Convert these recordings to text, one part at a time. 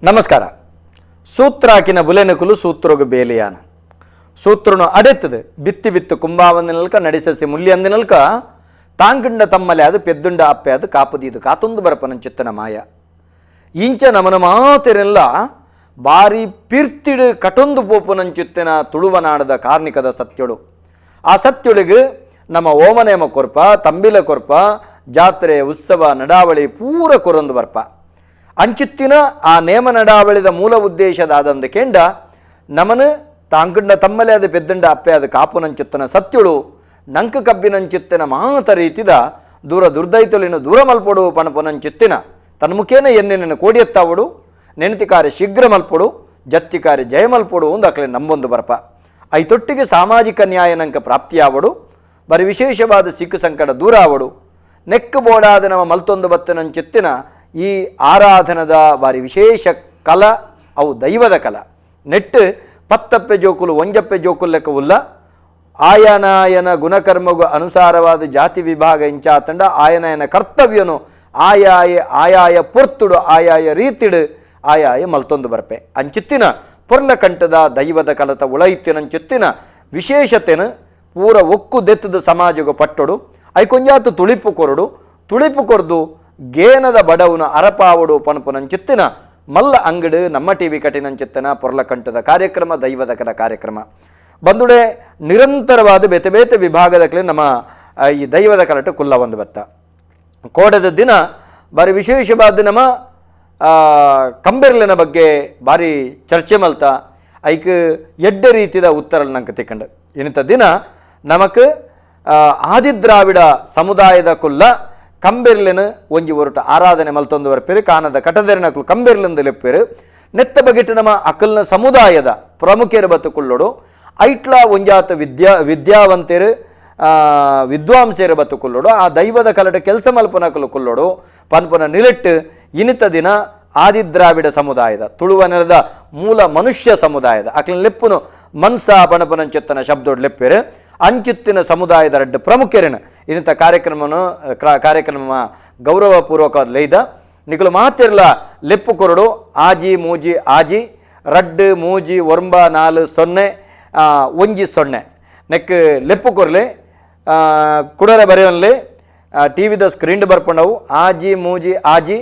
ನಮಸ್ಕಾರ. ಸೂತ್ರಾಕಿನ ಬುಲೆನಕುಲು ಸೂತ್ರಗು ಬೇಲಿಯಾನ ಸೂತ್ರನು ಅಡೆತ್ತದು ಬಿತ್ತಿ ಬಿತ್ತು ಕುಂಬಾವಂದಿನಲ್ಕ ನಡಿಸಸಿ ಮುಲ್ಯಂದಿನಲ್ಕ ತಾಂಗುಂಡ ತಮ್ಮಲೆ ಅದು ಪೆದ್ದುಂಡ ಅಪ್ಪೆ ಅದು ಕಾಪುದೀದು ಕಾತೊಂದು ಬರಪನಂಚಿತ್ತನ ಮಾಯ ಇಂಚ ನಮನ ಮಾತೆರೆಲ್ಲ ಬಾರಿ ಪಿರ್ತಿಡು ಕಟೊಂದು ಪೋಪುನಂಚಿತ್ತಿನ ತುಳುವನಾಡದ ಕಾರ್ಣಿಕದ ಸತ್ಯಳು. ಆ ಸತ್ಯೊಳಿಗೆ ನಮ್ಮ ಓಮನೇಮ ಕೊರ್ಪ, ತಂಬಿಲ ಕೊರ್ಪ, ಜಾತ್ರೆ ಉತ್ಸವ ನಡಾವಳಿ ಪೂರ ಕೊರೊಂದು ಬರ್ಪ. ಅಂಚಿತ್ತಿನ ಆ ನೇಮ ನಡಾವಳಿದ ಮೂಲ ಉದ್ದೇಶದಾದಂದ ಕೆಂಡ ನಮನ ತಾಂಗುಂಡ ತಮ್ಮಲೆ ಅದು ಪೆದ್ದುಂಡ ಅಪ್ಪೆ ಅದು ಕಾಪುನಂಚಿತ್ತನ ಸತ್ಯಳು ನಂಕು ಕಬ್ಬಿನಂಚಿತ್ತಿನ ಮಾತ ರೀತಿದ ದೂರ ದುರ್ದೈತೊಲಿನ ದೂರ ಮಲ್ಪೊಡು ಪಣಪುನಂಚಿತ್ತಿನ ತನ್ನ ಮುಖೇನ ಎನ್ನೆನ ಕೋಡಿಯತ್ತಾವಡು ನೆನತಿಕಾರೆ ಶೀಘ್ರ ಮಲ್ಪೊಡು ಜತ್ತಿಕಾರೆ ಜಯಮಲ್ಪೊಡು ಒಂದು ಅಕಲೆ ನಂಬೊಂದು ಬರ್ಪ. ಐತೊಟ್ಟಿಗೆ ಸಾಮಾಜಿಕ ನ್ಯಾಯ ನಂಕ ಪ್ರಾಪ್ತಿಯಾವಡು, ಬರಿ ವಿಶೇಷವಾದ ಸಿಕ್ಕು ಸಂಕಟ ದೂರ ಆವಡು, ನೆಕ್ಕು ಬೋಡಾದ ನಮ್ಮ ಮಲ್ತೊಂದು ಬತ್ತನಂಚಿತ್ತಿನ ಈ ಆರಾಧನದ ಬಾರಿ ವಿಶೇಷ ಕಲ ಅವು ದೈವದ ಕಲ. ನೆಟ್ಟು ಪತ್ತಪ್ಪೆ ಜೋಕುಲು ಒಂಜಪ್ಪೆ ಜೋಕುಲು ಲೆಕ್ಕ ಉಲ್ಲ ಆಯನಾಯನ ಗುಣಕರ್ಮಗೂ ಅನುಸಾರವಾದ ಜಾತಿ ವಿಭಾಗ ಇಂಚಾತಂಡ ಆಯನಾಯನ ಕರ್ತವ್ಯನು ಆಯಾಯ ಆಯಾಯ ಪೊರ್ತುಡು ಆಯಾಯ ರೀತಿಡು ಆಯಾಯ ಮಲ್ತೊಂದು ಬರ್ಪೆ. ಅಂಚಿತ್ತಿನ ಪೊರ್ಲ ಕಂಠದ ದೈವದ ಕಲತ ಉಳೈತಿನಂಚಿತ್ತಿನ ವಿಶೇಷತೆನ ಪೂರ ಒಕ್ಕು ದೆತ್ತದ ಸಮಾಜಗೂ ಪಟ್ಟೊಡು ಐಕೊಂಜಾತು ತುಳಿಪು ಕೊರಡು ತುಳಿಪು ಕೊರ್ದು ಗೇನದ ಬಡವನ ಅರಪಾವಡು ಪಣಪುನಂಚಿತ್ತಿನ ಮಲ್ಲ ಅಂಗಡು ನಮ್ಮ ಟಿ ವಿ ಕಟಿನಂಚಿತ್ತನ ಪೊರ್ಲಕಂಠದ ಕಾರ್ಯಕ್ರಮ ದೈವದ ಕಲ ಕಾರ್ಯಕ್ರಮ ಬಂದುಡೆ ನಿರಂತರವಾದ ಬೇತೆ ಬೇತೆ ವಿಭಾಗದಕ್ಲೆ ನಮ್ಮ ಈ ದೈವದ ಕಲಟ ಕುಲ್ಲ ಒಂದು ಬತ್ತ. ಕೋಡದ ದಿನ ಬಾರಿ ವಿಶೇಷವಾದ ನಮ್ಮ ಕಂಬೆರ್ಲಿನ ಬಗ್ಗೆ ಭಾರಿ ಚರ್ಚೆ ಮಲ್ತ ಐಕ್ ಎಡ್ಡೆ ರೀತಿದ ಉತ್ತರ ನಂಗೆ ತಿಕ್ಕಂಡು. ಇನ್ನಿತ ದಿನ ನಮಕ್ ಆದಿದ್ರಾವಿಡ ಸಮುದಾಯದ ಕುಲ್ಲ ಕಂಬೆರ್ಲಿನ ಒಂಜಿ ಒರಟು ಆರಾಧನೆ ಮಲ್ತೊಂದು ಬರ್ಪೇರು ಕಾನದ ಕಟದೆರನಕುಲು ಕಂಬೆರ್ಲಿಂದ ಲೆಪ್ಪೇರು. ನೆತ್ತ ಬಗೆಟ್ ನಮ್ಮ ಅಕಲ್ನ ಸಮುದಾಯದ ಪ್ರಮುಖರು ಬತ್ತುಕೊಳ್ಳೋಡು ಐಟ್ಲ ಒಂಜಾತ ವಿದ್ಯಾವಂತರು ವಿದ್ವಾಂಸರು ಬತ್ತುಕೊಳ್ಳೋಡು ಆ ದೈವದ ಕಲಟ ಕೆಲಸ ಮಲ್ಪನಕಲು ಕೊಲ್ಲೋಡು ಪನ್ಪನ ನಿಲೆಟ್ಟು ಇನಿತ ದಿನ ಆದಿದ್ರಾವಿಡ ಸಮುದಾಯದ ತುಳುವ ನೆಲದ ಮೂಲ ಮನುಷ್ಯ ಸಮುದಾಯದ ಅಕ್ಲಿನ ಲೆಪ್ಪುನು ಮನ್ಸ ಪಣಪನಂಚಿತ್ತನ ಶಬ್ದೋಡ್ ಲೆಪ್ಪೇರು ಅಂಚಿತ್ತಿನ ಸಮುದಾಯದ ರಡ್ಡು ಪ್ರಮುಖರಿನ ಇನ್ನಿತ ಕಾರ್ಯಕ್ರಮನು ಕಾರ್ಯಕ್ರಮ ಗೌರವಪೂರ್ವಕವಾದ ಲೈದ ನಿಕಲು ಮಾತಿರ್ಲ ಲೆಪ್ಪು ಕೊರಡು ಆಜಿ ಮೂಜಿ ಆಜಿ ರಡ್ಡು ಮೂಜಿ ಒಂಬ 4 0 1 0 ನೆಕ್ ಲೆಪ್ಪು ಕೊರಲೆ ಕುಡರೆ ಬರೆಯೋನ್ಲೆ ಟಿ ವಿದ ಸ್ಕ್ರೀನ್ ಬರ್ಪಂಡವು ಆಜಿ ಮೂಜಿ ಆಜಿ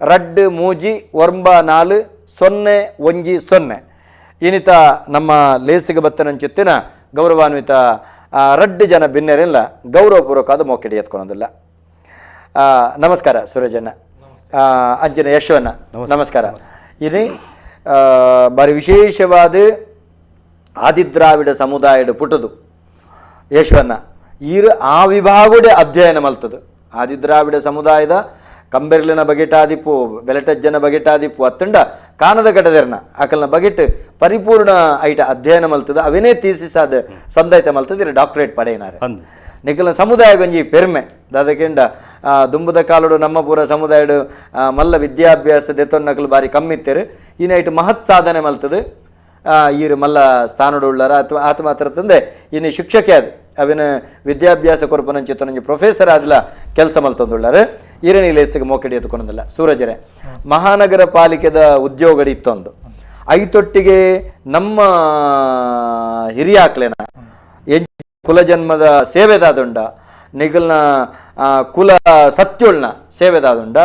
ರಡ್ಡು ಮೂಜಿ ಒಂಬ 4 0 1 0 ಇನ್ನಿತ ನಮ್ಮ ಲೇಸಿಗೆ ಬತ್ತನಂಚಿತ್ತಿನ ಗೌರವಾನ್ವಿತ ರಡ್ಡು ಜನ ಬಿನ್ನೆರೆಲ್ಲ ಗೌರವಪೂರ್ವಕವಾದ ಮೋಕೆಡಿ ಎತ್ಕೊಳೋದಿಲ್ಲ. ನಮಸ್ಕಾರ ಸೂರಜಣ್ಣ, ಅಂಜನ ಯಶವಣ್ಣ ನಮಸ್ಕಾರ. ಇಲ್ಲಿ ಬಾರಿ ವಿಶೇಷವಾದ ಆದಿದ್ರಾವಿಡ ಸಮುದಾಯದ ಪುಟದು ಯಶವಣ್ಣ ಈರು ಆ ವಿಭಾಗಡೆ ಅಧ್ಯಯನ ಮಲ್ತದು. ಆದಿದ್ರಾವಿಡ ಸಮುದಾಯದ ಕಂಬೆರ್ಲಿನ ಬಗೆಟಾದಿಪ್ಪು ಬೆಲಟಜ್ಜನ ಬಗೆಟಾದಿಪ್ಪು ಅತ್ತಂಡ ಕಾನದ ಕಟದೆರ್ನ ಅಕಲ್ನ ಬಗೆಟ್ ಪರಿಪೂರ್ಣ ಐಟ ಅಧ್ಯಯನ ಮಲ್ತದ ಅವೇನೇ ತೀಸಿಸಾದ ಸಂದೈತ ಮಲ್ತದ ಡಾಕ್ಟರೇಟ್ ಪಡೆಯಿನಾರೆ. ನಿಖಲ ಸಮುದಾಯ ಗೊಂಜಿ ಪೆರ್ಮೆ ದಾದಕೆಂಡ ದುಂಬುದ ಕಾಲಡು ನಮ್ಮ ಪೂರ ಸಮುದಾಯಡು ಮಲ್ಲ ವಿದ್ಯಾಭ್ಯಾಸ ದೆತ್ತೊನ್ನಕಲು ಬಾರಿ ಕಮ್ಮಿತ್ತೇರು ಇನ್ನು ಐಟ್ ಮಹತ್ ಸಾಧನೆ ಮಲ್ತದು ಈರು ಮಲ್ಲ ಸ್ಥಾನಡು ಉಳ್ಳಾರ ಅಥವಾ ಆತ ಮಾತ್ರ ತಂದೆ ಇನ್ನು ಶಿಕ್ಷಕಿ ಅದು ಅವಿನ ವಿದ್ಯಾಭ್ಯಾಸ ಕೊರಪನಂಚಿತ್ತನಂಜಿ ಪ್ರೊಫೆಸರ್ ಆದಲ ಕೆಲಸ ಮಲ್ತಂದುಳ್ಳಾರೆ ಈರಣಿ ಲೇಸಿಗೆ ಮೋಕೆಡಿ ಎತ್ಕೊಳೋದಿಲ್ಲ. ಸೂರಜರೆ ಮಹಾನಗರ ಪಾಲಿಕೆದ ಉದ್ಯೋಗಡಿ ಇತ್ತೊಂದು ಐತೊಟ್ಟಿಗೆ ನಮ್ಮ ಹಿರಿಯಾಕ್ಲೇನ ಕುಲಜನ್ಮದ ಸೇವೆದಾದುಂಡ ನಿಗಲ್ನ ಕುಲ ಸತ್ಯೊಳ್ನ ಸೇವೆದಾದುಂಡ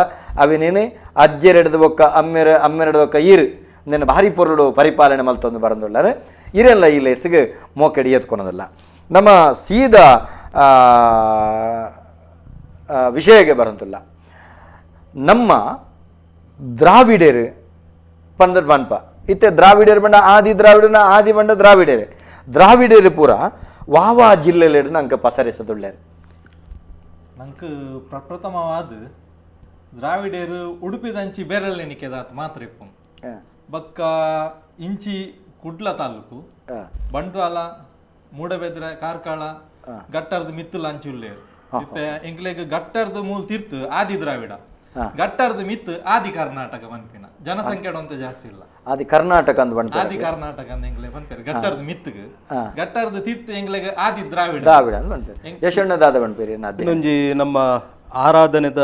ಅವಿನೇನೆ ಅಜ್ಜೆರೆಡ್ದು ಬೊಕ್ಕ ಅಮ್ಮೆರ ಅಮ್ಮೆರಡ್ದು ಬೊಕ್ಕ ಈರು ನಿನ್ನ ಭಾರಿ ಪೊರುಳು ಪರಿಪಾಲನೆ ಮಲ್ತೊಂದು ಬರಂದುಳ್ಳಾರೆ ಇರೆಲ್ಲ ಈ ಲೇಸಿಗೆ ಮೋಕೆಡಿ ಎತ್ಕೊಳೋದಿಲ್ಲ. ನಮ್ಮ ಸೀದಾ ವಿಷಯಕ್ಕೆ ಬರಂತಿಲ್ಲ. ನಮ್ಮ ದ್ರಾವಿಡರು ಪಂದ್ರ ಪನ್ಪ ಇತ್ತೆ ದ್ರಾವಿಡರು ಬಂಡ ಆದಿ ದ್ರಾವಿಡನ ಆದಿ ಬಂಡ ದ್ರಾವಿಡರು ದ್ರಾವಿಡರು ಪೂರ ವಾವಾ ಜಿಲ್ಲೆಲೆಡು ನಂಗೆ ಪಸರಿಸದುಳ್ಳೇರು. ನಂಗೆ ಪ್ರಪ್ರಥಮವಾದ ದ್ರಾವಿಡರು ಉಡುಪಿದಂಚಿ ಬೇರೆಲ್ಲೆನಿಕೆದಾತ್ ಮಾತ್ರ ಇಪ್ಪು ಬಕ್ಕ ಇಂಚಿ ಕುಡ್ಲ ತಾಲೂಕು ಬಂಟ್ವಾಳ ಮೂಡಬೆದ್ರ ಕಾರ್ಕಳ ಗಟ್ಟರ್ದು ಮಿತ್ತುಲ ಅಂಚುಲ್ಲೇರು. ಇತ್ತೆ ಎಂಕ್ಲೆಗ್ ಗಟ್ಟರ್ದು ಮೂಲ ತೀರ್ತು ಆದಿ ದ್ರಾವಿಡ ಗಟ್ಟರ್ದು ಮಿತ್ತು ಆದಿ ಕರ್ನಾಟಕ ಪನ್ಪಿನ ಜನಸಂಖ್ಯೆ ಅಂತ ಜಾಸ್ತಿ ಇಲ್ಲ ಆದಿ ಕರ್ನಾಟಕ ಅಂತ ಪನ್ಪೆರ್ ಆದಿ ಕರ್ನಾಟಕ ಅಂತ ಎಂಕ್ಲೆ ಪನ್ಪೆರ್ ಗಟ್ಟರ್ದು ಮಿತ್ತುಗ್ ಗಟ್ಟರ್ದು ತೀರ್ತು ಎಂಕ್ಲೆಗ್ ಆದಿ ದ್ರಾವಿಡ ದ್ರಾವಿಡ ಅಂತ ಪನ್ಪೆರ್. ಯಶಣ್ಣ ದಾದ ಪನ್ಪೆರ್ ಇನ್ನೊಂಜಿ ನಮ್ಮ ಆರಾಧನೆದ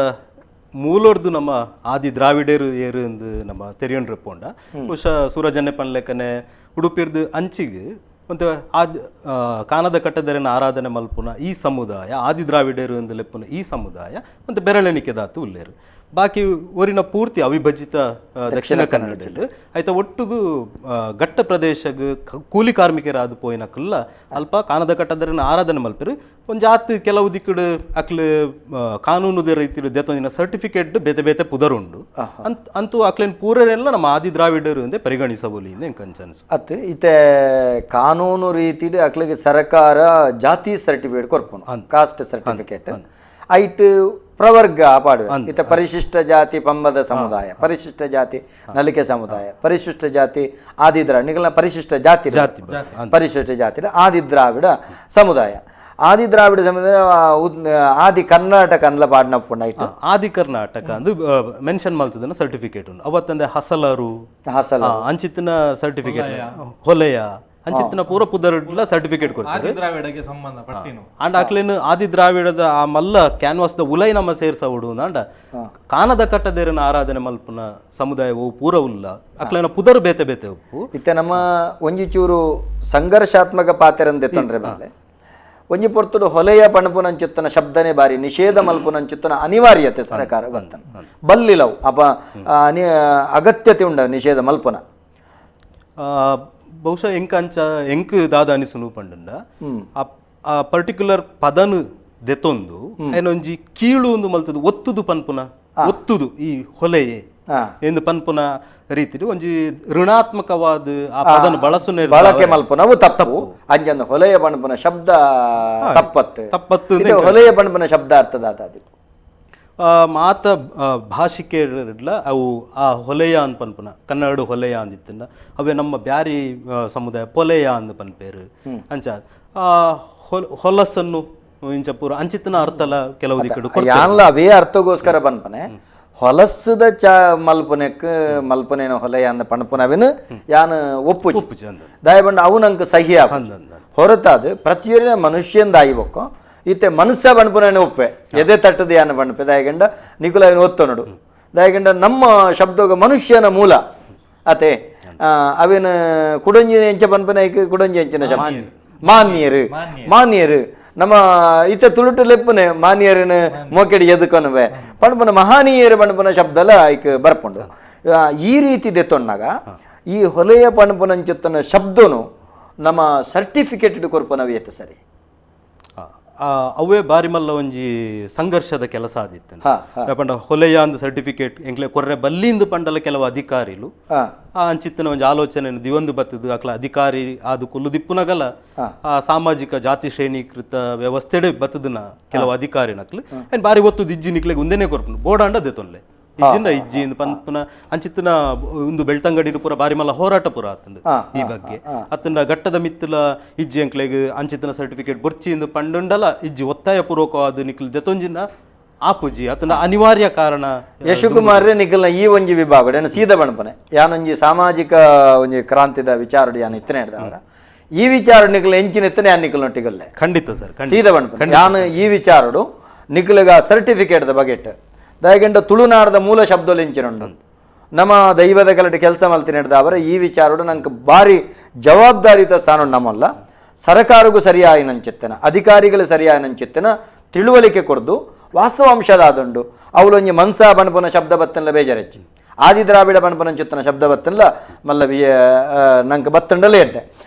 ಮೂಲೊರ್ದು ನಮ್ಮ ಆದಿ ದ್ರಾವಿಡೇರು ಏರು ಎಂದು ನಮ್ಮ ತೆರಿಯೊಂಡ್ರೆ ಪೋಂಡ ಬಹುಶಃ ಸೂರಜನ್ನೆ ಪನ್ಲೆಕ್ಕನೆ ಉಡುಪಿರ್ದು ಅಂಚಿಗೆ ಒಂದು ಆದಿ ಕಾನದ ಕಟ್ಟದರಿನ ಆರಾಧನೆ ಮಲ್ಪುನ ಈ ಸಮುದಾಯ ಆದಿ ದ್ರಾವಿಡೇರು ಎಂದು ಲೆಪ್ಪುನ ಈ ಸಮುದಾಯ ಒಂದು ಬೆರಳೆಣಿಕೆ ದಾತು ಉಲ್ಲೇರು. ಬಾಕಿ ಊರಿನ ಪೂರ್ತಿ ಅವಿಭಜಿತ ದಕ್ಷಿಣ ಕನ್ನಡದಲ್ಲಿ ಆಯ್ತಾ ಒಟ್ಟುಗು ಘಟ್ಟ ಪ್ರದೇಶಗ್ ಕೂಲಿ ಕಾರ್ಮಿಕರಾದ ಪೋಯಿನ ಕುಲ್ಲ ಅಲ್ಪ ಕಾನದ ಕಟ್ಟದರಿನ ಆರಾಧನೆ ಮಲ್ಪರು. ಒಂಜಾತ್ ಕೆಲವು ದಿಕ್ಕಡು ಅಕ್ಲು ಕಾನೂನುದ ರೀತಿ ದೇತೊಂದಿನ ಸರ್ಟಿಫಿಕೇಟ್ ಬೇತೆ ಬೇತೆ ಪುದರುಂಡು ಅಂತೂ ಅಕ್ಲೇನ್ ಪೂರರೆಲ್ಲ ನಮ್ಮ ಆದಿ ದ್ರಾವಿಡರು ಎಂದೇ ಪರಿಗಣಿಸಬಹುದು ಎಂಕಂಚನ್ಸ್. ಅತ್ ಇತ್ತೆ ಕಾನೂನು ರೀತಿಡ್ ಅಕ್ಲಿಗೆ ಸರ್ಕಾರ ಜಾತಿ ಸರ್ಟಿಫಿಕೇಟ್ ಕೊರ್ಪುನು, ಕಾಸ್ಟ್ ಸರ್ಟಿಫಿಕೇಟ್ ಐಟ್ ಪ್ರವರ್ಗ ಪಾಡುವೆ. ಇತ್ತ ಪರಿಶಿಷ್ಟ ಜಾತಿ ಪಂಬದ ಸಮುದಾಯ, ಪರಿಶಿಷ್ಟ ಜಾತಿ ನಲಿಕೆ ಸಮುದಾಯ, ಪರಿಶಿಷ್ಟ ಜಾತಿ ಆದಿದ್ರಾವಿಡ, ನಿಗಲ ಪರಿಶಿಷ್ಟ ಜಾತಿ ಪರಿಶಿಷ್ಟ ಜಾತಿ ಆದಿದ್ರಾವಿಡ ಸಮುದಾಯ, ಆದಿ ದ್ರಾವಿಡ ಸಮುದಾಯ ಆದಿ ಕರ್ನಾಟಕ ಅಂದ್ಲ ಪಾಡ್ನಪ್ಪುಂಡು ಐಟ್ ಆದಿ ಕರ್ನಾಟಕ ಅಂದು ಮೆನ್ಷನ್ ಮಲ್ತದನ್ನ ಸರ್ಟಿಫಿಕೇಟ್ ಉಂಡು. ಅವತ್ತಂದೆ ಹಸಲರು ಹಸಲ ಅಂಚಿತ್ತಿನ ಸರ್ಟಿಫಿಕೇಟ್, ಹೊಲೆಯ ಅಂಚಿತ್ತಿನ ಪೂರ ಪುದರ್ಲ ಸರ್ಟಿಫಿಕೇಟ್ ಕೊಡ್ತಾರೆ ದ್ರಾವಿಡಗೆ ಸಂಬಂಧ ಪಟ್ಟಿನು. ಅಂಡ್ ಅಕ್ಲೇನು ಆದಿ ದ್ರಾವಿಡದ ಆ ಮಲ್ಲ ಕ್ಯಾನ್ವಾಸ್ the ಉಲೈ ನಮ್ಮ ಸೇರ್ಸವುಡು ಅಂಡ ಕಾನದ ಕಟ್ಟದೇರನ ಆರಾಧನೆ ಮಲ್ಪುನ ಸಮುದಾಯವು ಪೂರ ಉಲ್ಲ ಅಕ್ಲೇನ ಪುದರ್ ಬೇತೆ ಬೇತೆ ಉಪ್ಪು. ಇತ್ತೆ ನಮ್ಮ ಒಂಜಿ ಚೂರು ಸಂಘರ್ಷಾತ್ಮಕ ಪಾತ್ರರಂದೆ ತೊಂದರೆ ಮೇಲೆ ಒಂಜಿ ಪೊರ್ತುಡು ಹೊಲೆಯ ಪಣಪುನಂಚಿತ್ತನ ಶಬ್ದನೇ ಬಾರಿ ನಿಷೇಧ ಮಲ್ಪುನಂಚಿತ್ತನ ಅನಿವಾರ್ಯತೆ ಸರ್ಕಾರ ಬಂತ ಬಲ್ಲಿಲವು ಅಪ ಅಗತ್ಯತೆ ಉಂಡ ನಿಷೇಧ ಮಲ್ಪುನ. ಬಹುಶಃ ಎಂಕ್ ಅಂಚ ಎಂಕ್ ದಾದ ಅನಿಸುನು ಪಂಡುಂಡ ಆ ಪರ್ಟಿಕ್ಯುಲರ್ ಪದನು ದೆತೊಂದು ಏನೊಂಜಿ ಕೀಳು ಒಂದು ಮಲ್ತದು ಒತ್ತುದು ಪನ್ಪುನ ಒತ್ತುದು ಈ ಹೊಲೆಯೇ ಎಂದು ಪನ್ಪುನ ರೀತಿ ಒಂಜಿ ಋಣಾತ್ಮಕವಾದ ಆ ಪದನ ಬಳಸುನೆ ಬಳಕೆ ಮಲ್ಪುನವು ತಪ್ಪು. ಅಂಜನ ಹೊಲೆಯ ಪನ್ಪುನ ಶಬ್ದ ತಪ್ಪತ್ತು ತಪ್ಪತ್ತು ಹೊಲೆಯ ಪನ್ಪುನ ಶಬ್ದ ಅರ್ಥದ ಅದು ಮಾತ ಭಾಷಿಕೆರ್ಲ ಅವು ಆ ಹೊಲೆಯ ಅಂದ್ ಪನ್ಪುನ ಕನ್ನಡ ಹೊಲೆಯ ಅಂದಿತ್ತಂಡ ಅವೇ ನಮ್ಮ ಬ್ಯಾರಿ ಸಮುದಾಯ ಪೊಲೆಯ ಅಂದ್ ಪನ್ಪೇರು ಅಂಚ ಆ ಹೊಲಸನ್ನು ಇಂಚ ಪೂರ ಅಂಚಿತನ ಅರ್ಥಲ ಕೆಲವು ದಿಕ್ಕಡು ಯಾನ್ಲ ಅವೇ ಅರ್ಥಗೋಸ್ಕರ ಪನ್ಪನೆ ಹೊಲಸದ ಚ ಮಲ್ಪನೆಕ್ ಮಲ್ಪನೇನ ಹೊಲೆಯ ಅಂದ ಪಣಪುನವೇನು ಯಾನ್ ಒಪ್ಪು ದಯಬಂಡ ಅವು ನಂಗೆ ಸಹಿ ಹೊರತಾದ ಪ್ರತಿಯೊಂದು ಮನುಷ್ಯಂದ ಆಯಿಬೊಕ್ಕ ಇತ್ತೆ ಮನಸ್ಸ ಬಣ್ಪುನೇ ಒಪ್ಪೆ ಎದೆ ತಟ್ಟದ ಯಾನ ಬಣ್ಪೆ ದಾಯಗಂಡ ನಿಕುಲ ಒತ್ತೊನಡು ದಾಯಗಂಡ ನಮ್ಮ ಶಬ್ದೋಗ ಮನುಷ್ಯನ ಮೂಲ ಅತೆ ಅವೇನ ಕುಡಂಜಿ ಎಂಚ ಪನ್ಪನೆ ಕುಡಂಜಿ ಎಂಚಿನ ಶಬ್ದ ಮಾನ್ಯರು ಮಾನ್ಯರು ನಮ್ಮ ಇತ್ತ ತುಳುಟು ಲೆಪ್ಪುನೆ ಮಾನ್ಯರನ ಮೋಕೆಡಿ ಎದುಕೊನವೆ ಪಣಪುನ ಮಹಾನೀಯರು ಪಣಪುನ ಶಬ್ದಲ ಐಕ್ ಬರ್ಪುಂಡು. ಈ ರೀತಿ ದೆತ್ತೊಣ್ಣಾಗ ಈ ಹೊಲೆಯ ಪಣಪುನಂಚಿತ್ತನ ಶಬ್ದನು ನಮ್ಮ ಸರ್ಟಿಫಿಕೇಟ್ ಕೊರ್ಪುನವಿ ಎತ್ತ ಸರಿ ಅವೇ ಬಾರಿ ಮಲ್ಲ ಒಂಜಿ ಸಂಘರ್ಷದ ಕೆಲಸ ಆದಿತ್ತು. ಪಂಡ ಹೊಲೆಯ ಅಂದ್ ಸರ್ಟಿಫಿಕೇಟ್ ಎಂಕ್ಲೆ ಕೊರ್ರೆ ಬಲ್ಲಿಂದು ಪಂಡಲ ಕೆಲವು ಅಧಿಕಾರಿಲು ಆ ಅಂಚಿತ್ತಿನ ಒಂಜಿ ಆಲೋಚನೆ ದಿವಂದು ಬತ್ತದು ಅಕ್ಲ ಅಧಿಕಾರಿ ಆದು ಕುಲ್ಲು ದಿಪ್ಪುನಗಲ ಆ ಸಾಮಾಜಿಕ ಜಾತಿ ಶ್ರೇಣೀಕೃತ ವ್ಯವಸ್ಥೆಡೆ ಬತ್ತದನ ಕೆಲವು ಅಧಿಕಾರಿ ನಕ್ಲು ಏನ್ ಬಾರಿ ಒತ್ತು ಇಜ್ಜಿ ನಿಕ್ಲೆಗ್ ಒಂದೇನೆ ಕೊರ್ಪುಂಡು ಬೋಡಾಂಡ ದೆತೊನ್ಲೆ ಇಜ್ಜಿನ ಇಜ್ಜಿ ಪನ್ಪುನ ಅಂಚಿತ್ತಿನ ಒಂದು ಬೆಳ್ತಂಗಡಿ ಪೂರ ಬಾರಿ ಮಲ್ಲ ಹೋರಾಟ ಪೂರ ಆತಂಡು ಈ ಬಗ್ಗೆ. ಅತ್ತಂಡ ಘಟ್ಟದ ಮಿತ್ತಲ ಇಜ್ಜಿ ಅಂಕ್ಲೆಗ್ ಅಂಚಿತ್ತಿನ ಸರ್ಟಿಫಿಕೇಟ್ ಬೊರ್ಚಿ ಇಂದು ಪಂಡುಂಡಲ ಇಜ್ಜಿ ಒತ್ತಾಯ ಪೂರ್ವಕವಾದ ನಿಕ್ಲು ದೆತೊಂಜಿನ ಆಪುಜಿ ಅತನ ಅನಿವಾರ್ಯ ಕಾರಣ. ಯಶುಕುಮಾರ್ ನಿಖಲ್ನ ಈ ಒಂಜಿ ವಿಭಾಗ ಸೀದಾ ಬಣಪನೆ ಯಾನೊಂಜಿ ಸಾಮಾಜಿಕ ಒಂಜಿ ಕ್ರಾಂತಿದ ವಿಚಾರ ಯಾನ್ ಇತ್ತನೆ ಹಿಡ್ದವರ ಈ ವಿಚಾರ ನಿಖಲ್ ಎಂಚಿನ ಇತ್ತನೆ ಯಾನ್ ನಿಖಲ್ ನೊಟ್ಟಿಗಲ್ಲೇ ಖಂಡಿತ ಸರ್ ಸೀದಾ ಬಣಪನೆ ಯಾನ್ ಈ ವಿಚಾರಡು ನಿಖಲ್ಗ ಸರ್ಟಿಫಿಕೇಟ್ the ಬಗೆಟ್ ದಯಗಂಡ ತುಳುನಾಡದ ಮೂಲ ಶಬ್ದಲು ಎಂಚಿನುಂಡು ನಮ್ಮ ದೈವದ ಕಲಟೆ ಕೆಲಸ ಮಲ್ತಿನ ಹಿಡ್ದವರ ಈ ವಿಚಾರಡು ನಂಗೆ ಭಾರಿ ಜವಾಬ್ದಾರಿಯುತ ಸ್ಥಾನ ನಮ್ಮಲ್ಲ ಸರ್ಕಾರಗೂ ಸರಿಯಾಯಿನಂಚಿತ್ತನ ಅಧಿಕಾರಿಗಳು ಸರಿಯಾಯಿನಂಚಿತ್ತನ ತಿಳುವಳಿಕೆ ಕೊಡ್ದು ವಾಸ್ತವಾಂಶದಾದುಂಡು ಅವಳೊಂಜಿ ಮನ್ಸ ಬಣಪುನ ಶಬ್ದ ಬತ್ತನ್ಲ ಬೇಜಾರೆಚ್ಚಿ ಆದಿ ದ್ರಾವಿಡ ಬಣಪನ ಚಿತ್ತನ ಶಬ್ದ ಬತ್ತನ್ಲ ಮಲ್ಲ ನಂಗೆ ಬತ್ತಂಡಲೇ ಎಡ್ಡೆ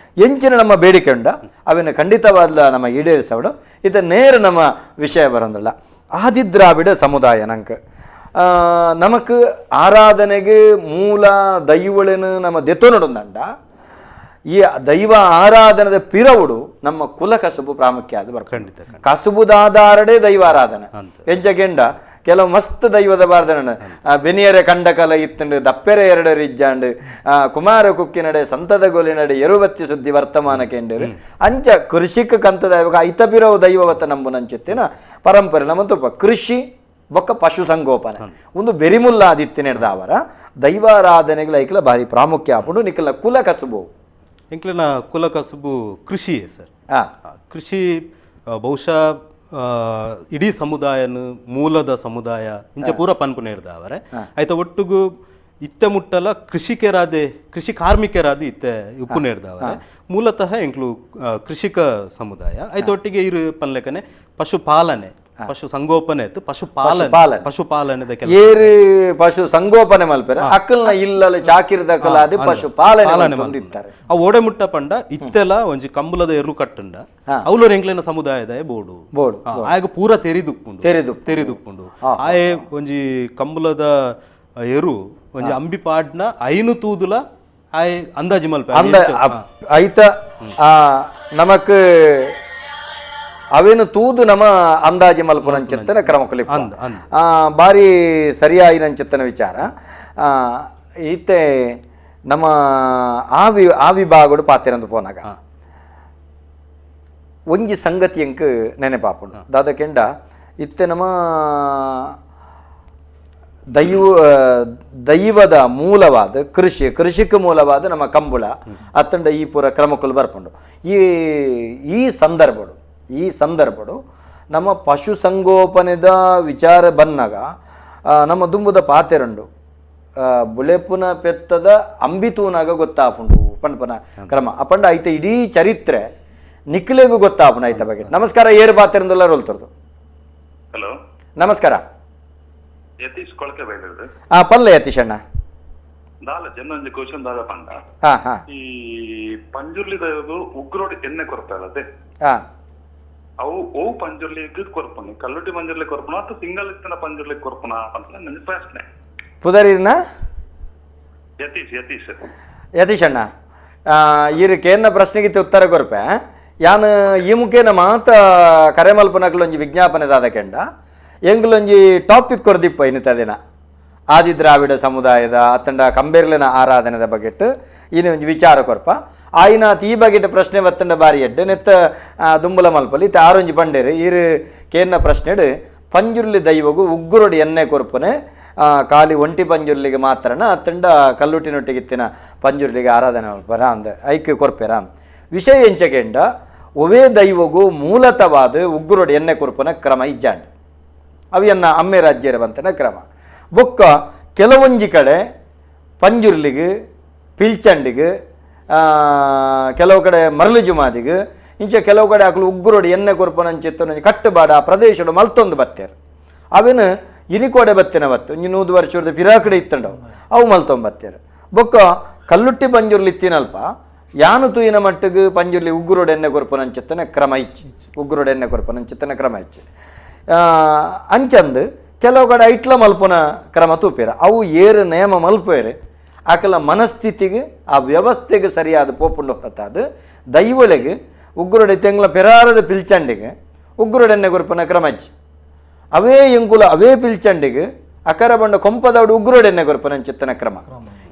ಎಂಚಿನ ನಮ್ಮ ಬೇಡಿಕೆ ಉಂಡ ಅವನ್ನು ಖಂಡಿತವಾದ ನಮ್ಮ ಈಡೇರಿಸವಡು ಇದು ನೇರ ನಮ್ಮ ವಿಷಯ ಬರೋದಿಲ್ಲ. ಆದಿ ದ್ರಾವಿಡ ಸಮುದಾಯ ನಂಗೆ ನಮಕ್ ಆರಾಧನೆಗೆ ಮೂಲ ದೈವಳೇನು ನಮ್ಮ ದೆತ್ತೊನಡುಂದಂಡ ಈ ದೈವ ಆರಾಧನದ ಪಿರವುಡು ನಮ್ಮ ಕುಲ ಕಸುಬು ಪ್ರಾಮುಖ್ಯ ಅದು ಬರ್ಕೊಂಡು ಕಸುಬುದಾದಾರಡೆ ದೈವ ಆರಾಧನೆ ಹೆಜ್ಜೆಗೆಂಡ ಕೆಲವು ಮಸ್ತ್ ದೈವದ ಬಾರ್ದನ ಬೆನಿಯರೆ ಕಂಡಕಲ ಇತ್ತಂಡು ದಪ್ಪೆರೆ ಎರಡರು ಇಜ್ಜಾಂಡು ಕುಮಾರ ಕುಕ್ಕಿನಡೆ ಸಂತದ ಗೋಲಿನಡೆ ಎರುವತ್ತಿ ಸುದ್ದಿ ವರ್ತಮಾನ ಕೆಂಡರು ಅಂಚ ಕೃಷಿಕ ಕಂತದ ಐತ ಪಿರವು ದೈವವತ್ತ ನಂಬುನಂಚಿತ್ತಿನ ಪರಂಪರೆ ನಮ್ಮ ತುಪ್ಪ ಕೃಷಿ ಬೊಕ್ಕ ಪಶು ಸಂಗೋಪನೆ ಒಂದು ಬೆರಿಮುಲ್ಲ ಆದಿತ್ತಿನೆಡ್ದಾವರ ದೈವಾರಾಧನೆಗಳ ಐಕ್ಲ ಭಾರಿ ಪ್ರಾಮುಖ್ಯ ಆಪುಂಡು ನಿಖಲ ಕುಲ ಕಸುಬು. ಎಂಕ್ಲೆನ ಕುಲ ಕಸುಬು ಕೃಷಿಯೇ ಸರ್. ಕೃಷಿ ಬಹುಶಃ ಇಡೀ ಸಮುದಾಯನು ಮೂಲದ ಸಮುದಾಯ ಇಂಚ ಪೂರ ಪನ್ಪುನ ಇರ್ದಾವರೆ ಆಯ್ತ ಒಟ್ಟುಗು ಇತ್ತೆ ಮುಟ್ಟಲ ಕೃಷಿಕರಾದೆ ಕೃಷಿ ಕಾರ್ಮಿಕರಾದ ಇತ್ತೆ ಉಪ್ಪುನ ಇರ್ದಾವರೆ ಮೂಲತಃ ಎಂಕ್ಲು ಕೃಷಿಕ ಸಮುದಾಯ ಆಯ್ತ ಒಟ್ಟಿಗೆ ಇರು ಪನ್ಲೆಕನೆ ಪಶುಪಾಲನೆ ಪಶು ಸಂಗೋಪನೆ ಇತ್ತು ಪಶುಪಾಲನೆ ಪಶುಪಾಲನೆ ಏರು ಪಶು ಸಂಗೋಪನೆ ಮಲ್ಪೆರ ಅಕ್ಕಲ್ನ ಇಲ್ಲಲ ಚಾಕಿರ್ದಕಲ ಅದು ಪಶುಪಾಲನೆ ಮಲ್ತೊಂದಿತ್ತಾರೆ. ಆ ಓಡೆ ಮುಟ್ಟ ಪಂಡ ಇತ್ತೆಲ ಒಂಜಿ ಕಂಬುಲದ ಎರು ಕಟ್ಟುಂಡ ಅವ್ಲೋರ್ ಎಂಕ್ಲೆನ ಸಮುದಾಯದ ಬೋಡು ಬೋಡು ಆಯಗ ಪೂರ ತೆರಿದುಪ್ಪುಂಡು ತೆರಿದುಪ್ಪುಂಡು ಆಯೆ ಒಂಜಿ ಕಂಬುಲದ ಎರು ಒಂಜಿ ಅಂಬಿ ಪಾಡ್ನ ಐನು ತೂದುಲ ಆಯೆ ಅಂದಾಜಿ ಮಲ್ಪ ಐತ ನಮಕ್ ಅವೇನು ತೂದು ನಮ್ಮ ಅಂದಾಜಿ ಮಲ್ಪುನಂಚಿತ್ತನ ಕ್ರಮಕುಲಿ ಬಾರಿ ಸರಿಯಾಯಿನಂಚಿತ್ತನ ವಿಚಾರ. ಈತೆ ನಮ್ಮ ಆ ವಿಭಾಗಡು ಪಾತಿರಂದು ಪೋನಾಗ ಒಂಜಿ ಸಂಗತಿ ಎಂಕ್ ನೆನೆಪಾಪುಂಡು ದಾದ ಕೆಂಡ ಇತ್ತೆ ನಮ್ಮ ದೈವದ ಮೂಲವಾದ ಕೃಷಿ ಕೃಷಿಕ ಮೂಲವಾದ ನಮ್ಮ ಕಂಬುಳ ಅತ್ತಂಡ ಈ ಪೂರ ಕ್ರಮಕ್ಕಲು ಬರ್ಪುಂಡು. ಈ ಈ ಸಂದರ್ಭಡು ನಮ್ಮ ಪಶು ಸಂಗೋಪನೆದ ವಿಚಾರ ಬನ್ನಾಗ ನಮ್ಮ ದುಂಬುದ ಪಾತೆರಂಡು ಬುಳೆಪುನ ಪೆತ್ತದ ಅಂಬಿತೂನಾಗ ಗೊತ್ತಾಪುಂಡು ಪಂಡ್ಪನ ಕ್ರಮ ಅಪಂಡ ಐತ ಇಡೀ ಚರಿತ್ರೆ ನಿಕ್ಲೆಗೂ ಗೊತ್ತಾಪುಂಡು ಐತ ಬಗ್ಗೆ. ನಮಸ್ಕಾರ, ಏರು ಪಾತೆರಂದುಲ್ಲ ರೋಲ್ತರ್ದು. ಹಲೋ, ನಮಸ್ಕಾರ. ಯತೀಶ್ ಕೊಳಕೆ ಬೈಲಿರ್ದು. ಪಲ್ಲೆ ಯತೀಶ್ ಅಣ್ಣ. ದಾಲ ಜನ ಕ್ವಶನ್ ದಾದ ಪಂಡ ಈ ಪಂಜುರ್ಲಿ ಉಗ್ರೋಡ್ ಎಣ್ಣೆ ಕೊರ್ತಾರದೆ ಅವು ಓ ಪಂಜುರ್ಲಿ ಕೊರ್ಪುನಿ ಕಲ್ಲುಟಿ ಪಂಜುರ್ಲಿ ಕೊರ್ಪುನ ಅಥವಾ ಸಿಂಗಲ್ ಇತ್ತಿನ ಪಂಜುರ್ಲಿ ಕೊರ್ಪುನ ಅಂತ ನನ್ನ ಪ್ರಶ್ನೆ. ಪುದರಿನ ಯತೀಶ್ ಯತೀಶ್ ಯತೀಶ್ ಅಣ್ಣ ಈರು ಕೇನ್ನ ಪ್ರಶ್ನೆಗಿತ್ತು ಉತ್ತರ ಕೊರ್ಪೆ. ಯಾನ್ ಈ ಮುಖೇನ ಮಾತ ಕರೆಮಲ್ಪನಕ್ಲೊಂಜಿ ವಿಜ್ಞಾಪನೆ ದಾದ ಕೆಂಡ ಎಂಗ್ಲೊಂಜಿ ಟಾಪಿಕ್ ಕೊರ್ದಿಪ್ಪ ಇನ್ನಿತ ದಿನ ಆದಿ ದ್ರಾವಿಡ ಸಮುದಾಯದ ಅತ್ತಂಡ ಕಂಬೇರ್ಲಿನ ಆರಾಧನೆದ ಬಗೆಟ್ ಇನ್ನು ಒಂಜಿ ವಿಚಾರ ಕೊರ್ಪ ಆಯಿನ ಈ ಬಗೆಟ್ ಪ್ರಶ್ನೆ ಬತ್ತಂಡ ಬಾರಿ ಎಡ್ಡೆ ನೆತ್ತ ದುಂಬುಲ ಮಲ್ಪಲಿ ಇತ್ತ ಆರೊಂಜಿ ಬಂಡೇರು ಈರು ಕೇನ್ನ ಪ್ರಶ್ನೆಡು ಪಂಜುರ್ಲಿ ದೈವಗು ಉಗ್ಗುರೊಡಿ ಎಣ್ಣೆ ಕೊರ್ಪನೆ ಖಾಲಿ ಒಂಟಿ ಪಂಜುರ್ಲಿಗೆ ಮಾತ್ರನ ಅತ್ತಂಡ ಕಲ್ಲುಟಿನೊಟ್ಟಿಗಿತ್ತಿನ ಪಂಜುರ್ಲಿಗೆ ಆರಾಧನೆ ಮಲ್ಪರ ಅಂದ ಐಕ್ಯ ಕೊರ್ಪೆರ ವಿಷಯ ಎಂಚಕೆಂಡ ಒವೇ ದೈವಗು ಮೂಲತವಾದ ಉಗ್ಗುರೊಡಿ ಎಣ್ಣೆ ಕೊರ್ಪನ ಕ್ರಮ ಇಜ್ಜಾಂಡ್ ಅವಿಯನ್ನ ಅಮ್ಮೆ ರಾಜ್ಯರ ಬಂತನ ಕ್ರಮ. ಬೊಕ್ಕ ಕೆಲವೊಂಜಿ ಕಡೆ ಪಂಜುರ್ಲಿಗೆ ಪಿಲ್ಚಂಡಿಗೆ ಕೆಲವು ಕಡೆ ಮರಳು ಜುಮಾದಿಗೆ ಇಂಚ ಕೆಲವು ಕಡೆ ಆಕಲು ಉಗ್ಗುರೊಡಿ ಎಣ್ಣೆ ಕೊರ್ಪನಂಚಿತ್ತು ಕಟ್ಟುಬಾಡ ಆ ಪ್ರದೇಶಡು ಮಲ್ತೊಂದು ಬತ್ತೇರು ಅವೇನು ಇನಿಕೋಡೆ ಬತ್ತಿನ ಬತ್ತು ಒಂಜಿ 100 ವರ್ಷದ ಪಿರಾಕಡೆ ಇತ್ತಂಡವು ಅವು ಮಲ್ತೊಂಬತ್ತೇರು. ಬೊಕ್ಕ ಕಲ್ಲುಟ್ಟಿ ಪಂಜುರ್ಲಿ ಇತ್ತಿನಲ್ಪ ಯಾನು ತೂಯಿನ ಮಟ್ಟಿಗೆ ಪಂಜುರ್ಲಿ ಉಗ್ಗುರೊಡಿ ಎಣ್ಣೆ ಕೊರ್ಪನಂಚಿತ್ತನ ಕ್ರಮ ಇಚ್ಚಿ ಉಗ್ಗುರೊಡಿ ಎಣ್ಣೆ ಕೊರ್ಪನಂಚಿತ್ತನ ಕ್ರಮ ಇಚ್ಚಿ ಅಂಚಂದು ಕೆಲವು ಕಡೆ ಐಟ್ಲ ಮಲ್ಪುನ ಕ್ರಮ ತೂಪೇರ ಅವು ಏರು ನೇಮ ಮಲ್ಪೇರು ಆಕಲ ಮನಸ್ಥಿತಿಗೆ ಆ ವ್ಯವಸ್ಥೆಗೆ ಸರಿಯಾದ ಪೋಪುಂಡು ಹೊರತಾದ ದೈವಳಿಗೆ ಉಗ್ಗುರೊಡೆ ತೆಂಗ್ಲ ಪೆರಾರದ ಪಿಲ್ಚಂಡಿಗೆ ಉಗ್ಗುರೊಡೆನ್ನೆ ಕೊರ್ಪನ ಕ್ರಮಜ್ಜಿ ಅವೇ ಎಂಕುಲ ಅವೇ ಪಿಲ್ಚಂಡಿಗೆ ಅಕರ ಬಂಡ ಕೊಂಪದವಡು ಉಗ್ಗುರೊಡೆನ್ನೆ ಕೊರ್ಪನ ಚಿತ್ತನ ಕ್ರಮ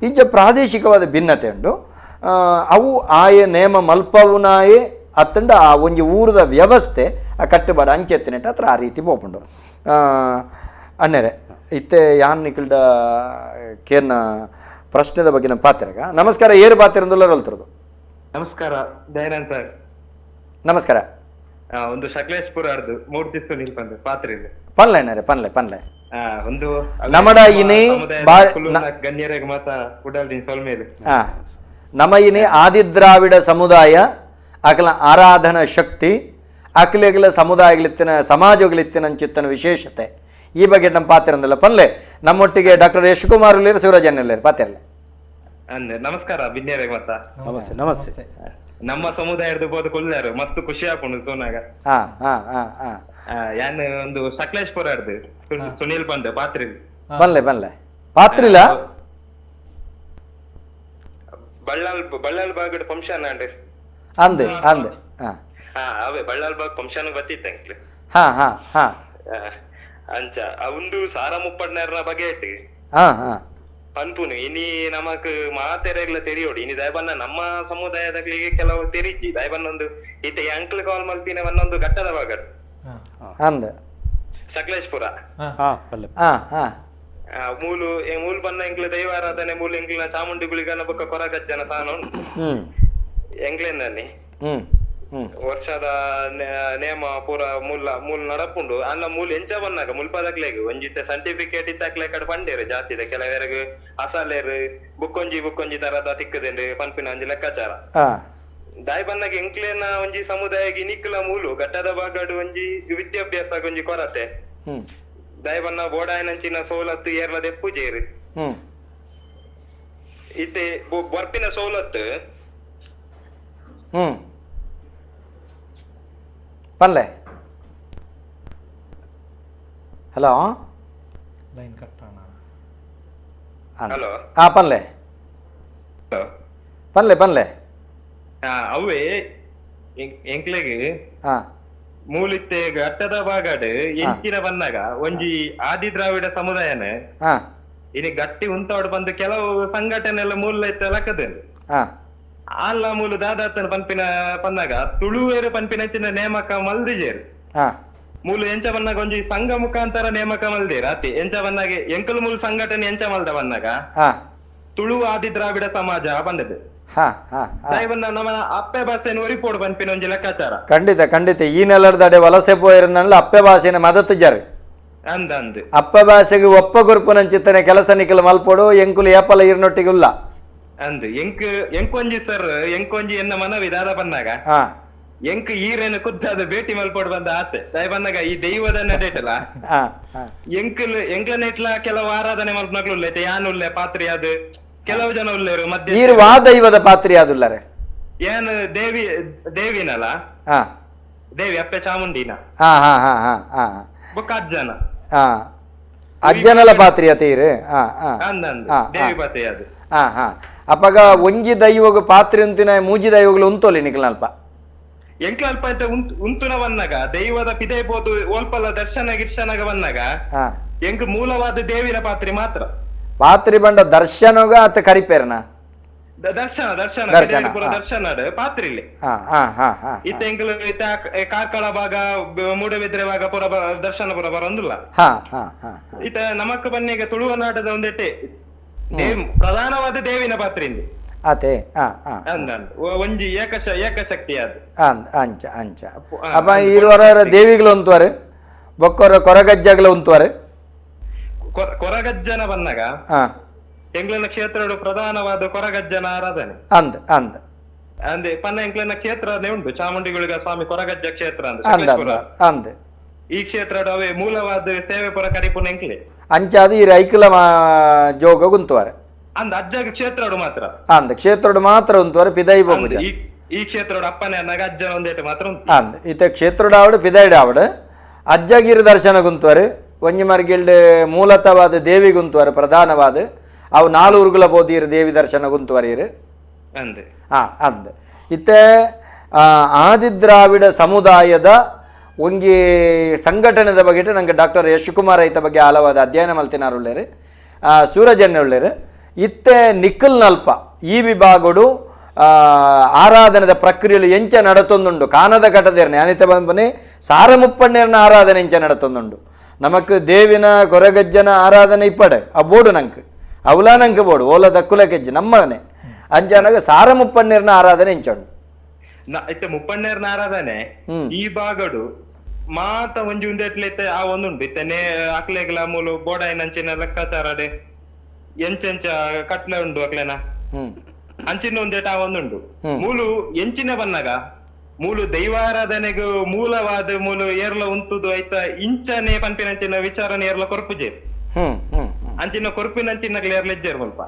ಇಂಚ ಪ್ರಾದೇಶಿಕವಾದ ಭಿನ್ನತೆ ಉಂಡು. ಅವು ಆಯೆ ನೇಮ ಮಲ್ಪವುನಾಯೆ ಅತ್ತಂಡ ಆ ಒಂಜಿ ಊರದ ವ್ಯವಸ್ಥೆ ಆ ಕಟ್ಟುಬಾಡ ಅಂಚೆತ್ತಿನೆಟ್ಟ ಹತ್ರ ಆ ರೀತಿ ಪೋಪುಂಡು. ಅಣ್ಣರೆ ಇತ್ತೆ ಯಾನ್ ನಿಖಿಲ್ಡ ಕೇರ್ನ ಪ್ರಶ್ನೆದ ಬಗ್ಗೆ ನಮ್ಮ ಪಾತಿರಗ. ನಮಸ್ಕಾರ, ಏರು ಪಾತಿರಂದುಲ್ಲ ರೋಲ್ತಿರೋದು. ನಮಸ್ಕಾರ ದಯಾನಂದ್ ಸರ್. ನಮಸ್ಕಾರ. ಒಂದು ಸಕಲೇಶ್ಪುರ ಅರ್ದು ಮೂರ್ತಿ ಸುನಿಲ್ ಬಂದು ಪಾತ್ರೆ ಪನ್ಲೆ ಅಣ್ಣರೆ ಪನ್ಲೆ ಪನ್ಲೆ. ಒಂದು ನಮಡ ಇನಿ ಗಣ್ಯರಿಗೆ ಮಾತ ಉಡಲ್ ಸೊಲ್ಮೇಲೆ ನಮ ಇನಿ ಆದಿದ್ರಾವಿಡ ಸಮುದಾಯ ಅಕಲ ಆರಾಧನಾ ಶಕ್ತಿ ಅಕಲೆಗಲ ಸಮುದಾಯಗಳಿತ್ತಿನ ಸಮಾಜಗಳಿತ್ತಿನ ಚಿತ್ತನ ವಿಶೇಷತೆ ಈ ಬಗ್ಗೆ ನಮ್ಮ ಪಾತಿರಂದಲ್ಲ ಪನ್ಲೆ. ನಮ್ಮೊಟ್ಟಿಗೆ ಡಾಕ್ಟರ್ ಯಶ್ ಕುಮಾರ್ ಉಳ್ಳೇರು ಶಿವರಾಜ್ ಅಣ್ಣಲ್ಲೇರು ಪಾತಿರಲೆ. ನಮಸ್ಕಾರ ಬಿನ್ಯರಿಗೆ ಮಾತ. ನಮಸ್ತೆ ನಮಸ್ತೆ. ನಮ್ಮ ಸಮುದಾಯದ ಬೋದು ಕೊಲ್ಲಾರು ಮಸ್ತ್ ಖುಷಿ ಆಪುಂಡು ಸೋನಾಗ. ಯಾನ್ ಒಂದು ಸಕಲೇಶ್ಪುರ ಅರ್ದು ಸುನೀಲ್ ಬಂದ ಪಾತ್ರಿ ಬನ್ಲೆ ಬನ್ಲೆ ಪಾತ್ರಿಲ ಬಳ್ಳಾಲ್ ಬಳ್ಳಾಲ್ ಬಾಗಡ್ ಫಂಕ್ಷನ್ ಅಂಡ್ ಅಂದೆ ಅಂದೆ ಅವೇ ಬಳ್ಳಾಲ್ ಬಾಗ್ ಫಂಕ್ಷನ್ ಬತ್ತಿತ್ತ ಅಂಕ್ಲೆ. ಹಾ ಹಾ ಹಾ ಅಂಚ ಅವಂದು ಸಾರ ಮುಪ್ಪಡ್ನರ್ನ ಬಗ್ಗೆ ಇಟ್ಟು ಪನ್ಪುನು ಇನಿ ನಮಕ್ ಮಾತೆರೆಗ್ಲ ತೆರಿಯೋಡು ಇನಿ ದಯಬನ್ನ ನಮ್ಮ ಸಮುದಾಯದಾಗ್ಲಿಗೆ ಕೆಲವು ತೆರಿಜಿ ದಯಬನ್ನ ಒಂದು ಈತ ಅಂಕ್ಲ್ ಕಾಲ್ ಮಲ್ಪಿನ ಒಂದೊಂದು ಘಟ್ಟದ ಭಾಗ ಅಂದ ಸಕಲೇಶ್ಪುರ ಮೂಲು ಮೂಲು ಬನ್ನ ಎಂಕ್ಲ ದೈವಾರಾಧನೆ ಮೂಲು ಎಂಕ್ಲಿನ ಚಾಮುಂಡಿ ಗುಳಿಗನ ಬೊಕ್ಕ ಕೊರಗಜ್ಜನ ಸಾನ ಉಂಟು ಎಂಕ್ಲೆಂದನ್ನಿ. ವರ್ಷದ ನೇಮ ಪೂರ ಮೂಲ ಮೂಲ ನಡಪುಂಡು ಅನ್ನ ಮೂಲ ಎಂಚ ಬಂದಾಗ ಮುಲ್ಪದಕ್ಲೆಗ್ ಒಂಜಿತ್ತೆ ಸರ್ಟಿಫಿಕೇಟ್ ಇತ್ತಾಕ್ಲೆ ಕಡೆ ಪಂಡೇರು ಜಾತಿದ ಕೆಲವೆರಗ್ ಅಸಲೇರು ಬುಕ್ಕೊಂಜಿ ಬುಕ್ಕೊಂಜಿ ತರದ ತಿಕ್ಕದೆಂಡು ಪನ್ಪಿನ ಒಂಜಿ ಲೆಕ್ಕಾಚಾರ. ದಾಯಿ ಬಂದಾಗ ಎಂಕ್ಲೇನ ಒಂಜಿ ಸಮುದಾಯಕ್ಕೆ ಇನಿಕ್ಲ ಮೂಲು ಘಟ್ಟದ ಭಾಗಡು ಒಂಜಿ ವಿದ್ಯಾಭ್ಯಾಸ ಒಂಜಿ ಕೊರತೆ. ದಾಯಿ ಬನ್ನ ಬೋಡಾಯನಂಚಿನ ಸವಲತ್ತು ಏರ್ಲ ದೆಪ್ಪುಜೇರು ಇತ್ತೆ ಬರ್ಪಿನ ಸವಲತ್ತು ಪಲ್ಲೆ. ಹಲೋ ಲೈನ್ ಕಟ್ಟೋಣ. ಹಲೋ ಹಾ ಪಲ್ಲೆ ಪಲ್ಲೆ ಪಲ್ಲೆ. ಅವೇ ಎಂಕ್ಲೆಗ್ ಮೂಲಿತ್ತೆ ಘಟ್ಟದ ಭಾಗಡ್ ಎಂಚಿನ ಬಂದಾಗ ಒಂಜಿ ಆದಿ ದ್ರಾವಿಡ ಸಮುದಾಯನ ಇನಿ ಗಟ್ಟಿ ಉಂತಾಡ್ ಬಂದು ಕೆಲವು ಸಂಘಟನೆ ಎಲ್ಲ ಮೂಲ ಇತ್ತ ಲಕ್ಕದ ಆಲ್ಲ ಮೂಲು ದಾದಾತನ ಪನ್ಪಿನ ಪನ್ನಾಗ ತುಳುವೇರು ಪನ್ಪಿನ ನೇಮಕ ಮಲ್ದಿಜೇರು ಮೂಲು ಎಂಚ ಬಂದಾಗ ಒಂಜಿ ಸಂಘ ಮುಖಾಂತರ ನೇಮಕ ಮಲ್ದೇರು ಅತಿ ಎಂಚ ಬಂದಾಗ ಎಂಕಲ್ ಮೂಲ ಸಂಘಟನೆ ಎಂಚ ಮಲ್ದ ಬಂದಾಗ ತುಳು ಆದಿ ದ್ರಾವಿಡ ಸಮಾಜ ಬಂದದ್ದು. ನಮ್ಮ ಅಪ್ಪೆ ಭಾಷೆಯನ್ನು ಒರಿಪೋಡು ಪನ್ಪಿನ ಒಂಜಿ ಲೆಕ್ಕಾಚಾರ. ಖಂಡಿತ ಖಂಡಿತ ಈ ನೆಲದಡೆ ವಲಸೆ ಪೋಯಿರಂದಲ್ಲ ಅಪ್ಪೆ ಭಾಷೆನ ಮದತ್ತು ಜಾರು ಅಂದ ಅಂದ್ ಅಪ್ಪೆ ಭಾಷೆಗೆ ಒಪ್ಪ ಗುರುಪುನಂಚಿತ್ತನೆ ಕೆಲಸ ನಿಕಲ್ ಮಲ್ಪೋಡು ಎಂಕುಲು ಏಪಲ ಈರ್ನೊಟ್ಟಿಗೆ ಉಲ್ಲ ಅಂದ್ ಎಂಕ್ ಎಂಕೊಂಜಿ ಸರ್ ಎಂಕೊಂಜಿ ಎನ್ನ ಮನವಿ ದಾದ ಬಂದಾಗ ಎಂಕ್ ಈರೇನು ಖುದ್ದಾದ ಭೇಟಿ ಮಲ್ಪೋಡು ಬಂದ ಆಸೆ. ತಾಯಿ ಬಂದಾಗ ಈ ದೈವದ ನಡೆಟಲ್ಲ ಎಂಕಲ್ ಎಂಕ್ಲನೆಟ್ಲ ಕೆಲವು ಆರಾಧನೆ ಮಲ್ಪನಕ್ಲು ಉಲ್ಲ ಯಾನ್ ಉಲ್ಲೆ ಪಾತ್ರಿ ಅದು ಕೆಲವು ಜನ ಉಲ್ಲೇರು ಮಧ್ಯೆ ಈರು ವಾ ದೈವದ ಪಾತ್ರಿ ಆದುಲ್ಲರೆ ಏನ್ ದೇವಿ ದೇವಿನಲ್ಲ ದೇವಿ ಅಪ್ಪೆ ಚಾಮುಂಡಿನ ಬೊಕ್ಕ ಅಜ್ಜನ ಅಜ್ಜನಲ ಪಾತ್ರಿ ಅತ ಈರು ದೇವಿ ಪಾತ್ರಿ ಅದು. ಅಪಗ ಒಂಜಿ ದೈವಗ ಪಾತ್ರಿ ಉಂತಿನ ಮೂಜಿ ದೈವಗಳು ಉಂತೋಲಿ ನಿಕ್ಲಲ್ಪ ಎಂಕ್ಲಲ್ಪ ಉಂತುನ ಬಂದಾಗ ದೈವದ ಪಿದೆ ಪೋದು ಓಲ್ಪಲ್ಲ ದರ್ಶನ ಗಿರ್ಶನಗ ಬಂದಾಗ ಎಂಕ್ ಮೂಲವಾದ ದೇವಿನ ಪಾತ್ರಿ ಮಾತ್ರ ಪಾತ್ರಿ ಬಂಡ ದರ್ಶನಗ ಅತ್ತ ಕರಿಪೇರ್ನ ದರ್ಶನ ದರ್ಶನ ದರ್ಶನ ದರ್ಶನ ಪಾತ್ರಿ ಇಲ್ಲಿ ಇತ್ತ ಎಂಕಲು ಇತ್ತ ಕಾರ್ಕಳ ಭಾಗ ಮೂಡಬಿದ್ರೆ ಭಾಗ ಪುರ ದರ್ಶನ ಪುರ ಬರೋದಿಲ್ಲ. ಇತ್ತ ನಮಕ್ ಬನ್ನಿಗ ತುಳುವ ನಾಟದ ಒಂದೆಟ್ಟೆ ಪ್ರಧಾನವಾದ ದೇವಿನ ಪಾತ್ರಿ ಅತೆ ಒಂಜಿ ಏಕಶ ಏಕಶಕ್ತಿ ಅದು ಅಂಚ ಅಂಚ ಅಪ್ಪ ಇರುವರ ದೇವಿಗಳು ಉಂತುವಾರೆ ಬೊಕ್ಕೊರ ಕೊರಗಜ್ಜಗಳು ಉಂತುವಾರೆ ಕೊರಗಜ್ಜನ ಬಂದಾಗ ಎಂಗ್ಲನ ಕ್ಷೇತ್ರ ಪ್ರಧಾನವಾದ ಕೊರಗಜ್ಜನ ಆರಾಧನೆ ಅಂದ್ ಅಂದ್ ಅಂದೆ ಪನ್ನ ಎಂಕ್ಲನ ಕ್ಷೇತ್ರನೇ ಉಂಟು ಚಾಮುಂಡಿಗುಳಿಗ ಸ್ವಾಮಿ ಕೊರಗಜ್ಜ ಕ್ಷೇತ್ರ ಅಂತ ಅಂದ್ ಈ ಕ್ಷೇತ್ರ ಅವೇ ಮೂಲವಾದ ಸೇವೆ ಪುರ ಕರಿಪುನ ಎಂಕ್ಲೆ ಅಂಚಾದ ಈ ರೈಕುಲ ಜೋಗ ಗುಂತುವಾರೆ ಅಂದ್ ಅಜ್ಜ ಕ್ಷೇತ್ರಡು ಮಾತ್ರ ಅಂದ್ ಕ್ಷೇತ್ರಡು ಮಾತ್ರ ಉಂತುವಾರೆ ಪಿದೈ ಬೊಂಬುಜ ಈ ಕ್ಷೇತ್ರಡು ಅಪ್ಪನೆ ಅನ್ನಾಗ ಅಜ್ಜನ ಒಂದೇಟು ಮಾತ್ರ ಉಂಟು ಅಂದ್ ಇತ ಕ್ಷೇತ್ರಡು ಆವಡು ಪಿದೈಡು ಆವಡು ಅಜ್ಜಗಿರಿ ದರ್ಶನ ಗುಂತುವಾರೆ ಒಂಜಿ ಮರ್ಗಿಲ್ಡ್ ಮೂಲತವಾದ ದೇವಿ ಗುಂತುವಾರೆ ಪ್ರಧಾನವಾದ ಅವು ನಾಲೂರುಗಳ ಬೋದಿರು ದೇವಿ ದರ್ಶನ ಗುಂತುವರಿರು ಅಂದ್ ಇತ್ತೆ ಆದಿದ್ರಾವಿಡ ಸಮುದಾಯದ ಒಂಜಿ ಸಂಘಟನೆದ ಬಗ್ಗೆ ನಂಗೆ ಡಾಕ್ಟರ್ ಯಶ್ ಕುಮಾರ್ ಐತ ಬಗ್ಗೆ ಆಳವಾದ ಅಧ್ಯಯನ ಮಲ್ತಿನಾರು ಉಳ್ಳೇರು ಸೂರಜನ್ಯ ಉಳ್ಳೇರು. ಇತ್ತೆ ನಿಕ್ಕಲ್ ನಲ್ಪ ಈ ವಿಭಾಗಡು ಆರಾಧನೆದ ಪ್ರಕ್ರಿಯೆಲು ಎಂಚ ನಡತೊಂದುಂಡು ಕಾನದ ಕಟದೇರ್ನೆ ಅನಿತ ಬಂದನೆ ಸಾರಮುಪ್ಪಣ್ಣೇರ್ನ ಆರಾಧನೆ ಎಂಚ ನಡತೊಂದುಂಡು ನಮಕ್ ದೇವಿನ ಕೊರಗಜ್ಜನ ಆರಾಧನೆ ಇಪ್ಪಡೆ ಆ ಬೋಡು ನಂಕ್ ಅವಲ ನಂಕ್ ಬೋಡು ಓಲ ದಕ್ಕುಲ ಕೆಜ್ಜಿ ನಮ್ಮನೆ ಅಂಜಾನಾಗ ಸಾರಮುಪ್ಪಣ್ಣೇರ್ನ ಆರಾಧನೆ ಎಂಚುಂಡು ಇತ್ತೆ ಮುಪ್ಪಣ್ಣೇರ್ನ ಆರಾಧನೆ ಈ ಭಾಗಡು ಮಾತ ಒಂಜಿ ಉಂದೆಟ್ಲೆ ಇತ್ತೆ ಆ ಒಂದುಂಡು ಇತ್ತೆ ಅಕ್ಲೆಗ್ಲ ಮೂಲು ಬೋಡಾಯಿನಂಚಿನ ಲೆಕ್ಕಾಚಾರಡೆ ಎಂಚೆಂಚ ಕಟ್ಲೆ ಉಂಡು ಅಕ್ಲೆನ ಅಂಚಿನ ಒಂದೇಟ ಆ ಒಂದುಂಡು ಮೂಲು ಎಂಚಿನ ಬಂದಾಗ ಮೂಲು ದೈವಾರಾಧನೆಗೂ ಮೂಲವಾದ ಮೂಲು ಏರ್ಲ ಉಂತುದು ಆಯ್ತ ಇಂಚನೆ ಪನ್ಪಿನಂಚಿನ ವಿಚಾರನೆ ಏರ್ಲ ಕೊರ್ಪುಜೆ ಅಂಚಿನ ಕೊರ್ಪಿನಂಚಿನ ಏರ್ಲ ಇಜ್ಜೇರ್ ಸ್ವಲ್ಪ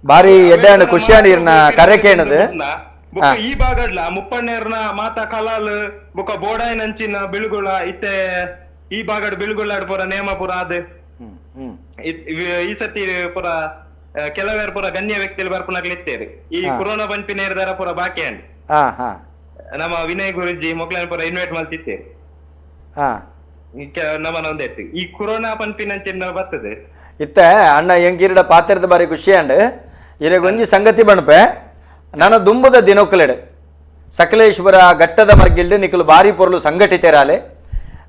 ಬಾರಿ ಎಡ್ಡೆ ಖುಷಿಯಾಣ ಇರ್ನ ಕರೆ ಕೇಣದು ಬುಕ್ಕ ಈ ಭಾಗಡ್ಲ ಮುಪ್ಪಣ್ಣೇರ್ನ ಮಾತಾ ಕಲಾಲ್ ಬುಕ್ಕ ಬೋಡಾಯಿನಂಚಿನ ಬಿಳುಗುಳ ಇತ್ತೆ ಈ ಭಾಗಡ್ ಬಿಳುಗುಳಾಡ್ ಪೂರ ನೇಮ ಪೂರ ಅದ್ ಈ ಸತಿ ಪೂರ ಕೆಲವೇರ್ ಪೂರ ಗಣ್ಯ ವ್ಯಕ್ತಿಗಳು ಬರ್ಪುನಾಗ್ಲಿ ಇತ್ತೇರಿ ಈ ಕೊರೋನಾ ಬಂಪಿನೇರ್ದಾರ ಪೂರ ಬಾಕಿ ಅಂಡ್ ನಮ್ಮ ವಿನಯ್ ಗುರುಜಿ ಮೊಕ್ಲನ್ ಪೂರ ಇನ್ವೈಟ್ ಮಲ್ತಿತ್ತೇರಿ ನಮ್ಮನ ಒಂದೇತಿ ಈ ಕೊರೋನಾ ಪನ್ಪಿನಂಚಿನ ಬರ್ತದೆ ಇತ್ತೆ ಅಣ್ಣ ಎಂಕಿರಡ ಪಾತ್ರದ ಬಾರಿ ಖುಷಿ ಅಂಡ್ ಇರೆಗೊಂಜಿ ಸಂಗತಿ ಬಣಪೆ ನನ್ನ ದುಂಬುದ ದಿನೊಕ್ಕಲೆಡೆ ಸಕಲೇಶ್ವರ ಘಟ್ಟದ ಮರ್ಗಿಲ್ಡೆ ನಿಖಲು ಬಾರಿ ಪೊರ್ಲು ಸಂಘಟಿತರಾಲೆ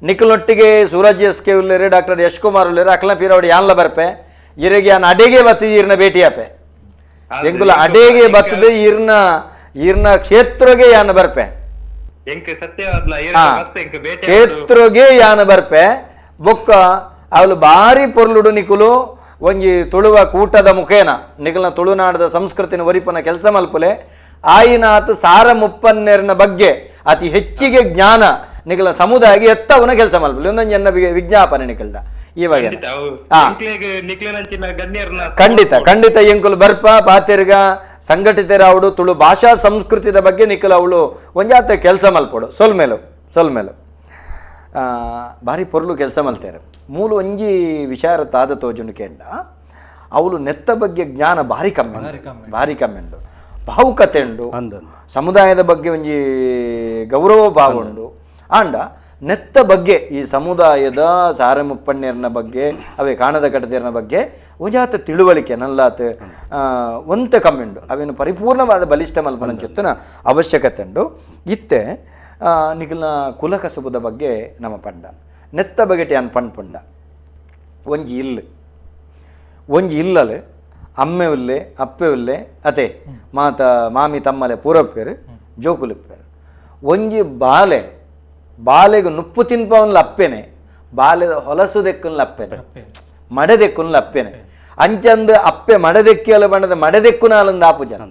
ನಿಖಲೊಟ್ಟಿಗೆ ಸೂರಜ್ ಎಸ್ ಕೆ ಉಲ್ಲೇರು ಡಾಕ್ಟರ್ ಯಶ್ ಕುಮಾರ್ ಉಲ್ಲೇರು ಅಕ್ಲ ಪೀರವಡಿ ಯಾನ್ಲ ಬರ್ಪೆ ಇರೆಗೆ ಯಾನ್ ಅಡೆಗೆ ಬತ್ತಿದ ಈರ್ನ ಭೇಟಿಯಾಪೆ ಎಂಕುಲ ಅಡೆಗೆ ಬತ್ತದ ಈರ್ನ ಈರ್ನ ಕ್ಷೇತ್ರಗೆ ಯಾನ ಬರ್ಪೆ ಕ್ಷೇತ್ರಗೆ ಯಾನ ಬರ್ಪೆ ಬೊಕ್ಕ ಅವಳು ಬಾರಿ ಪೊರ್ಲುಡು ನಿಕುಲು ಒಂಜಿ ತುಳುವ ಕೂಟದ ಮುಖೇನ ನಿಕಲ್ನ ತುಳುನಾಡದ ಸಂಸ್ಕೃತಿನ ಒರಿಪನ ಕೆಲಸ ಮಲ್ಪುಲೆ ಆಯಿನಾತ್ ಸಾರ ಮುಪ್ಪನ್ನೇರ್ನ ಬಗ್ಗೆ ಅತಿ ಹೆಚ್ಚಿಗೆ ಜ್ಞಾನ ನಿಕಲ ಸಮುದಾಯಕ್ಕೆ ಎತ್ತವನ ಕೆಲಸ ಮಲ್ಪುಲೆ ಒಂದೊಂದು ಎನ್ನ ವಿಜ್ಞಾಪನೆ ನಿಕಲ್ದ ಇವಾಗ ಖಂಡಿತ ಖಂಡಿತ ಎಂಕುಲು ಬರ್ಪ ಪಾತೆರ್ಗ ಸಂಘಟಿತರಾವಡು ತುಳು ಭಾಷಾ ಸಂಸ್ಕೃತಿದ ಬಗ್ಗೆ ನಿಕಲ ಅವಳು ಒಂಜಾತ ಕೆಲಸ ಮಲ್ಪೋಡು ಸೊಲ್ಮೇಲು ಸೊಲ್ಮೇಲು ಭಾರಿ ಪೊರ್ಲು ಕೆಲಸ ಮಲ್ತೇರು ಮೂಲ ಒಂಜಿ ವಿಚಾರ ತಾದ ತೋಜುನು ಕೇಂಡ ಅವಳು ನೆತ್ತ ಬಗ್ಗೆ ಜ್ಞಾನ ಭಾರಿ ಕಮ್ಮಿ ಭಾರಿ ಕಮ್ಮಿ ಉಂಡು ಭಾವುಕತೆ ಉಂಡು ಸಮುದಾಯದ ಬಗ್ಗೆ ಒಂಜಿ ಗೌರವ ಭಾವ ಉಂಡು ಆಂಡ ನೆತ್ತ ಬಗ್ಗೆ ಈ ಸಮುದಾಯದ ಸಾರಮುಪ್ಪಣ್ಣೇರ್ನ ಬಗ್ಗೆ ಅವೇ ಕಾಣದ ಕಟದೇರ್ನ ಬಗ್ಗೆ ಒಂಜಾತ ತಿಳುವಳಿಕೆ ನಲ್ಲಾತ ಒಂತ ಕಮ್ಮಿ ಉಂಡು ಅವೇನು ಪರಿಪೂರ್ಣವಾದ ಬಲಿಷ್ಠ ಮಲ್ಪನಂಚೊತ್ತನ ಅವಶ್ಯಕತೆ ಉಂಡು ಇತ್ತೆ ನಿಖಲ್ನ ಕುಲಕಸುಬದ ಬಗ್ಗೆ ನಮ್ಮ ಪಂಡ ನೆತ್ತ ಬಗೆಟೆ ಅನ್ ಪಂಡ ಒಂಜಿ ಇಲ್ಲು ಒಂಜಿ ಇಲ್ಲಲೆ ಅಮ್ಮೆ ಉಲ್ಲೆ ಅಪ್ಪೆ ಉಲ್ಲೆ ಅತೆ ಮಾತ ಮಾಮಿ ತಮ್ಮಲೆ ಪೂರಪ್ಪೇರು ಜೋಕುಲಿಪ್ಪೇರು ಒಂಜಿ ಬಾಲೆ ಬಾಲೆಗೆ ನುಪ್ಪು ತಿನ್ಪವನ್ಲ ಅಪ್ಪೇನೆ ಬಾಲೆದ ಹೊಲಸು ದೆಕ್ಕನ್ಲ ಅಪ್ಪೇನೆ ಮಡೆದೆಕ್ಕನ್ಲ ಅಪ್ಪೇನೆ ಅಂಚಂದು ಅಪ್ಪೆ ಮಡೆದೆಕ್ಕಿಯಲ್ಲ ಬಣ್ಣದ ಮಡೆದೆಕ್ಕುನಾಲಂದು ಆಪು ಜನ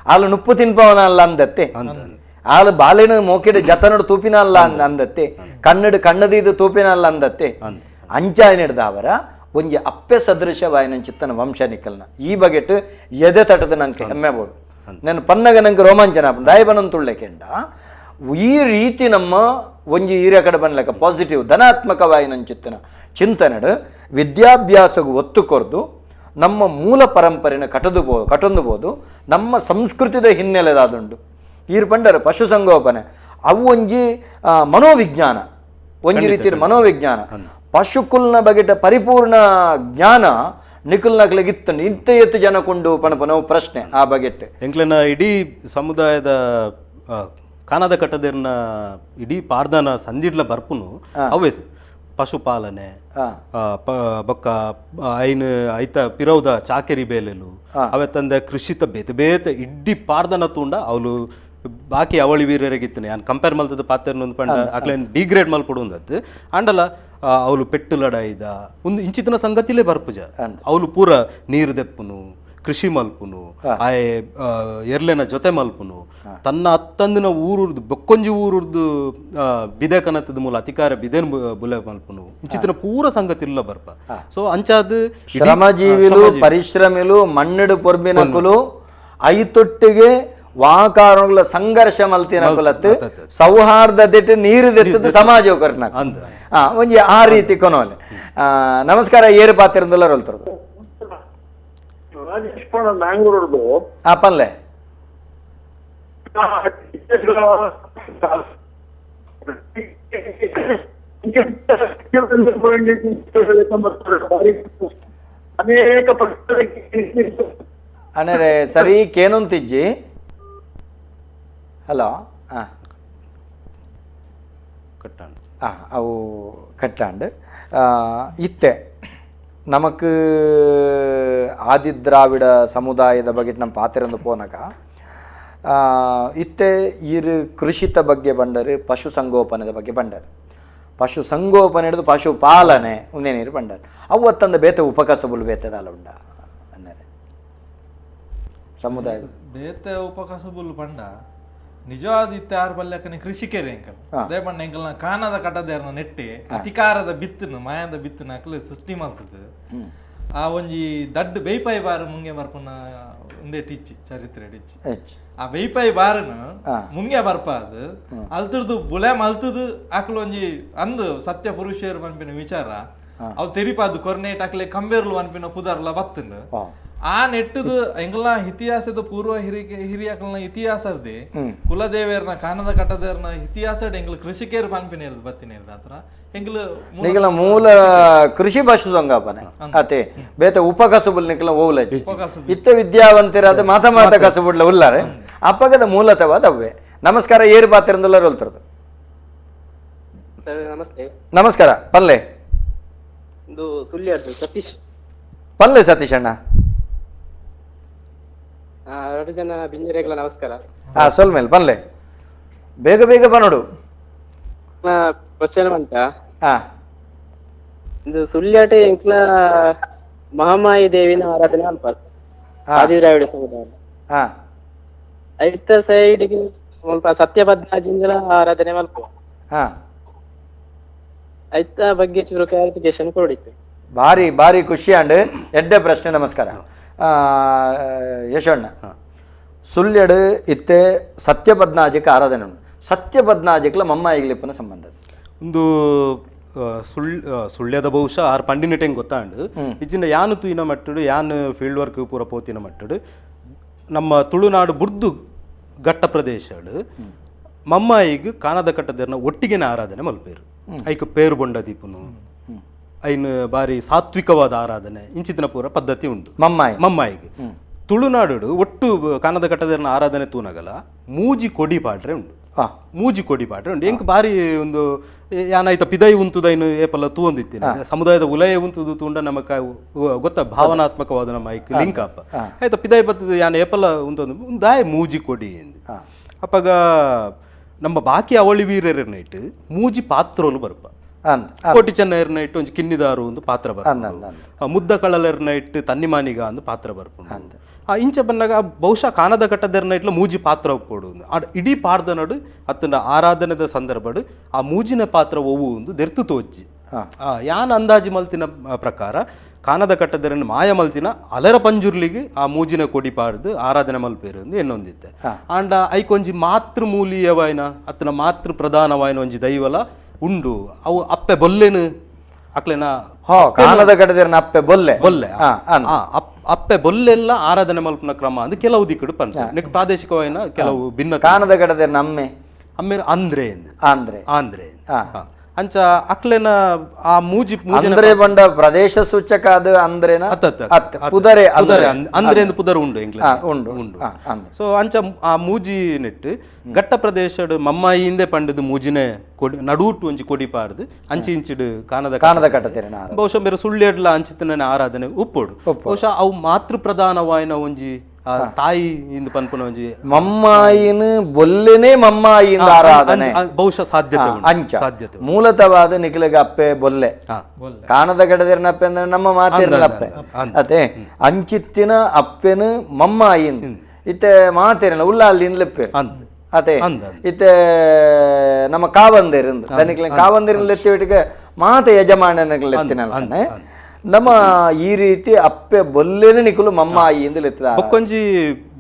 ಆಲು ನುಪ್ಪು ತಿನ್ಪವನಲ್ಲ ಅಂದತ್ತೆ ಆಲು ಬಾಲೆನ ಮೋಕೆಡು ಜತನಡು ತೂಪಿನಲ್ಲ ಅಂದತ್ತೆ ಕಣ್ಣಡು ಕಣ್ಣದೀದು ತೂಪಿನಲ್ಲ ಅಂದತ್ತೆ ಅಂಚಾಯನಿಡ್ದಾವರ ಒಂಜಿ ಅಪ್ಪೆ ಸದೃಶ ವಾಯನಂಚಿತ್ತನ ವಂಶ ನಿಕ್ಕಲ್ನ ಈ ಬಗೆಟ್ ಎದೆ ತಟದ ನಂಗೆ ಹೆಮ್ಮೆ ಬೋಡು ನಾನು ಪನ್ನಗ ನಂಗೆ ರೋಮಾಂಚನ ದಾಯಬನಂತ ತುಳ್ಳೆ ಕೆಂಡ ಈ ರೀತಿ ನಮ್ಮ ಒಂಜಿ ಈರ ಕಡೆ ಬನ್ಲಕ್ಕ ಪಾಸಿಟಿವ್ ಧನಾತ್ಮಕ ವಾಯನಂಚಿತ್ತನ ಚಿಂತನೆಡು ವಿದ್ಯಾಭ್ಯಾಸಗೂ ಒತ್ತು ಕೊರ್ದು ನಮ್ಮ ಮೂಲ ಪರಂಪರೆನ ಕಟೊಂದು ನಮ್ಮ ಸಂಸ್ಕೃತಿದ ಹಿನ್ನೆಲೆದಾದುಂಡು ಈರ್ ಪಂಡರ ಪಶುಸಂಗೋಪನೆ ಅವು ಒಂಜಿ ಮನೋವಿಜ್ಞಾನ ಒಂಜಿ ರೀತಿಯ ಮನೋವಿಜ್ಞಾನ ಪಶುಕುಲ್ನ ಬಗೆಟ ಪರಿಪೂರ್ಣ ಜ್ಞಾನ ನಿಕುಲ್ನಕ್ಲೆಗಿತ್ತು ಇಂತ ಎತ್ತು ಜನ ಕೊಂಡು ಪಣಪನವು ಪ್ರಶ್ನೆ ಆ ಬಗೆಟ್ ಎಂಕ್ಲೆನ ಇಡೀ ಸಮುದಾಯದ ಕಾನದ ಕಟ್ಟದೇರ್ನ ಇಡೀ ಪಾರ್ದನ ಸಂದಿಡ್ಲ ಬರ್ಪುನು ಅವೇ ಪಶುಪಾಲನೆ ಬೊಕ್ಕ ಐನ್ ಐತ ಪಿರೌದ ಚಾಕೆರಿ ಬೇಲೆಲು ಅವೆ ತಂದೆ ಕೃಷಿತ ಬೇತೆ ಬೇತೆ ಇಡ್ಡಿ ಪಾರ್ದನ ತೂಂಡ ಅವಳು ಬಾಕಿ ಅವಳಿ ವೀರರಿಗಿತ್ತನೆ ಯಾನ್ ಕಂಪೇರ್ ಮಲ್ತದ ಪಾತೆರ್ನೊಂದು ಪಂಡ ಅಕ್ಲೇನ್ ಡಿಗ್ರೇಡ್ ಮಲ್ಪಡು ಒಂದತ್ತು ಆಂಡಲ ಅವಳು ಪೆಟ್ಟು ಲಡಾಯಿದ ಒಂದು ಇಂಚಿತನ ಸಂಗತಿಲೇ ಬರ್ಪುಜ ಅವಳು ಪೂರ ನೀರು ದೆಪ್ಪುನು ಕೃಷಿ ಮಲ್ಪುನು ಆಯೆ ಎರ್ಲೆನ ಜೊತೆ ಮಲ್ಪುನು ತನ್ನ ಅತ್ತಂದಿನ ಊರುರ್ದು ಬೊಕ್ಕೊಂಜಿ ಊರುರ್ದು ಬಿದೆ ಕನತದ ಮೂಲ ಅಧಿಕಾರ ಬಿದೆನ್ ಬುಲೆ ಮಲ್ಪುನು ಇಂಚಿತನ ಪೂರ ಸಂಗತಿ ಇಲ್ಲ ಬರ್ಪ ಸೊ ಅಂಚಾದ ಶ್ರಮಜೀವಿಲು ಪರಿಶ್ರಮಿಲು ಮಣ್ಣಡು ಪೊರ್ಬಿನಕುಲು ಐತೊಟ್ಟಿಗೆ ವಾಕಾರಣಗಳ ಸಂಘರ್ಷ ಮಲ್ತಿನ ಕುಲತ್ತು ಸೌಹಾರ್ದತೆ ನೀರು ದೆತ್ತದ ಸಮಾಜ ಒಂಜಿ ಆ ರೀತಿ ಕೊನೋಲೆ. ನಮಸ್ಕಾರ ಏರು ಪಾತಿರಂದುಲ್ಲ ರೋಲ್ತರದು ಆ ಪನ್ಲೆ ಅಣ್ಣರೇ ಸರಿ ಕೇನೊಂತಿಜ್ಜಿ. ಹಲೋ ಹಾಂ ಕಟ್ಟಾಂಡ್ ಅವು ಕಟ್ಟಾಂಡ್ ಇತ್ತೆ ನಮಕ್ ಆದಿದ್ರಾವಿಡ ಸಮುದಾಯದ ಬಗ್ಗೆ ನಮ್ಮ ಪಾತಿರಂದು ಪೋನಕ ಇತ್ತೆ ಇರು ಕೃಷಿತ ಬಗ್ಗೆ ಬಂಡರು ಪಶುಸಂಗೋಪನೆದ ಬಗ್ಗೆ ಬಂಡರು ಪಶುಸಂಗೋಪನೆ ಹಿಡಿದು ಪಶುಪಾಲನೆ ಒಂದೇನೀರು ಬಂಡರು ಅವು ಅತ್ತಂದ ಬೇತೆ ಉಪಕಸಬುಲು ಬೇತೆದಾಲ ಉಂಡ ಅನ್ನರೆ ಸಮುದಾಯ ಬೇತೆ ಉಪಕಸಬುಲು ಪಂಡ ನಿಜವಾದ ಇತ್ತೆ ಆರು ಬಲ್ಯಕ್ಕನೆ ಕೃಷಿಕರೇ ಎಂಕಲ್ ಅದೇ ಬಣ್ಣ ಎಂಕಲ್ನ ಕಾನದ ಕಟದೇರ್ನ ನೆಟ್ಟೆ ಅಧಿಕಾರದ ಬಿತ್ತನು ಮಾಯದ ಬಿತ್ತನ ಅಕ್ಲೆ ಸೃಷ್ಟಿ ಮಾಡ್ತದೆ. ಆ ಒಂಜಿ ದಡ್ಡ ಬೇಯ್ಪಾಯಿ ಬಾರು ಮುಂಗೆ ಬರ್ಪುನ ಒಂದೇ ಟಿಚ್ಚಿ ಚರಿತ್ರೆ ಟಿಚ್ಚಿ ಆ ಬೇಯ್ಪಾಯಿ ಬಾರನು ಮುಂಗೆ ಬರ್ಪ ಅದು ಅಲ್ತುರ್ದು ಬುಲೆ ಮಲ್ತದು ಅಕ್ಲು ಒಂಜಿ ಅಂದು ಸತ್ಯ ಪುರುಷರು ಪನ್ಪಿನ ವಿಚಾರ ಅವು ತೆರಿಪಾದು ಕೊರ್ನೇಟ್ ಅಕ್ಲೆ ಕಂಬೇರ್ಲು ಪನ್ಪಿನ ಪುದರ್ಲ ಬತ್ತಂದು ಆ ನೆಟ್ಟದು ಎಂಗಲ್ನ ಇತಿಹಾಸದ ಪೂರ್ವ ಹಿರಿಯಕಲ್ನ ಇತಿಹಾಸರ್ದೆ ಕುಲದೇವೇರ್ನ ಕಾನದ ಕಟ್ಟದೇರ್ನ ಇತಿಹಾಸ ಎಂಗ್ಲ ಕೃಷಿಕೇರ್ ಪನ್ಪಿನ ಇರ್ದು ಬತ್ತಿನ ಇರ್ದು ಆತರ ಎಂಗ್ಲ ನಿಕಲ ಮೂಲ ಕೃಷಿ ಭಾಷೆ ಸಂಗಾಪನೆ ಅತೆ ಬೇತೆ ಉಪಕಸುಬುಲ್ ನಿಕಲ ಓವುಲ ಇತ್ತ ವಿದ್ಯಾವಂತರಾದ ಮಾತ ಮಾತ ಕಸುಬುಡ್ಲ ಉಲ್ಲಾರೆ ಅಪ್ಪಗದ ಮೂಲತವಾದ ಅವ್ವೆ. ನಮಸ್ಕಾರ ಏರು ಪಾತಿರಂದುಲ್ಲ ರೋಲ್ತರದು. ನಮಸ್ತೆ. ನಮಸ್ಕಾರ ಪಲ್ಲೆ ಸತೀಶ್. ಪಲ್ಲೆ ಸತೀಶ್ ಅಣ್ಣ. ಎರಡು ಜನ ಬಿಂಜರೆಗಳ ನಮಸ್ಕಾರ. ಸೊಲ್ಮೇಲೆ ಬನ್ಲೆ ಬೇಗ ಬೇಗ ಬನ್ನೋಡು. ಕ್ವಶನ್ ಉಂಟಾ? ಇದು ಸುಳ್ಯಾಟ ಎಂಕ್ಲ ಮಹಾಮಾಯಿ ದೇವಿನ ಆರಾಧನೆ ಅಲ್ಪ ಆದಿದ್ರಾವಿಡ ಸಮುದಾಯ. ಐತ ಸೈಡ್ ಸ್ವಲ್ಪ ಸತ್ಯಪದ್ಮನಾಜಿಂದಲ ಆರಾಧನೆ ಮಲ್ಪ. ಐತ ಬಗ್ಗೆ ಚೂರು ಕ್ಲಾರಿಫಿಕೇಶನ್ ಕೊಡಿತ್ತು. ಭಾರಿ ಭಾರಿ ಖುಷಿ ಅಂಡ್ ಎಡ್ಡೆ ಪ್ರಶ್ನೆ. ನಮಸ್ಕಾರ ಯಶೋಣ್ಣ. ಸುಳ್ಯಡು ಇತ್ತೆ ಸತ್ಯಪದ್ನಾಜಿಕ ಆರಾಧನೆ ಉಂಟು. ಸತ್ಯಪದ್ನಾಜಿಕ್ಲ ಮಮ್ಮಾಯಿಗ್ಲಿಪ್ಪನ ಸಂಬಂಧ ಒಂದು ಸುಳ್ಯದ ಬಹುಶಃ ಆರು ಪಂಡಿನಿಟೆಂಗ್ ಗೊತ್ತಾಂಡು ಇಜ್ಜಿಂದ ಯಾನು ತೂಯಿನ ಮಟ್ಟಡು ಯಾನು ಫೀಲ್ಡ್ ವರ್ಕ್ ಪೂರ ಪೋತಿನ ಮಟ್ಟಡು ನಮ್ಮ ತುಳುನಾಡು ಬುರ್ದು ಘಟ್ಟ ಪ್ರದೇಶಡು ಮಮ್ಮಾಯಿಗ್ ಕಾನದ ಕಟ್ಟದರ್ನ ಒಟ್ಟಿಗೆನ ಆರಾಧನೆ ಮಲ್ಪೇರು. ಐಕ್ ಪೇರು ಬೊಂಡ ದೀಪನು ಐನ್ ಬಾರಿ ಸಾತ್ವಿಕವಾದ ಆರಾಧನೆ ಇಂಚಿತಿನ ಪೂರ ಪದ್ಧತಿ ಉಂಟು ಮಮ್ಮಾಯಿ ಮಮ್ಮಾಯಿಗೆ. ತುಳುನಾಡು ಒಟ್ಟು ಕಾನದ ಕಟ್ಟದರ್ನ ಆರಾಧನೆ ತೂನಗಲ ಮೂಜಿ ಕೊಡಿ ಪಾಡ್ರೆ ಉಂಟು. ಮೂಜಿ ಕೊಡಿ ಪಾಡ್ರೆ ಉಂಟು. ಎಂಕ್ ಬಾರಿ ಒಂದು ಯಾನಾಯ್ತ ಪಿದೈ ಉಂತುದೈನು ಏಪಲ್ಲ ತೂವೊಂದಿತ್ತೇನೆ ಸಮುದಾಯದ ಉಲಯ ಉಂತುದು ತೂಂಡ ನಮಕ ಗೊತ್ತ ಭಾವನಾತ್ಮಕವಾದ ನಮ್ಮ ಐಕ್ ಲಿಂಕ್ ಅಪ್ಪ ಆಯ್ತಾ ಪಿದೈ ಬತ್ತದ ಯಾನ ಏಪಲ್ಲ ಉಂತೊಂದು ದಾಯ ಮೂಜಿ ಕೊಡಿ ಎಂದು. ಅಪ್ಪಗ ನಮ್ಮ ಬಾಕಿ ಅವಳಿ ವೀರರನ್ನ ಇಟ್ಟು ಮೂಜಿ ಪಾತ್ರೋಲು ಬರ್ಪ. ಕೋಟಿ ಚೆನ್ನೈರ್ನ ಇಟ್ಟು ಒಂಜಿ ಕಿನ್ನಿದಾರು ಒಂದು ಪಾತ್ರ ಬರ್ಪ, ಮುದ್ದ ಕಳಲರ್ನ ಇಟ್ಟು ತನ್ನಿಮಾನಿಗ ಒಂದು ಪಾತ್ರ ಬರ್ಪುಂಡು. ಆ ಇಂಚ ಬಂದಾಗ ಬಹುಶಃ ಕಾನದ ಕಟ್ಟದರ್ನ ಇಟ್ಲ ಮೂಜಿ ಪಾತ್ರ ಒಪ್ಪೋಡು. ಇಡೀ ಪಾಡ್ದನಡು ಅತ್ತನ ಆರಾಧನೆದ ಸಂದರ್ಭಡು ಆ ಮೂಜಿನ ಪಾತ್ರ ಒವು ಒಂದು ದೆರ್ತು ತೋಜ್ಜಿ. ಯಾನ್ ಅಂದಾಜಿ ಮಲ್ತಿನ ಪ್ರಕಾರ ಕಾನದ ಕಟ್ಟದರನ್ನು ಮಾಯ ಮಲ್ತಿನ ಅಲರ ಪಂಜುರ್ಲಿಗೆ ಆ ಮೂಜಿನ ಕೊಡಿ ಪಾಡ್ದು ಆರಾಧನೆ ಮಲ್ಪೇರು ಎಂದು ಎನ್ನೊಂದಿತ್ತೆ. ಆಂಡ ಐಕೊಂಜಿ ಮಾತೃ ಮೂಲೀಯವಾಯ್ನ ಅತ್ತನ ಮಾತೃ ಪ್ರಧಾನವಾಯ್ನ ಒಂಜಿ ದೈವಲ ಉಂಡು. ಅವು ಅಪ್ಪೆ ಬೊಲ್ಲೆನು ಅಕ್ಲೆನ ಕಾನದ ಕಟ್ಟದರ್ನ ಅಪ್ಪೆ ಬೊಲ್ಲೆ ಬೊಲ್ಲೆ ಅಪ್ಪೆ ಬೊಲ್ಲೆಲ್ಲ ಆರಾಧನೆ ಮಲ್ಪನ ಕ್ರಮ ಅಂದ್ರೆ ಕೆಲವು ದಿಕ್ಕಡು ಪಂತ ಪ್ರಾದೇಶಿಕವಾಯಿನ ಕೆಲವು ಭಿನ್ನ. ಕಾನದ ಕಟ್ಟದರ್ನ ಅಮ್ಮೆ ಅಮ್ಮೆ ಅಂದ್ರೆ ಆಂದ್ರೆ ಆಂದ್ರೆ ಅಂಚ ಅಕ್ಲೆನ ಆ ಮೂಜಿ ಅಂದ್ರೆ ಬಂಡ ಪ್ರದೇಶ ಸೂಚಕ ಅದು ಅಂದ್ರೇನ ಪುದರೆ ಅಂದ್ರೆ ಎಂದು ಪುದರ್ ಉಂಡು ಉಂಡು ಉಂಡು. ಸೊ ಅಂಚ ಆ ಮೂಜಿ ನೆಟ್ಟು ಘಟ್ಟ ಪ್ರದೇಶಡ್ ಮಮ್ಮಾಯಿಯಿಂದೆ ಪಂಡದು ಮೂಜಿನೆ ಕೊಡಿ ನಡುಟು ಒಂಜಿ ಕೊಡಿ ಪಾಡ್ದು ಅಂಚಿ ಇಂಚಿಡು ಕಾನದ ಕಾನದ ಕಟ್ಟತೀರ ಬಹುಶಃ ಬೇರೆ ಸುಳ್ಳೆಡ್ಲ ಅಂಚಿತನ ಆರಾಧನೆ ಉಪ್ಪೋಡು. ಬಹುಶಃ ಅವು ಮಾತೃ ಪ್ರಧಾನವಾಯಿನ ಒಂಜಿ ತಾಯಿ ಇಂದು ಪನ್ಪುನ ಒಂಜಿ ಮಮ್ಮಾಯಿನ ಬೊಲ್ಲೆನೆ ಮಮ್ಮಾಯಿಯಿಂದ ಆರಾಧನೆ ಬಹುಶಃ ಸಾಧ್ಯತೆ ಅಂಚ ಸಾಧ್ಯತೆ. ಮೂಲತವಾದ ನಿಖಿಲಗ ಅಪ್ಪೆ ಬೊಲ್ಲೆ ಕಾಣದ ಗಡದಿರನ ಅಪ್ಪೆ ಅಂದ್ರೆ ನಮ್ಮ ಮಾತಿರನ ಅಪ್ಪೆ ಅದೇ ಅಂಚಿತ್ತಿನ ಅಪ್ಪೆನ ಮಮ್ಮಾಯಿನ್ ಇತ್ತೆ ಮಾತಿರನ ಉಲ್ಲಾಲ್ದಿಂದ ಲೆಪ್ಪೇರು ಅದೇ ಇತ್ತೆ ನಮ್ಮ ಕಾವಂದೇರಿಂದ ದನಿಕ್ಲ ಕಾವಂದೇರಿನ ಎತ್ತಿಬಿಟ್ಟಿಗೆ ಮಾತೆ ಯಜಮಾನನ ಎತ್ತಿನ ನಮ್ಮ ಈ ರೀತಿ ಅಪ್ಪೆ ಬೊಲ್ಲೆನೆ ನಿಕುಲು ಮಮ್ಮಾಯಿ ಎಂದು ಲೆತ್ತದ. ಬೊಕ್ಕೊಂಜಿ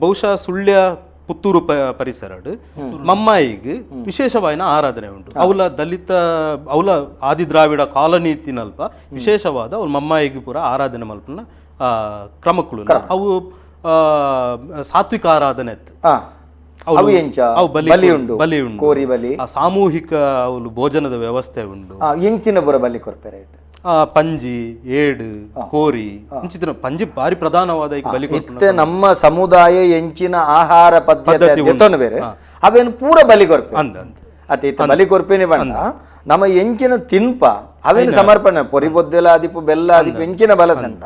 ಬಹುಶಃ ಸುಳ್ಯ ಪುತ್ತೂರು ಪರಿಸರಡು ಮಮ್ಮಾಯಿಗೆ ವಿಶೇಷವಾಯಿನ ಆರಾಧನೆ ಉಂಟು. ಅವಲ ದಲಿತ ಅವಲ ಆದಿದ್ರಾವಿಡ ಕಾಲನಿ ತಿನ್ನಲ್ಪ ವಿಶೇಷವಾದ ಅವ್ರ ಮಮ್ಮಾಯಿಗೆ ಪೂರ ಆರಾಧನೆ ಮಲ್ಪನ ಕ್ರಮಕ್ಕಳು ಅವು ಸಾತ್ವಿಕ ಆರಾಧನೆ ಬಲಿ ಉಂಟು, ಬಲಿ ಉಂಟು, ಕೋರಿ ಬಲಿ, ಸಾಮೂಹಿಕ ಅವಳು ಭೋಜನದ ವ್ಯವಸ್ಥೆ ಉಂಟು. ಎಂಚಿನ ಪೂರ ಬಲಿ ಕೊರ್ಪೆರೆ ಪಂಜಿ ಏಡು ಕೋರಿ ಇಂಚಿನ ಪಂಜಿ ಬಾರಿ ಪ್ರಧಾನವಾದ ಬಲಿ. ನಮ್ಮ ಸಮುದಾಯ ಎಂಚಿನ ಆಹಾರ ಪದ್ಧತಿ ಬೇರೆ ಅವೇನು ಪೂರ ಬಲಿ ಕೊರ್ಪೆ ಅತಿ ಬಲಿ ಕೊರ್ಪೇನೆ ಬಣ್ಣ ನಮ್ಮ ಎಂಚಿನ ತಿನ್ಪ ಅವೇನು ಸಮರ್ಪಣೆ ಪೊರಿ ಬೊದ್ದೆಲ ಆದಿಪ್ಪು ಬೆಲ್ಲ ಆದಿಪ್ಪು ಎಂಚಿನ ಬಲಸಂಡ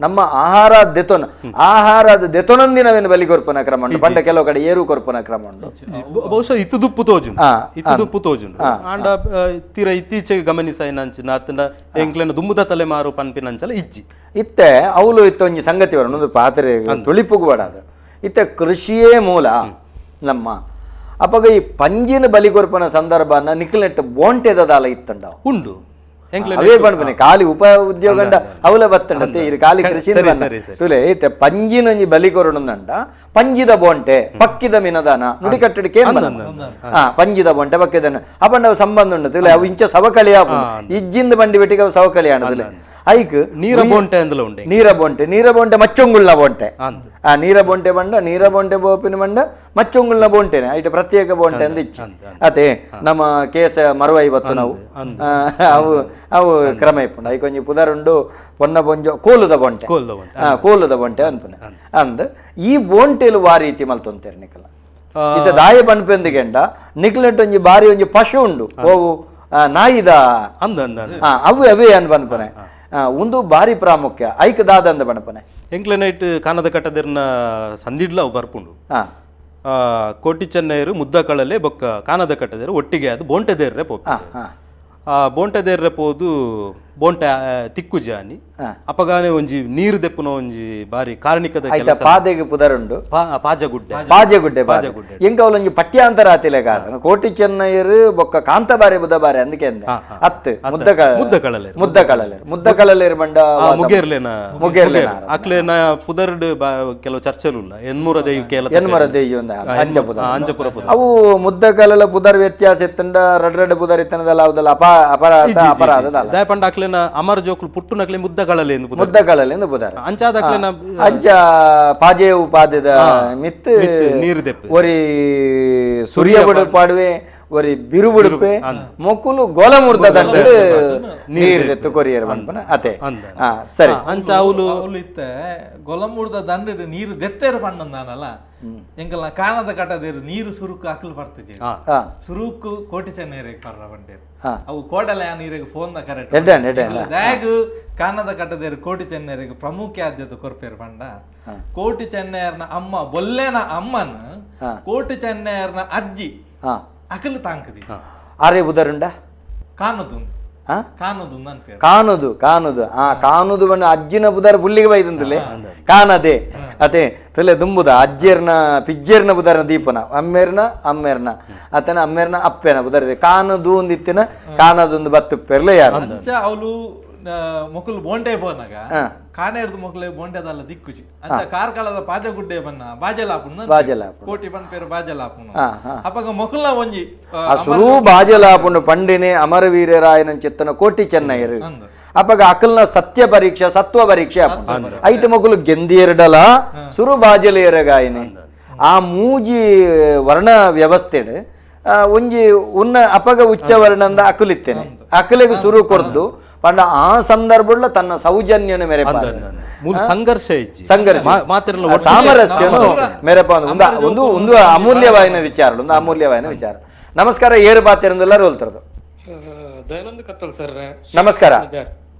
ನಮ್ಮ ಆಹಾರ ದೆತೊನ ಆಹಾರ ದೆತೊನಂದಿನ ಅವೇನು ಬಲಿ ಕೊರ್ಪನ ಕ್ರಮ ಉಂಟು. ಪಂಡ ಕೆಲವು ಕಡೆ ಏರು ಕೊರ್ಪನ ಕ್ರಮ ಉಂಟು. ಬಹುಶಃ ಇತ್ತುದುಪ್ಪು ತೋಜು ಇತ್ತುದುಪ್ಪು ತೋಜುಂಡು. ಆಂಡ ತೀರ ಇತ್ತೀಚೆಗೆ ಗಮನಿಸಾಯಿನಂಚಿನ ಅತ್ತಂಡ ಎಂಕ್ಲೆನ ದುಂಬುದ ತಲೆಮಾರು ಪನ್ಪಿನಂಚಲ ಇಜ್ಜಿ ಇತ್ತೆ ಅವಳು ಇತ್ತೊಂಜಿ ಸಂಗತಿ ಬರೋಣ ಪಾತ್ರೆ ತುಳಿಪುಗು ಬೇಡ ಅದು ಇತ್ತೆ ಕೃಷಿಯೇ ಮೂಲ ನಮ್ಮ ಅಪಗ ಈ ಪಂಜಿನ ಬಲಿ ಕೊರ್ಪನ ಸಂದರ್ಭನ ನಿಕ್ಲೆಟ್ ಬೋಂಟೆದಾಲ ಇತ್ತಂಡ ಉಂಡು. ಅವೇ ಪನ್ಪನೆ ಖಾಲಿ ಉಪ ಉದ್ಯೋಗಂಡ ಅವಲ ಬತ್ತಂಡತೆ ಇರು ಖಾಲಿ ಕೃಷಿ ತುಲೆ ಇತ್ತೆ ಪಂಜಿನಂಜಿ ಬಲಿ ಕೊರಡುಂದಂಡ ಪಂಜಿದ ಬೋಂಟೆ ಪಕ್ಕಿದ ಮಿನದಾನ ನುಡಿ ಕಟ್ಟಡಿಕೆ ಪಂಜಿದ ಬೋಂಟೆ ಪಕ್ಕಿದ ಅಪಂಡ ಅವು ಸಂಬಂಧ ಉಂಡು ತುಲೆ ಅವು ಇಂಚ ಸವಕಳಿ ಇಜ್ಜಿಂದ ಬಂಡಿ ಬೆಟ್ಟಿಗೆ ಅವು ಸವಕಳಿ ಆಣದುಲೆ ಐಕ್ ನೀರ ಬೋಂಟೆ ಅಂದಲ ಉಂಡೆ ನೀರ ಬೋಂಟೆ ನೀರ ಬೋಂಟೆ ಮಚ್ಚೊಂಗುಳ್ನ ಬೋಂಟೆ ಆ ನೀರ ಬೋಂಟೆ ಬಂಡ ನೀರ ಬೋಂಟೆ ಬೋಪಿನ ಬಂಡ ಮಚ್ಚೊಂಗುಳ್ನ ಬೋಂಟೆನೆ ಐಟ ಪ್ರತ್ಯೇಕ ಬೋಂಟೆ ಅಂದ ಇಚ್ಚಿ ಅದೇ ನಮ್ಮ ಕೇಸ ಮರುವೈ ಬತ್ತು ನಾವು ಅವು ಅವು ಕ್ರಮ ಇಪ್ಪುಂಡು. ಐಕೊಂಜಿ ಪುದರುಂಡು ಪೊನ್ನ ಬೊಂಜೊ ಕೋಲುದ ಬೋಂಟೆ ಕೋಲುದ ಬೋಂಟೆ ಅನ್ಪುನೆ ಅಂದ್ ಈ ಬೋಂಟೆಲು ವಾ ರೀತಿ ಮಲ್ತೊಂತೇರು ನಿಕಲ ಇತ್ತ ದಾಯ ಪನ್ಪೆಂದಿಗೆಂಡ ನಿಕ್ಲೆಟ್ ಒಂಜಿ ಬಾರಿ ಒಂಜಿ ಪಶು ಉಂಡು ಓವು ನಾಯಿದ ಅವು ಅವೇ ಅನ್ ಪನ್ಪನೆ ಒಂದು ಬಾರಿ ಪ್ರಾಮುಖ್ಯ ಐಕ್ ದಾದ ಅಂದ ಪಣಪನೆ ಎಂಕ್ಲೆನೈಟ್ ಕಾನದ ಕಟ್ಟದಿರ್ನ ಸಂದಿಡ್ಲ ಅವು ಬರ್ಪುಂಡು. ಕೋಟಿ ಚೆನ್ನೈರು ಮುದ್ದಕಳಲೆ ಬೊಕ್ಕ ಕಾನದ ಕಟ್ಟದೇರು ಒಟ್ಟಿಗೆ ಅದು ಬೋಂಟೆದೇರ್ರೆ ಪೋಪೆ. ಆ ಬೋಂಟೆದೇರ್ರೆ ಪೋದು ಬೋಂಟೆ ತಿಕ್ಕುಜಾನಿ ಅಪಗಾನೆ ಒಂಜಿ ನೀರು ದೆಪ್ಪುನ ಒಂಜಿ ಬಾರಿ ಕಾರಣಿಕದ ಕೆಲಸ. ಪಾದೆಗೆ ಪುದರುಂಡು ಪಾಜಗುಡ್ಡೆ ಪಾಜಗುಡ್ಡೆ ಪಾಜಗುಡ್ಡೆ ಎಂಕ ಅವಲೊಂಜಿ ಪಠ್ಯಾಂತರ ಆತಿಲೆಗ ಕೋಟಿ ಚೆನ್ನೈರು ಬೊಕ್ಕ ಕಾಂತಬಾರೆ ಬುಧಬಾರೆ ಅಂದಕ್ಕೆ ಅಂದೆ ಅತ್ತು ಮುದ್ದಕಳಲೇರು ಮುದ್ದಕಳಲೇರು ಮುದ್ದಕಳಲೇರು ಬಂಡ ಮುಗೇರ್ಲೇನ ಮುಗೇರ್ಲೇನ ಅಕ್ಲೇನ ಪುದರ್ಡ್ ಕೆಲವು ಚರ್ಚೆಲುಲ್ಲ ಎನ್ಮೂರ ದೇಯು ಕೇಲ ಎನ್ಮೂರ ದೇಯು ಅಂಜಪುರ ಅಂಜಪುರ ಅವು ಮುದ್ದಕಳಲ ಪುದರ್ ವ್ಯತ್ಯಾಸ ಇತ್ತಂಡ ರಡ್ ರಡ್ ಪುದರ್ ಇತ್ತನದಲ್ಲ ಅವದಲ್ಲ ಅಪರಾಧ ಅಪರಾಧ ದಾಯಪಂಡ ಅಕ್ಲೇನ ಅಮರ ಜೋಕುಲು ಪುಟ್ಟುನಕ್ಲೆ ಮುದ್ದಕಳಲೆ ಎಂದು ಮುದ್ದಕಳಲೆ ಎಂದು ಬುದಾರ ಅಂಚಾದಕ್ಲೆನ ಅಂಚ ಪಾಜೆ ಉಪಾದದ ಮಿತ್ತು ನೀರು ದೆಪ್ಪು ಒರಿ ಸೂರ್ಯ ಬಡು ಪಾಡುವೆ ಒರಿ ಬಿರುಬುಡುಪೆ ಮೊಕ್ಕುಲು ಗೋಲಮೂರ್ತ ದಂಡ ನೀರು ದೆತ್ತು ಕೊರಿಯರ್ ಪನ್ಪನ ಅತೆ. ಸರಿ ಅಂಚ ಅವಲು ಅವಲು ಇತ್ತೆ ಗೊಲಮೂರ್ದ ದಂಡ ನೀರು ದೆತ್ತೇರು ಪಣ್ಣಂದಾನಲ್ಲ ಎಂಕಲ್ನ ಕಾನದ ಕಟ್ಟದೇರು ನೀರು ಸುರುಕು ಅಕ್ಲು ಬರ್ತಿಜೆ ಸುರುಕು ಕೋಟಿ ಚೆನ್ನೈರಿಗೆ ಪರ್ರ ಬಂಡೇರು ಅವು ಕೋಡಲ ನೀರಿಗೆ phone correct ದಾಗ ಕಾನದ ಕಟ್ಟದೇರು ಕೋಟಿ ಚೆನ್ನೈರಿಗೆ ಪ್ರಮುಖ ಆದ್ಯತೆ ಕೊರ್ಪೇರು ಪಂಡ ಕೋಟಿ ಚೆನ್ನೈರ್ನ ಅಮ್ಮ ಬೊಲ್ಲೇನ ಅಮ್ಮನ ಕೋಟಿ ಚೆನ್ನೈರ್ನ ಅಜ್ಜಿ ಅಕಲು ತಾಂಕದಿ ಆರೆ ಬುದರುಂಡ ಕಾನದು ಕಾನದು ಕಾನುದು ಕಾನುದು ಆ ಕಾನುದು ಬಣ್ಣ ಅಜ್ಜಿನ ಬುದಾರ ಪುಲ್ಲಿಗೆ ಬೈದಂತಲೇ ಕಾನದೆ ಅದೇ ತುಲೆ ದುಂಬುದ ಅಜ್ಜಿಯರ್ನ ಪಿಜ್ಜೇರ್ನ ಬುದಾರನ ದೀಪನ ಅಮ್ಮೇರ್ನ ಅಮ್ಮೇರ್ನ ಆತನ ಅಮ್ಮೇರ್ನ ಅಪ್ಪೇನ ಬುದಾರ ಕಾನದು ಒಂದಿತ್ತಿನ ಕಾನದೊಂದು ಬತ್ತು ಪೆರ್ಲೆ ಯಾರು ಅವಳು ಮೊಕಲು ಬೋಂಡೆ ಬೋನಾಗ ಕಾನೇರ್ದು ಮೊಕಲೆ ಬೋಂಡೆದಲ್ಲ ದಿಕ್ಕುಜಿ ಅಂತ ಕಾರ್ಕಳದ ಪಾಜಗುಡ್ಡೆ ಬನ್ನ ಬಾಜಲಾಪುಣ ಬಾಜಲಾಪುಣ ಕೋಟಿ ಬನ್ ಪೇರು ಬಾಜಲಾಪುಣ ಅಪಗ ಮೊಕಲ್ನ ಒಂಜಿ ಆ ಸುರು ಬಾಜಲಾಪುಣ ಪಂಡಿನೆ ಅಮರವೀರರಾಯನ ಚಿತ್ತನ ಕೋಟಿ ಚೆನ್ನೈರು ಅಪಗ ಅಕಲ್ನ ಸತ್ಯ ಪರೀಕ್ಷೆ ಸತ್ವ ಪರೀಕ್ಷೆ ಐಟ ಮೊಕಲು ಗೆಂದಿಯರ್ಡಲ ಸುರು ಬಾಜಲೇರಗಾಯನೆ ಆ ಮೂಜಿ ವರ್ಣ ವ್ಯವಸ್ಥೆಡ್ ಒಂಜಿ ಉನ್ನ ಅಪಗ ಉಚ್ಚ ವರ್ಣಂದ ಅಕಲಿತ್ತೇನೆ ಅಕಲಿಗೆ ಸುರು ಕೊರ್ದು ಪಂಡ ಆ ಸಂದರ್ಭ ತನ್ನ ಸೌಜನ್ಯನ ಮೇರೆ ಸಂಘರ್ಷ ಸಂಘರ್ಷ ಸಾಮರಸ್ಯನು ಮೇರೆಪ ಒಂದು ಒಂದು ಅಮೂಲ್ಯವಾಯಿನ ವಿಚಾರ ಒಂದು ಅಮೂಲ್ಯವಾಯಿನ ವಿಚಾರ. ನಮಸ್ಕಾರ ಏರು ಬಾತಿರಂದೆಲ್ಲ ರೋಲ್ತರದು. ದಯಾನಂದ ಕತ್ತಲ್ ಸರ್ ನಮಸ್ಕಾರ.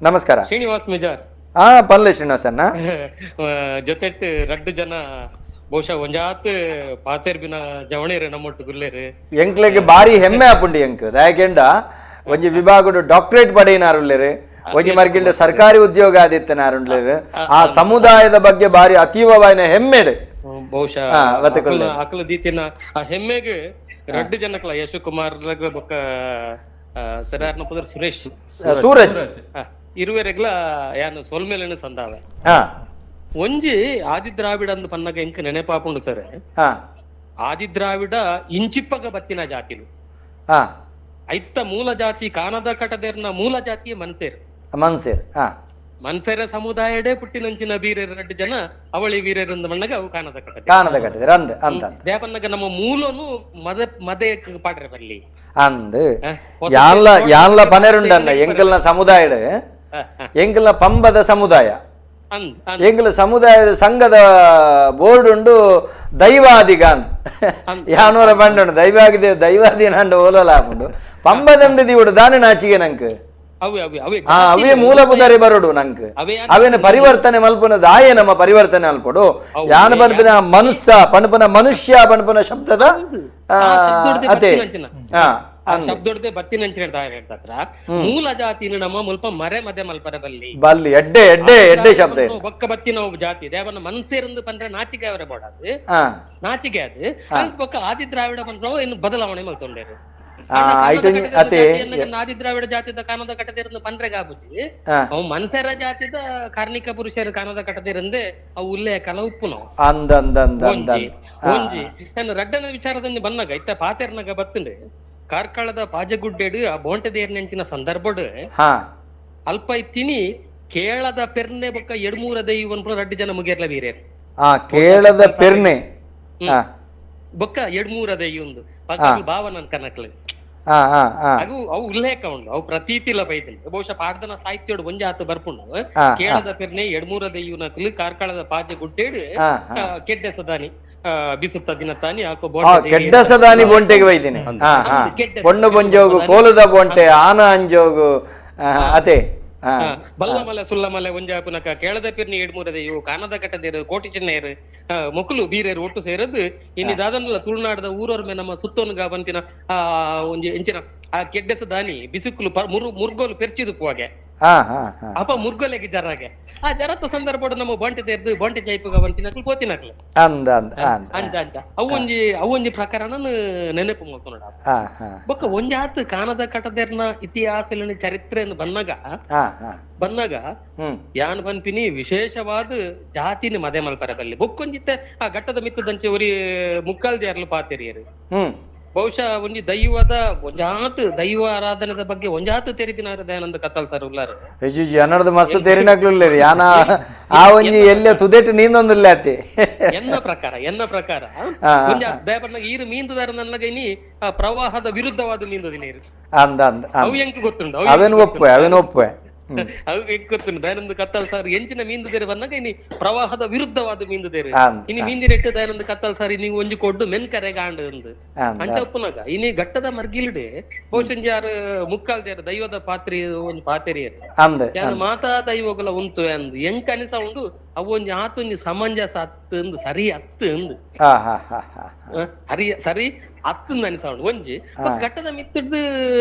ನಮಸ್ಕಾರ ಶ್ರೀನಿವಾಸ್ ಮಿಜಾರ್. ಹಾ ಪಲ್ಲೆ ಶ್ರೀನಿವಾಸಣ್ಣ ಜೊತೆ ರಡ್ಡು ಜನ ಬಹುಶಃ ಒಂಜಾತ್ ಪಾತೇರ್ ಬಿನ ಜವಣೇರು ನಮ್ಮೊಟ್ಟು ಗುಲ್ಲೇರು ಎಂಕ್ಲೆಗೆ ಬಾರಿ ಹೆಮ್ಮೆ ಆಪುಂಡು ಎಂಕ್ ದಾಯಕೆಂಡ ಒಂಜಿ ವಿಭಾಗಡು ಡಾಕ್ಟರೇಟ್ ಪಡೆಯಿನಾರುಲ್ಲೇರು ಒಂಜಿ ಮರ್ಗಿಂಡ ಸರ್ಕಾರಿ ಉದ್ಯೋಗ ಆದಿತ್ತನಾರುಂಡ್ಲೇರು ಆ ಸಮುದಾಯದ ಬಗ್ಗೆ ಬಾರಿ ಅತೀವವಾಯಿನ ಹೆಮ್ಮೆಡು ಬಹುಶಃ ಅಕಲ ದೀತಿನ ಆ ಹೆಮ್ಮೆಗೆ ರಡ್ಡು ಜನಕ್ಲ ಯಶು ಕುಮಾರ್ ಬೊಕ್ಕ ಸುರೇಶ್ ಸೂರಜ್ ಇರುವೆರೆಗ್ಲ ಯಾನು ಸೊಲ್ಮೇಲೆನ ಸಂದಾವೆ ಒಂಜಿ ಆದಿದ್ರಾವಿಡ ಅಂದ್ ಪನ್ನಗ ಎಂಕ್ ನೆನಪಾಪುಂಡು ಸರ್. ಆದಿದ್ರಾವಿಡ ಇಂಚಿಪ್ಪಗ ಬತ್ತಿನ ಜಾತಿಲು ಐತ್ತ ಮೂಲ ಜಾತಿ ಕಾನದ ಕಟದೇರ್ನ ಮೂಲ ಜಾತಿಯ ಮನ್ಸೇರ್ ಮನ್ಸೇರ್ ಮನ್ಸೇರ ಸಮುದಾಯಡೇ ಪುಟ್ಟಿನಂಚಿನ ಬೀರೆರ್ ರಡ್ಡು ಜನ ಅವಳಿ ವೀರರಂದ ಮಣ್ಣಗ ಅವು ಕಾನದ ಕಟದ ಕಾನದ ಕಟದೇರ್ ಅಂದ್ ಅಂತ ದೇಪನ್ನಗ ನಮ್ಮ ಮೂಲನು ಮದ ಮದೆ ಪಾಡ್ರೆ ಬಲ್ಲಿ ಅಂದ್ ಯಾನ್ಲ ಯಾನ್ಲ ಪನೆರುಂಡನ್ನ ಎಂಕಲ್ನ ಸಮುದಾಯಡ್ ಎಂಕಲ್ನ ಪಂಬದ ಸಮುದಾಯ ಎಂಕಲ ಸಮುದಾಯದ ಸಂಘದ ಬೋರ್ಡ್ ಉಂಡು ದೈವಾದಿಗಾನ್ ಯಾನೋರ ಬಂಡೋಣ ದೈವಾಗಿದೆ ದೈವಾದಿ ನಂಡು ಓಲೋಲ ಹಾಕೊಂಡು ಪಂಬದಂದು ದಿವುಡು ದಾನೆ ನಾಚಿಗೆ ನಂಕ್ ಅವೇ ಮೂಲ ಬುದಾರಿ ಬರೋಡು ನಂಕ್ ಅವೇನ ಪರಿವರ್ತನೆ ಮಲ್ಪುನ ದಾಯೆ ನಮ್ಮ ಪರಿವರ್ತನೆ ಅಲ್ಪಡು ಯಾನ ಪನ್ಪಿನ ಮನುಷ್ಯ ಪಣಪನ ಮನುಷ್ಯ ಪಣಪನ ಶಬ್ದದ ಅದೇ ಶಬ್ದೊಡ್ದೆ ಬತ್ತಿನಂಚಿನ ಮೂಲ ಜಾತಿನ ನಮ್ಮ ಮುಲ್ಪ ಮರೆ ಮದೆ ಮಲ್ಪರ ಬಲ್ಲಿ ಬಲ್ಲಿ ಎಡ್ಡೆ ಎಡ್ಡೆ ಎಡ್ಡೆ ಶಬ್ದ ಬೊಕ್ಕ ಬತ್ತಿನ ಜಾತಿ ದೇವನ ಮನ್ಸೇರಂದು ಪಂಡ್ರೆ ನಾಚಿಕೆ ಅವರ ಬೋಡದು ನಾಚಿಕೆ ಅದು ಬೊಕ್ಕ ಆದಿ ದ್ರಾವಿಡ ಪಂಡ್ರೋ ಇನ್ನು ಬದಲಾವಣೆ ಮಲ್ತೊಂಡೇರು ಆದಿ ದ್ರಾವಿಡ ಜಾತಿದ ಕಾನದ ಕಟ್ಟದಿರಂದು ಪಂಡ್ರೆ ಗಾಬುಜಿ ಅವು ಮನ್ಸೇರ ಜಾತಿದ ಕಾರ್ಣಿಕ ಪುರುಷರು ಕಾನದ ಕಟ್ಟದಿರಂದೆ ಅವು ಉಲ್ಲೇಖ ಉಪ್ಪುನು ಅಂದ ಅಂದ ಅಂದ ಒಂಜಿ ನಾನು ರಡ್ಡನ ವಿಚಾರದಲ್ಲಿ ಬಂದಾಗ ಇತ್ತ ಪಾತೆರ್ನಾಗ ಬತ್ತಂಡೆ ಕಾರ್ಕಳದ ಪಾಜಗುಡ್ಡೆಡು ಆ ಬೋಂಟೆದೇರ್ನೆಂಚಿನ ಸಂದರ್ಭಡು ಅಲ್ಪ ಇತ್ತಿನಿ ಕೇಳದ ಪೆರ್ನೆ ಬೊಕ್ಕ ಎಡ್ಮೂರ ದೈವನ್ ರಡ್ಡು ಜನ ಮುಗೇರ್ಲ ವೀರೇರ್ ಕೇಳದ ಪೆರ್ನೆ ಬೊಕ್ಕ ಎಡ್ಮೂರ ದೈಯೊಂದು ಭಾವನ ಕನಕ್ಲೆ ಅವು ಅವು ಉಲ್ಲೇಖ ಉಂಡು ಅವು ಪ್ರತೀತಿಲ ಬೈದಂಡು ಬಹುಶಃ ಪಾಡ್ದನ ಸಾಹಿತ್ಯೋಡು ಒಂಜಾತ ಬರ್ಪುಂಡು ಕೇಳದ ಪೆರ್ನೆ ಎಡ್ಮೂರ ದೈವನಕ್ಲು ಕಾರ್ಕಳದ ಪಾಜಗುಡ್ಡೆಡು ಕೆಡ್ಡೆ ಸದಾನಿ ಬಿಸುತ್ತ ದಿನ ತಾನಿ ಕೆಡ್ಡ ಸದಾನಿ ಬೋಂಟೆಗೆ ಬೈದಿನಿ ಪೊಣ್ಣು ಬೊಂಜೋಗು ಕೋಲದ ಬೋಂಟೆ ಆನ ಅಂಜೋಗು ಅದೇ ಬಲ್ಲಮಲೆ ಸುಲ್ಲಮಲೆ ಒಂಜಾಪುನಕ ಕೇಳದ ಪಿರ್ನಿ ಏಡ್ಮೂರದೆಯು ಕಾನದ ಕಟ್ಟದೇರು ಕೋಟಿ ಚಿನ್ನೆಯರು ಮೊಕುಲು ಬೀರೇರು ಒಟ್ಟು ಸೇರದು ಇನ್ನು ದಾದನಲ್ಲ ತುಳುನಾಡದ ಊರೊರ್ಮೆ ನಮ್ಮ ಸುತ್ತೋನುಗ ಬಂತಿನ ಆ ಒಂಜಿ ಎಂಚಿನ ಆ ಕೆಡ್ಡೆಸ ದಾನಿ ಬಿಸುಕುಲು ಮುರ್ಗೋಲು ಪೆರ್ಚಿದು ಪುವಾಗೆ ಅಪ ಮುರ್ಗೋಲೆಗೆ ಜರಾಗೆ ಆ ಜರತ್ತ ಸಂದರ್ಭ ನಮ್ಮ ಬಂಟೆ ತೆರೆದು ಬಂಟೆ ಜೈಪುಗ ಬಂತಿನಕ್ಲು ಪೋತಿನಕ್ಲು ಅಂಚ ಅಂಚ ಅವೊಂಜಿ ಅವೊಂಜಿ ಪ್ರಕರಣ ನೆನಪು ಮಲ್ತೊಂಡ ಬೊಕ್ಕ ಒಂಜಾತ್ ಕಾನದ ಕಟದೆರ್ನ ಇತಿಹಾಸ ಚರಿತ್ರೆಯನ್ನು ಬಂದಾಗ ಬಂದಾಗ ಯಾನ್ ಪನ್ಪಿನಿ ವಿಶೇಷವಾದ ಜಾತಿನ ಮದೆ ಮಲ್ಪರ ಬಲ್ಲಿ ಬೊಕ್ಕೊಂಜಿತ್ತೆ ಆ ಘಟ್ಟದ ಮಿತ್ತದಂಚೆ ಒರಿ ಮುಕ್ಕಾಲ್ದಿಯಾರ್ಲು ಪಾತೆರಿಯರು. ಬಹುಶಃ ಒಂಜಿ ದೈವದ ಒಂಜಾತ್ ದೈವ ಆರಾಧನೆದ ಬಗ್ಗೆ ಒಂಜಾತ್ ತೆರಿದಿನಾರು ದಯಾನಂದ ಕತ್ತಲ್ ಸರ್ ಉಲ್ಲಾರು. ಅನ್ನೋದು ಮಸ್ತ್ ತೆರಿನಾಗ್ಲಿಲ್ಲ ಯಾನ ಆ ಒಂಜಿ ಎಲ್ಲ ತುದೇಟ್ ನೀಂದೊಂದಿಲ್ಲ ಅತಿ ಎನ್ನ ಪ್ರಕಾರ ಎನ್ನ ಪ್ರಕಾರ ದಯಪಣ್ಣ ಈರು ಮೀಂದುದಾರ ನನ್ನಗ ಇನಿ ಆ ಪ್ರವಾಹದ ವಿರುದ್ಧವಾದ ಮೀಂದದಿ ನೀರು ಅಂದ ಅಂದ ಅವು ಎಂಕ್ ಗೊತ್ತುಂಡು ಅವೇನು ಒಪ್ಪೆ ಅವೇನು ಒಪ್ಪೆ ಅವು ಎಂಕ್ ಗೊತ್ತುಂಡು ದಯಾನಂದ ಕತ್ತಲ್ ಸರ್ ಎಂಚಿನ ಮೀಂದುದೇರು ಬಂದಾಗ ಇನಿ ಪ್ರವಾಹದ ವಿರುದ್ಧವಾದ ಮೀಂದುದೇರು ಇನಿ ಮೀಂದಿರೆಟ್ಟು ದಯಾನಂದ ಕತ್ತಲ್ ಸರ್ ನೀವು ಒಂಜಿ ಕೊಡ್ಡು ಮೆನ್ಕರೆಗ ಆಂಡ್ ಅಂದು ಅಂಚ ಉಪ್ಪುನಾಗ ಇನಿ ಘಟ್ಟದ ಮರ್ಗಿಲ್ಡೆ ಬಹುಶಃ ಮುಕ್ಕಾಲ್ದೇರು ದೈವದ ಪಾತ್ರಿ ಒಂಜಿ ಪಾತೆರಿ ಯಾರು ಮಾತಾ ದೈವಗಳ ಉಂಟು ಅಂದು ಎಂಕ್ ಅನಿಸ ಉಂಡು ಅವು ಒಂಜಿ ಆತೊಂಜಿ ಸಮಂಜಸ ಅತ್ತು ಅಂದು ಸರಿ ಅತ್ತು ಅಂದು ಹರಿ ಸರಿ ಅತ್ತು ಅನಿಸ ಉಂಡು ಒಂಜಿ ಘಟ್ಟದ ಮಿತ್ತಡ್ದು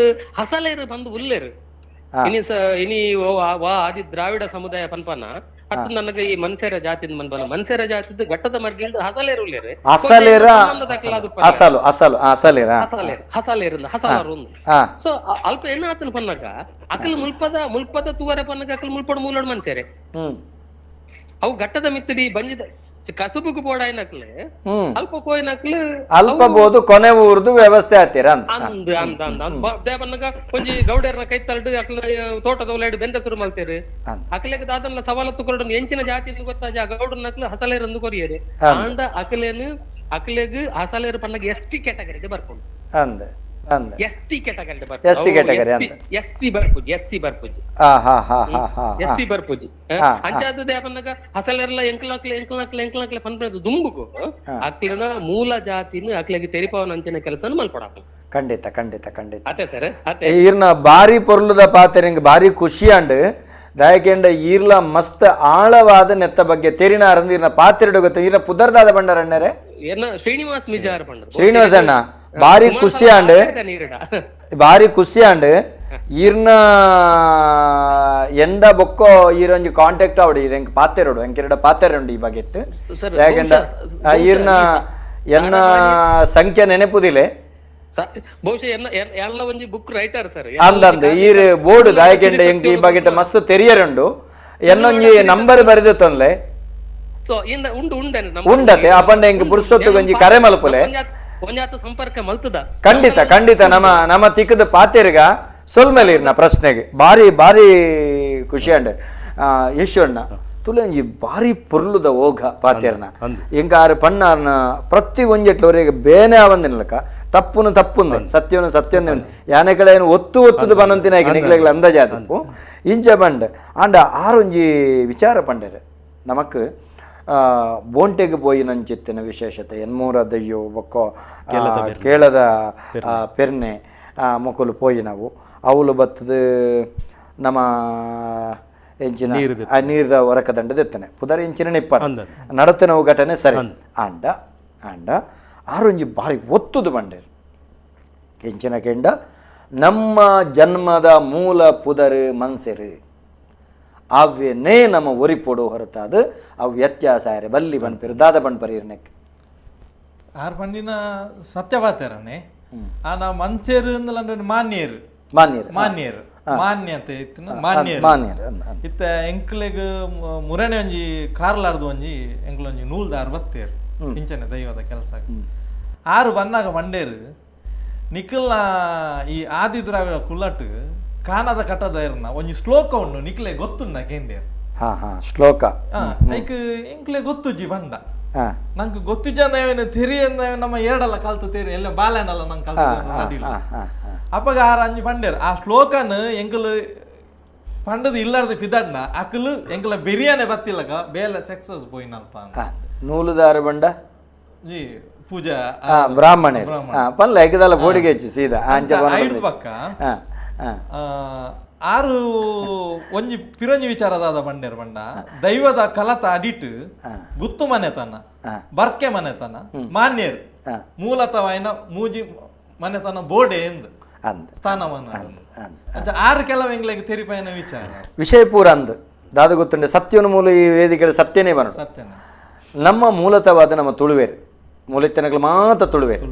ಹಸಲೇರು ಬಂದು ಉಲ್ಲೇರು ಇನಿ ಇನಿ ವಾ ಆದಿ ದ್ರಾವಿಡ ಸಮುದಾಯ ಪನ್ಪನ ಅತ್ತು ನನಗೆ ಈ ಮನ್ಸೇರ ಜಾತಿದ ಮನ್ಪನ ಮನ್ಸೇರ ಜಾತಿದ ಘಟ್ಟದ ಮರ್ಗಿಲ್ದು ಹಸಲೇರು ಉಲ್ಲೇರು ಹಸಲೇರ ಅಸಲು ಅಸಲು ಹಸಲೇರ ಹಸಲೇರು ಹಸಲೇರು ಹಸಲರು ಸೊ ಅಲ್ಪ ಏನ ಆತನ ಪನ್ನಾಗ ಅಕಲ್ ಮುಲ್ಪದ ಮುಲ್ಪದ ತೂವರೆ ಪನ್ನಾಗ ಅಕಲ್ ಮುಲ್ಪಡ ಮೂಲಡ್ ಮನ್ಸೇರೆ ಅವು ಘಟ್ಟದ ಮಿತ್ತಡಿ ಬಂಜಿದ ಕಸುಬುಗು ಬೋಡಾಯ್ನಕ್ಲೆ ಅಲ್ಪ ಪೋಯ್ನಕ್ಲೆ ಅಲ್ಪ ಬೋದು ಕೊನೆ ಊರ್ದು ವ್ಯವಸ್ಥೆ ಆತೀರ ಅಂದ್ ಅಂದ್ ಅಂದ್ ಅಂದ್ ದೇವನ್ನಗ ಒಂಜಿ ಗೌಡರ್ನ ಕೈ ತರಡು ಅಕ್ಲ ತೋಟದ ಒಳಗಡೆ ಬೆಂದ ಶುರು ಮಲ್ತೇರು ಅಕ್ಲೆಗ್ ದಾದನ್ನ ಸವಾಲತ್ತು ಕೊರಡು ಎಂಚಿನ ಜಾತಿ ಗೊತ್ತಾಜ ಗೌಡರ್ನಕ್ಲು ಹಸಲೇರಂದು ಕೊರಿಯರು ಆಂಡ ಅಕ್ಲೇನು ಅಕ್ಲೆಗ್ ಹಸಲೇರು ಪನ್ನಗ ಎಸ್ ಟಿ ಕ್ಯಾಟಗರಿಗೆ ಬರ್ಕೊಂಡು ಅಂದ್ ಅಂದ್ S T category S T category ಅಂತ ಎಸ್ ಸಿ ಬರ್ಪುಜಿ ಎಸ್ ಸಿ ಬರ್ಪುಜಿ ಎಸ್ ಸಿ ಬರ್ಪುಜಿ ಅಂಚಾದ ದೇವನ್ನಗ ಹಸಲೆರ್ಲ ಎಂಕ್ಲಾಕ್ಲೆ ಎಂಕ್ಲಾಕ್ಲೆ ಎಂಕ್ಲಾಕ್ಲೆ ಪನ್ಪದ ದುಂಬುಗು ಅಕ್ಲೆನ ಮೂಲ ಜಾತಿನ ಅಕ್ಲೆಗೆ ತೆರಿಪವನ ಅಂಚಿನ ಕೆಲಸನ ಮಲ್ಪಡ. ಖಂಡಿತ ಖಂಡಿತ ಖಂಡಿತ ಅತೆ ಸರ್ ಅತೆ ಈರ್ನ ಬಾರಿ ಪೊರ್ಲುದ ಪಾತೆರಿಂಗ್ ಬಾರಿ ಖುಷಿ ಅಂಡ್ ದಯಕೆಂಡ ಈರ್ಲ ಮಸ್ತ್ ಆಳವಾದ ನೆತ್ತ ಬಗ್ಗೆ ತೆರಿನಾರಂದು ಈರ್ನ ಪಾತೆರಡು ಗೊತ್ತ ಈರ್ನ ಪುದರ್ದಾದ ಬಂಡರಣ್ಣರೇ ಶ್ರೀನಿವಾಸ್ ಮಿಜಾರ್ ಬಂಡ ಶ್ರೀನಿವಾಸ್ ಅಣ್ಣ ಬಾರಿ ಖುಷಿ ಆಂಡ್ ಬಾರಿ ಖುಷಿ ಆಂಡ್ ಈರ್ನ ಎಂಡ ಬೊಕ್ಕೋ ಈರೊಂಜಿ ಕಾಂಟ್ಯಾಕ್ಟ್ ಆವಡು ಈರ್ ಎಂಕ್ ಪಾತೆರಡು ಎಂಕೆರಡ ಪಾತೆರಡು ಈ ಬಗೆಟ್ ಯಾಕೆಂಡ ಈರ್ನ ಎನ್ನ ಸಂಖ್ಯೆ ನೆನಪುದಿಲೆ ಬಹುಶಃ ಎಲ್ಲ ಒಂಜಿ book writer sir ಅಂದಂದು ಈರ್ ಬೋರ್ಡ್ ದಾಯಕೆಂಡ ಎಂಕ್ ಈ ಬಗೆಟ್ ಮಸ್ತ್ ತೆರಿಯರುಂಡು ಎನ್ನೊಂಜಿ ನಂಬರ್ ಬರೆದು ತಂದ್ಲೆ ಉಂಡತೆ ಅಪಂಡ ಎಂಕ್ ಪುರುಷೊತ್ತು ಒಂಜಿ ಕರೆ ಮಲ್ಪುಲೆ ಸಂಪರ್ಕ ಮಲ್ತದ. ಖಂಡಿತ ಖಂಡಿತ ನಮ್ಮ ನಮ್ಮ ತಿಕ್ಕದ ಪಾತೆರ್ಗ ಸೊಲ್ಮೇಲೆ ಇರ್ನ ಪ್ರಶ್ನೆಗೆ ಬಾರಿ ಬಾರಿ ಖುಷಿ ಅಂಡ್ ಯಶು ಅಣ್ಣ ತುಲಂಜಿ ಬಾರಿ ಪೊರ್ಲುದ ಓಘ ಪಾತೆರ್ನ ಎಂಕ ಆರು ಪಣ್ಣಾರ್ನ ಪ್ರತಿ ಒಂಜೆಟ್ಲವರೆಗೆ ಬೇನೆ ಆವಂದಿನಲಕ ತಪ್ಪುನು ತಪ್ಪುಂದು ಸತ್ಯನು ಸತ್ಯಂದ ಯಾನೆ ಕಡೆ ಏನು ಒತ್ತು ಒತ್ತುದು ಬನ್ನಂತಿನ ನಿಗ್ಲೆಗಳ ಅಂದಾಜಾದಪ್ಪು ಇಂಚ ಬಂಡ್ ಆಂಡ ಆರೊಂಜಿ ವಿಚಾರ ಪಂಡರೆ ನಮಕ್ ಬೋಂಟೆಗೆ ಪೋಯಿನಂಚಿತ್ತಿನ ವಿಶೇಷತೆ ಎನ್ಮೂರ ದಯ್ಯೋ ಬೊಕ್ಕೋ ಕೇಳದ ಪೆರ್ನೆ ಮೊಕಲು ಪೋಯಿನವು ಅವಳು ಬತ್ತದ ನಮ್ಮ ಎಂಚಿನ ನೀರ್ದ ಹೊರಕದಂಡದ ಎತ್ತನೆ ಪುದರ್ ಎಂಚಿನ ನಿಪ್ಪ ನಡತನವು ಘಟನೆ ಸರಿ ಆಂಡ ಆಂಡ ಆರೊಂಜಿ ಬಾರಿ ಒತ್ತುದು ಬಂಡೇರು ಎಂಚಿನ ಕೆಂಡ ನಮ್ಮ ಜನ್ಮದ ಮೂಲ ಪುದರ್ ಮನ್ಸೆರು ಅವ್ಯನೇ ನಮ್ಮ ಒರಿಪೊಡು ಹೊರತಾದ ಅವು ವ್ಯತ್ಯಾಸ ಆರೆ ಬಲ್ಲಿ ಬಣ್ಪೇರು ದಾದ ಬಣ್ಪರಿ ಇರ್ನೆಕ್ ಆರ್ ಪಂಡಿನ ಸತ್ಯವಾತರನೆ ಆ ನಾವು ಮನ್ಸೇರು ಅಂದಲ ಮಾನ್ಯರು ಮಾನ್ಯರು ಮಾನ್ಯರು ಮಾನ್ಯತೆ ಇತ್ತಿನ ಮಾನ್ಯರು ಮಾನ್ಯರು ಇತ್ತ ಎಂಕ್ಲೆಗ್ ಮುರಣೆ ಒಂಜಿ ಕಾರ್ಲಾರ್ದು ಒಂಜಿ ಎಂಕ್ಲೊಂಜಿ ನೂಲ್ದಾರ್ ಬತ್ತೇರು ಇಂಚನೆ ದೈವದ ಕೆಲಸ ಆರು ಬನ್ನಾಗ ಮಂಡೇರು ನಿಖಲ್ನ ಈ ಆದಿ ದ್ರಾವಿಡ ಕುಲ್ಲಟ್ಟು ಕಾನದ ಕಟ್ಟದ ಇರ್ನ ಒಂಜಿ ಶ್ಲೋಕ ಉಂಡು ನಿಕ್ಲೆ ಗೊತ್ತುಂಡ ಕೇಂದೇರು ಹಾ ಹಾ ಶ್ಲೋಕ ಐಕ್ ಎಂಕ್ಲೆ ಗೊತ್ತುಜ್ಜಿ ಬಂಡ ನಂಗೆ ಗೊತ್ತುಜ್ಜ ತೆರಿ ನಮ್ಮ ಎರಡಲ್ಲ ಕಲ್ತು ತೇರಿ ಎಲ್ಲ ಬಾಲೆನಲ್ಲ ನಂಗೆ ಕಲ್ತು ಅಪ್ಪಗ ಆರ ಅಂಜಿ ಪಂಡೇರು ಆ ಶ್ಲೋಕನ ಎಂಕಲು ಪಂಡದ ಇಲ್ಲಾರ್ದ ಪಿದಡ್ನ ಅಕಲು ಎಂಕಲ ಬಿರಿಯಾನಿ ಬತ್ತಿಲ್ಲಕ ಬೇಲೆ ಸಕ್ಸಸ್ ಪೋಯಿನಲ್ಪ ನೂಲುದಾರ ಬಂಡ ಜಿ ಪೂಜಾ ಬ್ರಾಹ್ಮಣ ಪಲ್ಲ ಐಕದಲ್ಲ ಬೋಡಿಗೆ ಹೆಚ್ಚಿ ಸೀದಾ ಐದು ಪಕ್ಕ ಆರು ಒಂಜಿ ಪಿರಂಜಿ ವಿಚಾರದಾದ ಬಂಡೇರ್ ಬಂಡ ದೈವದ ಕಲತ ಅಡಿಟ್ ಗುತ್ತು ಮನೆತನ, ಬರ್ಕೆ ಮನೆತನ, ಮಾನ್ಯರು ಮೂಲತವಾಯಿನ ಮೂಜಿ ಮನೆತನ ಬೋಡೆ ಎಂದು ಸ್ಥಾನಮಾನ. ಆರು ಕೆಲವು ಎಂಗ್ಲಿಗೆ ತೆರಿಪಾಯಿನ ವಿಚಾರ ವಿಷಯ ಪೂರ ಅಂದು ದಾದ ಗೊತ್ತುಂಡೆ ಸತ್ಯನ ಮೂಲ ಈ ವೇದಿಕೆ ಸತ್ಯನೇ ಬರೋಣ. ಸತ್ಯನೇ ನಮ್ಮ ಮೂಲತವಾದ ನಮ್ಮ ತುಳುವೇರು ಮೂಲತನಗಳು ಮಾತ್ರ ತುಳುವೇರು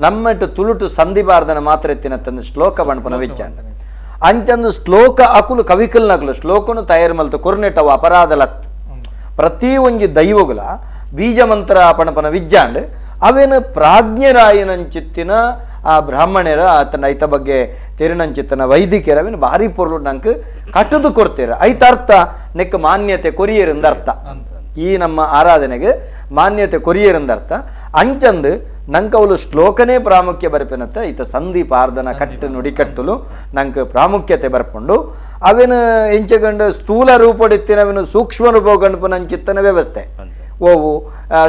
ನಮ್ಮಟ್ಟು ತುಳುಟು ಸಂಧಿಬಾರ್ದನ ಮಾತ್ರ ಎತ್ತಿನ ತಂದು ಶ್ಲೋಕ ಬಣ್ಪನ ವಿಚಾರ ಅಂಚಂದು ಶ್ಲೋಕ ಅಕುಲು ಕವಿಕಲ್ನಕುಲು ಶ್ಲೋಕನು ತಯಾರು ಮಲ್ತು ಕೊರ್ನೆಟವು ಅಪರಾಧ ಲತ್ ಪ್ರತಿ ಒಂಜಿ ದೈವಗುಲ ಬೀಜ ಮಂತ್ರ ಪಣಪನ ವಿಜ್ಜಾಂಡ್ ಅವೇನು ಪ್ರಾಜ್ಞರಾಯನಂಚಿತ್ತಿನ ಆ ಬ್ರಾಹ್ಮಣರ ಆತನ ಐತ ಬಗ್ಗೆ ತೆರಿನಂಚಿತ್ತನ ವೈದಿಕರ ಅವೇನು ಭಾರಿ ಪೊರ್ಲು ನಂಗೆ ಕಟ್ಟದು ಕೊಡ್ತೀರ ಐತ ಅರ್ಥ ನೆಕ್ ಮಾನ್ಯತೆ ಕೊರಿಯರಿಂದ ಅರ್ಥ ಈ ನಮ್ಮ ಆರಾಧನೆಗೆ ಮಾನ್ಯತೆ ಕೊರಿಯರಿಂದ ಅರ್ಥ ಅಂಚಂದು ನಂಗೆ ಅವಳು ಶ್ಲೋಕನೇ ಪ್ರಾಮುಖ್ಯ ಬರ್ಪೇನತ್ತ ಈತ ಸಂಧಿ ಪಾರ್ದನ ಕಟ್ಟು ನುಡಿಕಟ್ಟಲು ನಂಗೆ ಪ್ರಾಮುಖ್ಯತೆ ಬರ್ಪುಂಡು ಅವೇನು ಎಂಚಗಂಡು ಸ್ಥೂಲ ರೂಪಡಿತ್ತಿನವೇನು ಸೂಕ್ಷ್ಮ ರೂಪ ಗಣಪನಂಚಿತ್ತನ ವ್ಯವಸ್ಥೆ ಓವು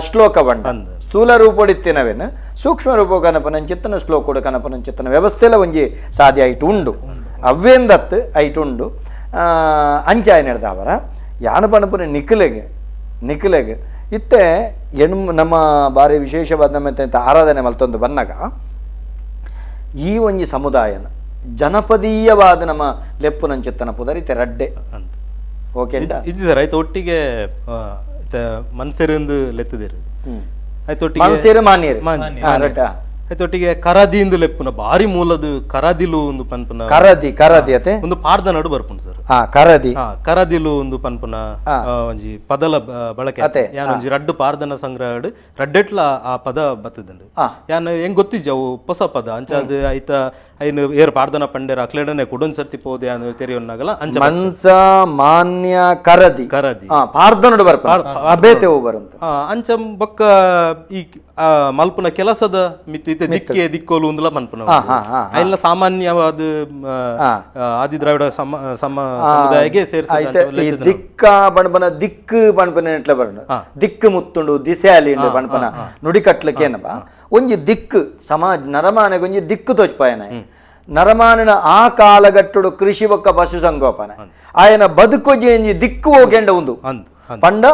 ಶ್ಲೋಕ ಬಂಡ ಸ್ಥೂಲ ರೂಪಡಿತ್ತಿನವೇನು ಸೂಕ್ಷ್ಮ ರೂಪ ಕನಪನಂಚಿತ್ತನ ಶ್ಲೋಕೋಡು ಕನಪನಂಚಿತ್ತನ ವ್ಯವಸ್ಥೆಲ ಒಂಜಿ ಸಾಧ್ಯ ಐಟು ಉಂಡು ಅವ್ವೇಂದತ್ತು ಐಟು ಉಂಡು ಅಂಚಾಯ ನಡೆದವರ ಯಾನ ಪಣಪುನ ನಿಖಲೆಗೆ ನಿಖಲೆಗೆ ಇತ್ತೆ ಹೆಣ್ಣು ನಮ್ಮ ಭಾರಿ ವಿಶೇಷವಾದ ನಮ್ಮ ಆರಾಧನೆ ಮಲ್ತೊಂದು ಬನ್ನಾಗ ಈ ಒಂಜಿ ಸಮುದಾಯನ ಜನಪದೀಯವಾದ ನಮ್ಮ ಲೆಪ್ಪುನಂಚಿತ್ತನ ಪುದರ್ ಇತ್ತೆ ರಡ್ಡೆ ಓಕೆ ಇಜ್ಜಿ ಸರ್ ಆಯ್ತು ಒಟ್ಟಿಗೆ ಮನ್ಸೆರಿಂದು ಲೆತ್ತಿದಿರು ಆಯ್ತು ಒಟ್ಟಿಗೆ ಮನ್ಸೇರು ಮಾನ್ಯರು ಆಯ್ತು ಒಟ್ಟಿಗೆ ಕರದಿ ಇಂದು ಲೆಪ್ಪುನ ಭಾರಿ ಮೂಲದು ಕರದಿಲು ಒಂದು ಪನ್ಪುನ ಕರದಿ ಕರದಿ ಅತೆ ಒಂದು ಪಾರ್ದ ನಡು ಬರ್ಪುಂಡು ಸರ್ ಕರದಿ ಕರದಿಲು ಒಂದು ಪನ್ಪುನ ಒಂಜಿ ಪದಲ ಬಳಕೆ ಯಾನ್ ಒಂಜಿ ರಡ್ಡು ಪಾರ್ದನ ಸಂಗ್ರಹ ರಡ್ಡೆಟ್ಲ ಆ ಪದ ಬತ್ತದಂಡು ಯಾನ್ ಹೆಂಗ್ ಗೊತ್ತಿಜ್ಜ ಅವು ಹೊಸ ಪದ ಅಂಚಾದ ಐತ ಐನು ಏರ್ ಪಾರ್ದನ ಪಂಡೇರ ಅಕ್ಲೆಡನೆ ಕುಡೊಂದ್ ಸರ್ತಿ ಪೋದೆ ಯಾನ್ ತೆರಿಯೊನ್ನಾಗಲ ಅಂಚ ಮನ್ಸ ಮಾನ್ಯ ಕರದಿ ಕರದಿ ಪಾರ್ದನಡು ಬರ್ಪ ಅಬೇತೆ ಬರಂತ ಅಂಚ ಬೊಕ್ಕ ಈ ಮಲ್ಪುನ ಕೆಲಸದ ಮಿತಿ ದಿಕ್ಕೆ ದಿಕ್ಕೋಲು ಒಂದುಲ ಮನ್ಪುನ ಐಲ್ಲ ಸಾಮಾನ್ಯವಾದ ಆದಿ ದ್ರಾವಿಡ ಸಮುದಾಯಕ್ಕೆ ಸೇರಿಸಿ ದಿಕ್ಕ ಬಣ್ಪನ ದಿಕ್ಕು ಪಣ್ಪನ ಎಟ್ಲ ಬರಣ ದಿಕ್ಕು ಮುತ್ತುಂಡು ದಿಸೆ ಅಲಿಂಡು ಪಣ್ಪನ ನುಡಿಕಟ್ಲಕ್ಕೆ ಏನಪ್ಪ ಒಂಜಿ ದಿಕ್ಕು ಸಮಾಜ ನರಮಾನೆಗೆ ಒಂಜಿ ದಿಕ್ಕು ತೋಚ್ಪಾಯನ ನರಮಾನನ ಆ ಕಾಲಗಟ್ಟುಡು ಕೃಷಿ ಬೊಕ್ಕ ಪಶು ಸಂಗೋಪನೆ ಆಯನ ಬದುಕೊಜಿ ಒಂಜಿ ದಿಕ್ಕು ಹೋಗೆಂಡ ಒಂದು ಪಂಡ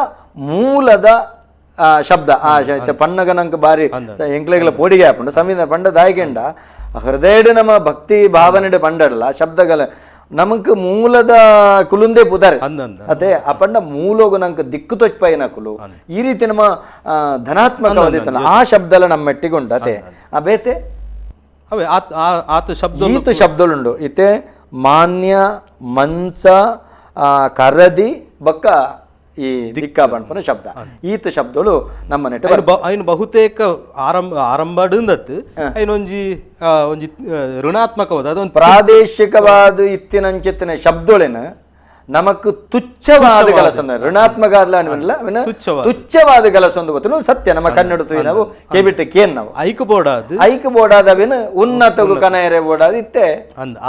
ಮೂಲದ ಶಬ್ದ ಆ ಪಣ್ಣಗ ನಂಗೆ ಬಾರಿ ಎಂಕ್ಲೆಗಳ ಪೋಡಿಗೆ ಹಾಪುಂಡು ಸಂವಿಧಾನ ಪಂಡ ದಾಯಕೆಂಡ ಹೃದಯಡು ನಮ್ಮ ಭಕ್ತಿ ಭಾವನೆಡು ಪಂಡಡಲ ಶಬ್ದಗಳ ನಮಕ್ ಮೂಲದ ಕುಲುಂದೇ ಪುದಾರೆ ಅದೇ ಆ ಪಂಡ ಮೂಲೋಗು ನಂಗೆ ದಿಕ್ಕು ತೊಚ್ಪಾಯಿನ ಕುಲು ಈ ರೀತಿ ನಮ್ಮ ಧನಾತ್ಮಕವಾದಿತ್ತಲ್ಲ ಆ ಶಬ್ದಲ ನಮ್ಮ ಮೆಟ್ಟಿಗುಂಡು ಅದೇ ಆ ಬೇತೆ ಆತ ಶಬ್ದ ಈತ ಶಬ್ದಲುಂಡು ಇತ್ತೆ ಮಾನ್ಯ ಮನ್ಸ ಕರದಿ ಬಕ್ಕ ಈ ದಿಕ್ಕ ಪನ್ಪುನ ಶಬ್ದ ಈತ ಶಬ್ದಗಳು ನಮ್ಮ ನೆಟ್ಟ ಐನು ಬಹುತೇಕ ಆರಂಭದಿಂದತ್ತು ಐನೊಂಜಿ ಒಂಜಿ ಋಣಾತ್ಮಕವಾದ ಅದೊಂದು ಪ್ರಾದೇಶಿಕವಾದ ಇತ್ತಿನಂಚಿತ್ತಿನ ಶಬ್ದಗಳೇನು ನಮಕ್ ತುಚ್ಛವಾದ ಗಲಸೊಂದು ಋಣಾತ್ಮಕ ಆದ್ಲ ತುಚ್ಛವಾದ ಗಲಸೊಂದು ಗೊತ್ತು ಸತ್ಯ ನಮ್ಮ ಕನ್ನಡ ನಾವು ಕೇಬಿಟ್ಟು ಕೇನ್ ನಾವು ಐಕ್ ಬೋಡಾದ ಐಕ್ ಬೋಡಾದವೇನು ಉನ್ನತಗು ಕನಯರೆ ಬೋಡಾದ ಇತ್ತೆ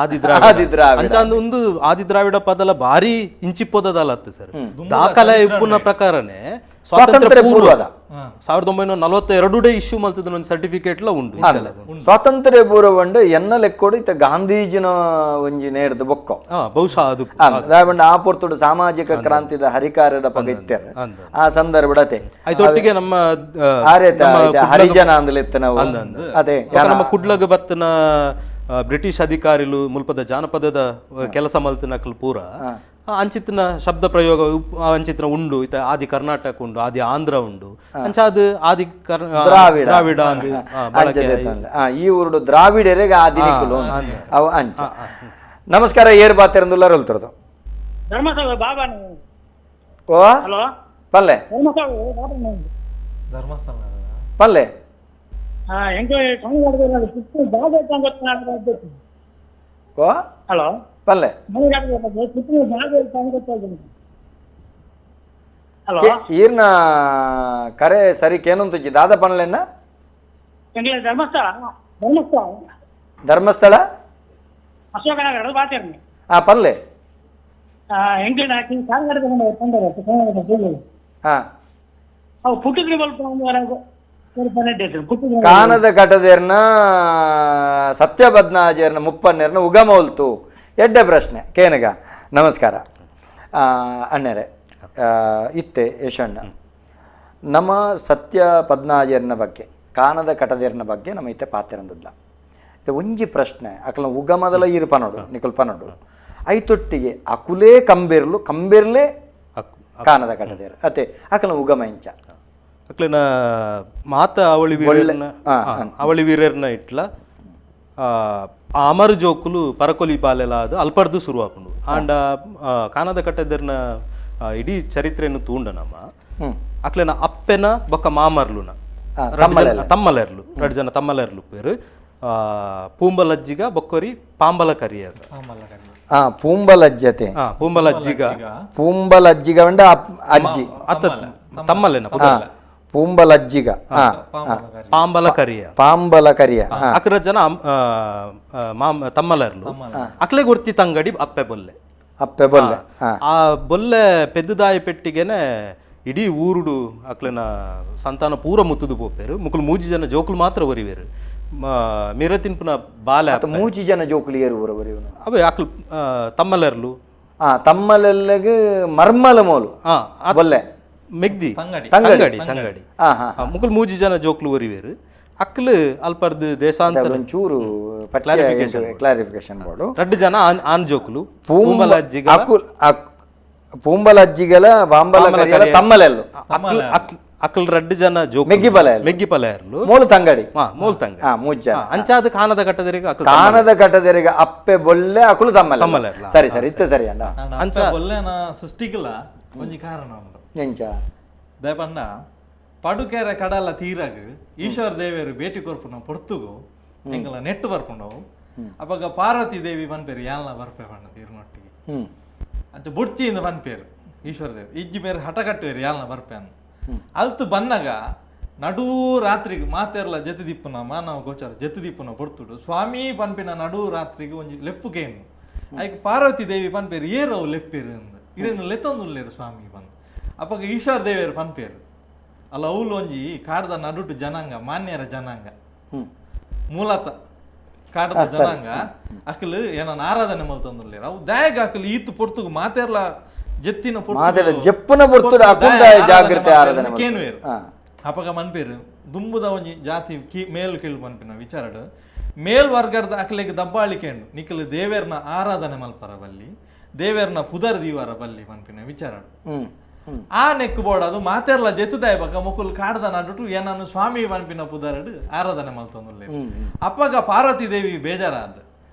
ಆದಿದ್ರಾವಿಡ ಒಂದು ಆದಿದ್ರಾವಿಡ ಪದಲ ಭಾರಿ ಇಂಚಿಪೋದಲ್ಲ ಸರ್ ದಾಖಲೆ ಇಪ್ಪುನ ಪ್ರಕಾರನೇ ಸ್ವಾತಂತ್ರ್ಯ ಪೂರ್ವದ 1942 ಇಶ್ಯೂ ಮಲ್ತದ ಒಂದು ಸರ್ಟಿಫಿಕೇಟ್ ಲ ಉಂಡು ಸ್ವಾತಂತ್ರ್ಯ ಪೂರ್ವ ಉಂಡು ಎನ್ನ ಲೆಕ್ಕೋಡು ಇತ್ತ ಗಾಂಧೀಜಿನ ಒಂಜಿ ನೇರ್ದು ಬೊಕ್ಕೊ ಬಹುಶಃ ಅದು ಆ ಪೊರ್ತುಡು ಸಾಮಾಜಿಕ ಕ್ರಾಂತಿದ ಹರಿಕಾರ್ಯದ ಪಗ ಇತ್ತಾರೆ ಆ ಸಂದರ್ಭಡತೆ ಐತೊಟ್ಟಿಗೆ ನಮ್ಮ ಹರಿಜನ ಅಂದಲೆತ್ತ ನಾವು ಅದೇ ನಮ್ಮ ಕುಡ್ಲಗ ಬತ್ತನ ಬ್ರಿಟಿಷ್ ಅಧಿಕಾರಿಲು ಮುಲ್ಪದ ಜಾನಪದದ ಕೆಲಸ ಮಲ್ತನಕಲ್ ಪೂರ ಅಂಚಿತನ ಶಬ್ದ ಪ್ರಯೋಗ ಅಂಚಿತನ ಉಂಡು ಇತ ಆದಿ ಕರ್ನಾಟಕ ಉಂಡು ಆದಿ ಆಂಧ್ರ ಉಂಡು ಅಂಚಾದ ಆದಿ ದ್ರಾವಿಡ ಈ ಊರುಡು ದ್ರಾವಿಡರಿಗೆ ಆದಿ ಅಂಚ. ನಮಸ್ಕಾರ ಏರ್ ಬಾತೆರಂದುಲ್ಲಾರ ಹೇಳ್ತಿರೋದು ಓ ಪಲ್ಲೆ ಧರ್ಮಸ್ಥಳ ಪಲ್ಲೆ ಓ ಹಲೋ ಪಲ್ಲೆ ಈರ್ನ ಕರೆ ಸರಿ ಕೇನೊಂತುಜ್ಜಿ ದಾದ ಪನ್ಲೆನ್ನ ಧರ್ಮಸ್ಥಳ ಧರ್ಮಸ್ಥಳ ಧರ್ಮಸ್ಥಳ ಆ ಪಲ್ಲೆ ಕಾನದ ಕಟದೇರ್ನ ಸತ್ಯಬದ್ನಾಜೇರ್ನ ಮುಪ್ಪನ್ನೇರ್ನ ಉಗಮ ಒಲ್ತು ಎಡ್ಡೆ ಪ್ರಶ್ನೆ ಕೇನಗ. ನಮಸ್ಕಾರ ಅಣ್ಣರೇ. ಇತ್ತೆ ಯಶಣ್ಣ, ನಮ್ಮ ಸತ್ಯ ಪದ್ನಾಜರ್ನ ಬಗ್ಗೆ, ಕಾನದ ಕಟದೇರ್ನ ಬಗ್ಗೆ ನಮ್ಮ ಇತ್ತೆ ಪಾತೆರಂದುಲ್ಲ. ಇದು ಒಂಜಿ ಪ್ರಶ್ನೆ ಅಕಲ ಉಗಮದಲ ಈರು ಪನೋಡು ನಿಕುಲ್ ಪನೋಡು ಐತೊಟ್ಟಿಗೆ ಅಕುಲೇ ಕಂಬೇರ್ಲು, ಕಂಬೇರ್ಲೇ ಕಾನದ ಕಟದೇರು ಅತೆ ಅಕಲ ಉಗಮ ಇಂಚ ಅಕ್ಲೆನ ಮಾತ ಅವಳಿ ವೀರರ್ನ ಅವಳಿ ವೀರರ್ನ ಇಟ್ಲ ಅಮರ್ ಜೋಕುಲು ಪರಕೊಲಿ ಬಾಲೆಲ ಅದು ಅಲ್ಪರ್ದು ಶುರು ಆಪುಂಡು. ಆಂಡ ಕಾನದ ಕಟ್ಟದರ್ನ ಇಡೀ ಚರಿತ್ರೆಯನ್ನು ತೂಂಡ ನಮ್ಮ ಅಕ್ಲೆನ ಅಪ್ಪೆನ ಬೊಕ್ಕ ಮಾಮರ್ಲುನ ತಮ್ಮಲೆರ್ಲು ರಡ್ಡು ಜನ ತಮ್ಮಲೆರ್ಲು ಪೇರು ಪೂಂಬಲಜ್ಜಿಗ ಬೊಕ್ಕೊರಿ ಪಾಂಬಲ ಕರಿಯದ ಪೂಂಬಲಜ್ಜತೆ ಪೂಂಬಲಜ್ಜಿಗ ಪೂಂಬಲಜ್ಜಿಗ ಅಜ್ಜಿ ತಮ್ಮಲೆನ ಪೂಂಬಲಜ್ಜಿಗ ಪಾಂಬಲ ಕರಿಯ ಪಾಂಬಲ ಕರಿಯ ಅಕ್ರ ಜನ ತಮ್ಮಲೆರ್ಲು ಅಕ್ಲೆ ಗೊರ್ತಿ ತಂಗಡಿ ಅಪ್ಪೆ ಬೊಲ್ಲೆ ಅಪ್ಪೆ ಬೊಲ್ಲೆ ಆ ಬೊಲ್ಲೆ ಪೆದ್ದುದಾಯಿ ಪೆಟ್ಟಿಗೆನೆ ಇಡೀ ಊರುಡು ಅಕ್ಲೆನ ಸಂತಾನ ಪೂರ ಮುತ್ತುದು ಪೋಪೇರು. ಮುಕುಲು ಮೂಜಿ ಜನ ಜೋಕುಲು ಮಾತ್ರ ಒರಿವೇರು. ಮಿರ ತಿನ್ಪುನ ಬಾಲೆ ಮೂಜಿ ಜನ ಜೋಕುಲು ಏರು ಊರ ಒರಿವನು ಅವೇ ಅಕ್ಲು ತಮ್ಮಲೆರ್ಲು ತಮ್ಮಲೆಲ್ಲಗೆ ಮರ್ಮಲ ಮೋಲು ಬೊಲ್ಲೆ ಮೆಗ್ದಿ ತಂಗಡಿ ತಂಗಡಿ ಮುಕುಲು ಮೂಜಿ ಜನ ಜೋಕುಲು ಒರಿವೇರು. ಅಕ್ಲು ಅಲ್ಪರ್ದು ದೇಶಾಂತರ ಒಂಚೂರು ಕ್ಲಾರಿಫಿಕೇಶನ್ ಬೋರ್ಡು. ರಡ್ಡು ಜನ ಆನ್ ಜೋಕುಲು ಪೂಂಬಲಜ್ಜಿಗ ಪೂಂಬಲಜ್ಜಿಗಲ ಬಾಂಬಲ ಕರಿಯಲ ತಮ್ಮಲೆಲ್ಲು ಅಕ್ಲ್ ರಡ್ಡು ಜನ ಜೋಕು ಮೆಗ್ಗಿ ಪಲೆ ಮೆಗ್ಗಿ ಪಲೆಯರ್ಲು ಮೂಲು ತಂಗಡಿ ಮೂಲು ತಂಗಡಿ ಮೂಜ್ ಜನ ಅಂಚಾದ ಕಾನದ ಕಟ್ಟದರಿಗೆ ಕಾನದ ಕಟ್ಟದರಿಗೆ ಅಪ್ಪೆ ಬೊಲ್ಲೆ ಅಕುಲು ತಮ್ಮಲೆ ತಮ್ಮಲೆರ್ಲ. ಸರಿ ಸರಿ ಇತ್ತೆ ಸರಿ ಅಣ್ಣ. ಅಂಚ ಬೊಲ್ಲೆನ ಸೃಷ್ಟಿಗಿಲ್ಲ ಒಂಜಿ ಕಾರಣ ಉಂಟು. ಎಂಚ ದಯಪಂಡ ಪಡುಕೆರೆ ಕಡಲ ತೀರಾಗ ಈಶ್ವರ ದೇವಿಯರು ಭೇಟಿ ಕೊರ್ಪುನ ಪೊರ್ತುಗು ಎಂಕಲ ನೆಟ್ಟು ಬರ್ಪುಂಡವು. ಅಪಗ ಪಾರ್ವತಿ ದೇವಿ ಪನ್ಪೇರು ಯಾನ್ಲ ಬರ್ಪೆ ಪಂಡ ತೀರ್ನೊಟ್ಟಿಗೆ ಅಂಚ ಬುಡ್ಚಿಯಿಂದ ಪನ್ಪೇರು ಈಶ್ವರ ದೇವಿ ಇಜ್ಜಿ ಬೇರೆ ಹಠ ಕಟ್ಟುವೇರು ಯಾಲ್ನ ಬರ್ಪೆ ಅಂದ್ ಅಲ್ತು ಬನ್ನಗ ನಡೂ ರಾತ್ರಿಗೆ ಮಾತೆರ್ಲ ಜತೆ ದಿಪ್ಪುನ ಮಾನವ ಗೋಚಾರ ಜತೆ ದಿಪ್ಪುನ ಪೊರ್ತುಡು ಸ್ವಾಮಿ ಪನ್ಪಿನ ನಡೂ ರಾತ್ರಿಗೆ ಒಂಜಿ ಲೆಪ್ಪು ಕೇನು ಐಕ್ ಪಾರ್ವತಿ ದೇವಿ ಪನ್ಪೇರು ಏರು ಅವು ಲೆಪ್ಪೇರು ಅಂದ್ ಇರೇನು ಲೆತ್ತೊಂದುಲ್ಲೇರು ಸ್ವಾಮಿ ಬಂದು. ಅಪಗ ಈಶ್ವರ ದೇವಿಯರು ಪನ್ಪೇರು ಅಲ್ಲ ಅವ್ಲು ಒಂಜಿ ಕಾಡ್ದ ನಡುಟು ಜನಾಂಗ ಮಾನ್ಯರ ಜನಾಂಗ ಮೂಲತ ಕಾಡದ ಜನಾಂಗ ಅಕ್ಲು ಏನ ಆರಾಧನೆ ಮಲ್ತೊಂದುಲ್ಲೇರು ಅವು ದಾಯಗ ಅಕ್ಲು ಈತು ಪೊರ್ತುಗು ಮಾತೆರ್ಲ ಜೆತ್ತಿನ ಪೊರ್ತು ಜೆಪ್ಪುನ ಪೊರ್ತುಡು ಜಾಗೃತಿ ಆರಾಧನೆ ಕೇನುವೇರು. ಅಪಗ ಮನ್ಪೇರು ದುಂಬುದ ಒಂಜಿ ಜಾತಿ ಕಿ ಮೇಲ್ ಕೀಳು ಮನ್ಪಿನ ವಿಚಾರಡು ಮೇಲ್ ವರ್ಗದ ಅಕ್ಲೆಗ್ ದಬ್ಬಾಳಿಕೆಂಡು ನಿಖಲು ದೇವೇರ್ನ ಆರಾಧನೆ ಮಲ್ಪರ ಬಲ್ಲಿ ದೇವೇರ್ನ ಪುದರ್ ದೀವರ ಬಲ್ಲಿ ಮನ್ಪಿನ ವಿಚಾರಡು ಆ ನೆಕ್ಕು ಬೋರ್ಡ್ ಅದು ಮಾತೆರ್ಲ ಜೆತ್ತುದಾಯ ಬಕ್ಕ ಮುಕುಲ್ ಕಾಡ್ದ ನಡುಟು ಏನನ್ನು ಸ್ವಾಮಿ ಮನ್ಪಿನ ಪುದರಡು ಆರಾಧನೆ ಮಲ್ತೊಂದುಲ್ಲೇರು. ಅಪ್ಪಗ ಪಾರ್ವತಿ ದೇವಿ ಬೇಜಾರಾದ